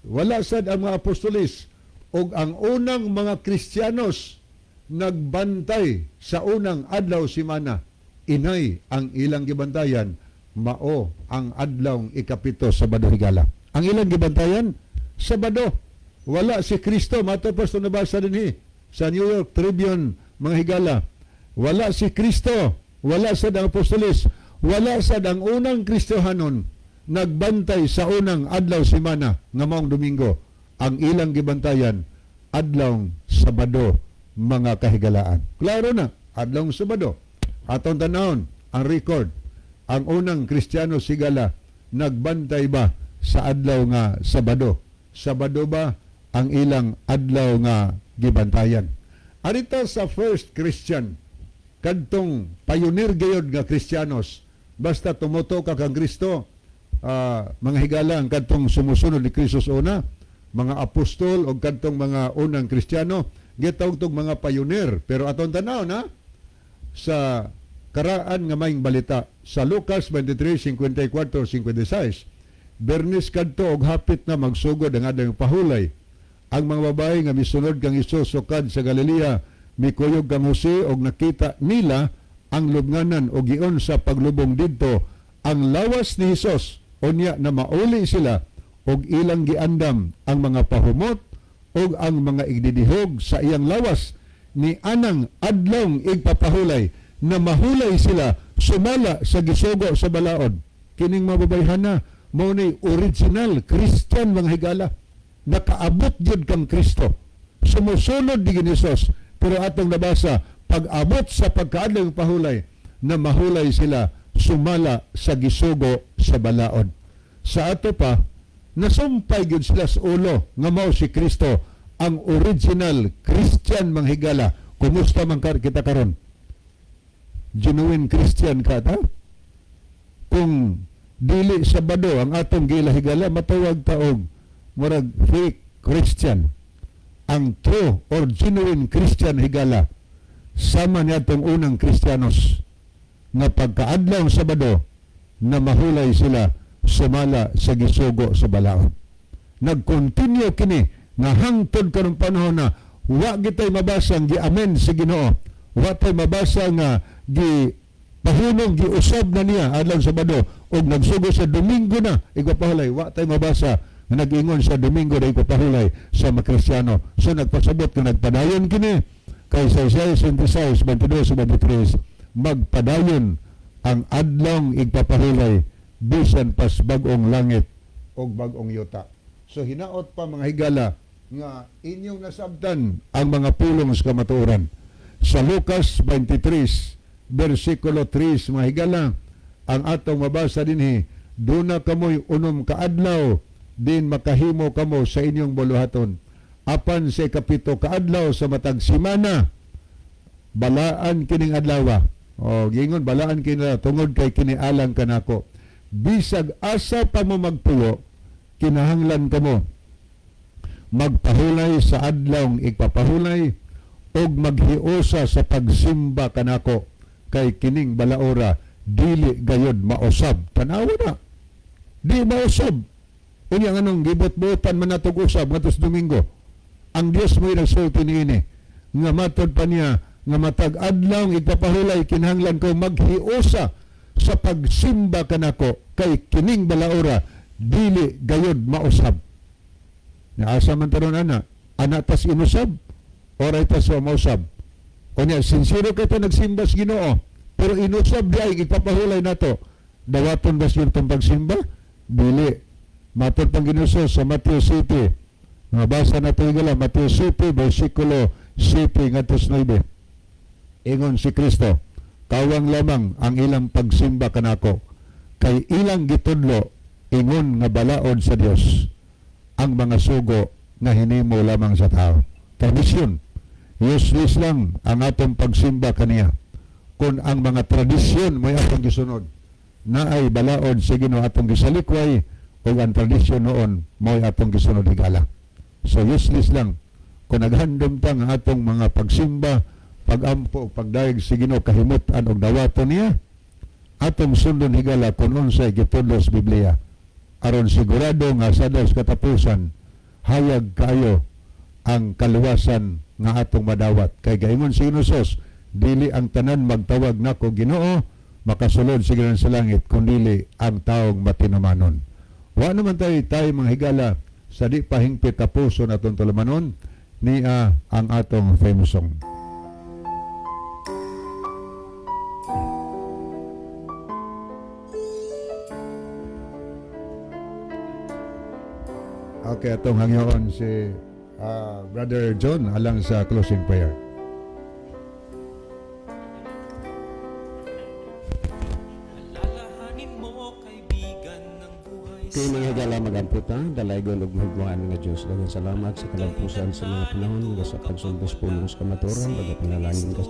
wala sad ang mga apostolis ug ang unang mga Kristiyanos nagbantay sa unang adlaw simana. Inay ang ilang gibantayan mao ang adlaw 7, Sabado, higala. Ang ilang gibantayan, Sabado. Wala si Kristo, matod pa sa nabasa dinhi sa New York Tribune, mga higala. Wala si Kristo, wala sad ang apostolis, wala sad ang unang Kristohanon nagbantay sa unang adlaw simana nga maong Domingo. Ang ilang gibantayan, adlaw Sabado, mga kahigalaan. Klaro na, adlaw Sabado. Atong tanawon ang record. Ang unang Kristiyano, higala, nagbantay ba sa adlaw nga Sabado? Sabado ba ang ilang adlaw nga gibantayan? Arita sa first Christian, kadtong pioneer gayod nga Kristiyanos, basta tumuto ka kang Kristo, mga higala, ang kadtong sumusunod ni Kristo sa una, mga apostol o kadtong mga unang Kristiyano, gitawag tong mga pioneer. Pero atong tanaw na sa Karaan nga maayong balita sa Lucas 23:54 56. Bernes kadto og hapit na magsugod ang adlaw pahulay. Ang mga babae nga misunod kang Hesus sukad sa Galilea mikuyog kang Jose og nakita nila ang lubnganan og giun sa paglubong didto ang lawas ni Hesus. Unya na mauli sila og ilang giandam ang mga pahumot og ang mga igdidihog sa iyang lawas. Ni anang adlong igpapahulay na mahulay sila sumala sa gisugo sa balaod. Kining mababayhana mao ni original Christian, mga higala. Nakaabot gyud kang Kristo, sumusunod di ni Hesus, pero atong nabasa, pag-abot sa pagkaadlong pahulay na mahulay sila sumala sa gisugo sa balaod. Sa ato pa nasumpay gyud sila sa ulo nga mao si Kristo ang original Christian, mga higala. Kumusta man kita karon? Genuine Christian ka ta? Kung dili Sabado ang atong gilahigala, matawag ta og murag fake Christian. Ang true or genuine Christian, higala, sama ni atong unang Kristiyanos nga pagkaadlaw Sabado na mahulay sila sumala sa gisugo sa balaod. Nag-continue kini nga hangtod karong panahon na wa gitay mabasa ang gi-amend sa Ginoo. Wa tay mabasa nga gi pahunong, giusab na niya adlaw Sabado og nagsugo sa Domingo na igpapahulay. Wa tay mabasa nga nag-ingon sa Domingo na igpapahulay sa mga Kristiyano. So nagpasabot nga nagpadayon kini kay sa Isaiah 26, 22 23, magpadayon ang adlong igpapahulay bisan pas bag-ong langit og bag-ong yuta. So hinaot pa, mga higala, nga inyong nasabtan ang mga pulong sa kamatuoran. Sa Lucas 23 versikulo 3, mga higala, ang atong mabasa dinhi, duna kamoy 6 ka adlaw din makahimo kamo sa inyong buluhaton. Apan sa 7 ka adlaw sa matag semana, balaan kining adlaw. O gingon balaan kini tungod kay kini alang kanako. Bisag asa pa mo magpuyo, kinahanglan kamo magpahulay sa adlawng igpapahulay og maghiusa sa pagsimba kanako, kay kining balaora dili gayod mausab. Tanawa na, di mausab. Unya nganong gibot-butan man natog usab ngadto sa Domingo? Ang Dios mo nagsulti niini nga matod pa niya nga matag adlaw igpapahulay kinahanglan ko maghiusa sa pagsimba kanako, kay kining balaora dili gayod mausab. Naasa man taron ana? Ana tas inusab, oray tas wa mausab. Unya sincero kay ta nagsimba sa Ginoo, pero inusab di ay ipapahulay nato. Dawaton ba siya itong pagsimba? Dili. Matod pang Ginoo sa Matthew 7. Mabasa nato higala Matthew 7 versikulo 7 ngadto sa 9. Ingon si Kristo, kawang lamang ang ilang pagsimba kanako, kay ilang gitudlo ingon nga balaod sa Dios ang mga sugo nga hinimo lamang sa tao. Tradisyon. Useless lang ang atong pagsimba kaniya kung ang mga tradisyon mo'y atong gisunod na ay balaod sa Ginoo atong gisalikway o ang tradisyon noon mo'y atong gisunod, higala. So useless lang kung naghandom ta nga atong mga pagsimba, pagampo, pagdayeg sa Ginoo kahimut-an og dawaton niya. Atong sundon, higala, kung unsay gitudlo sa Biblia aron sigurado nga sa adlaw sa katapusan hayag kayo ang kaluwasan nga atong madawat, kay gaingon si Hesus, dili ang tanan magtawag nako Ginoo makasulod sa ginoo sa langit, kundili ang taong matinumanon. Wa naman tayo tayo mga higala sa di pa hingpit tapuson atong tulumanon niya ang atong theme song. Okay, atong hangyoon si Brother John alang sa closing prayer. Alalahanin mo, kaibigan, ng buhay. Kay mga higala, magampo ta, dalaygon ug mahigwaan nga Dios. Daghang salamat sa kalampusan sa mga panahon nga sa pagsulbos pulong sa kamatuoran, panalangin ka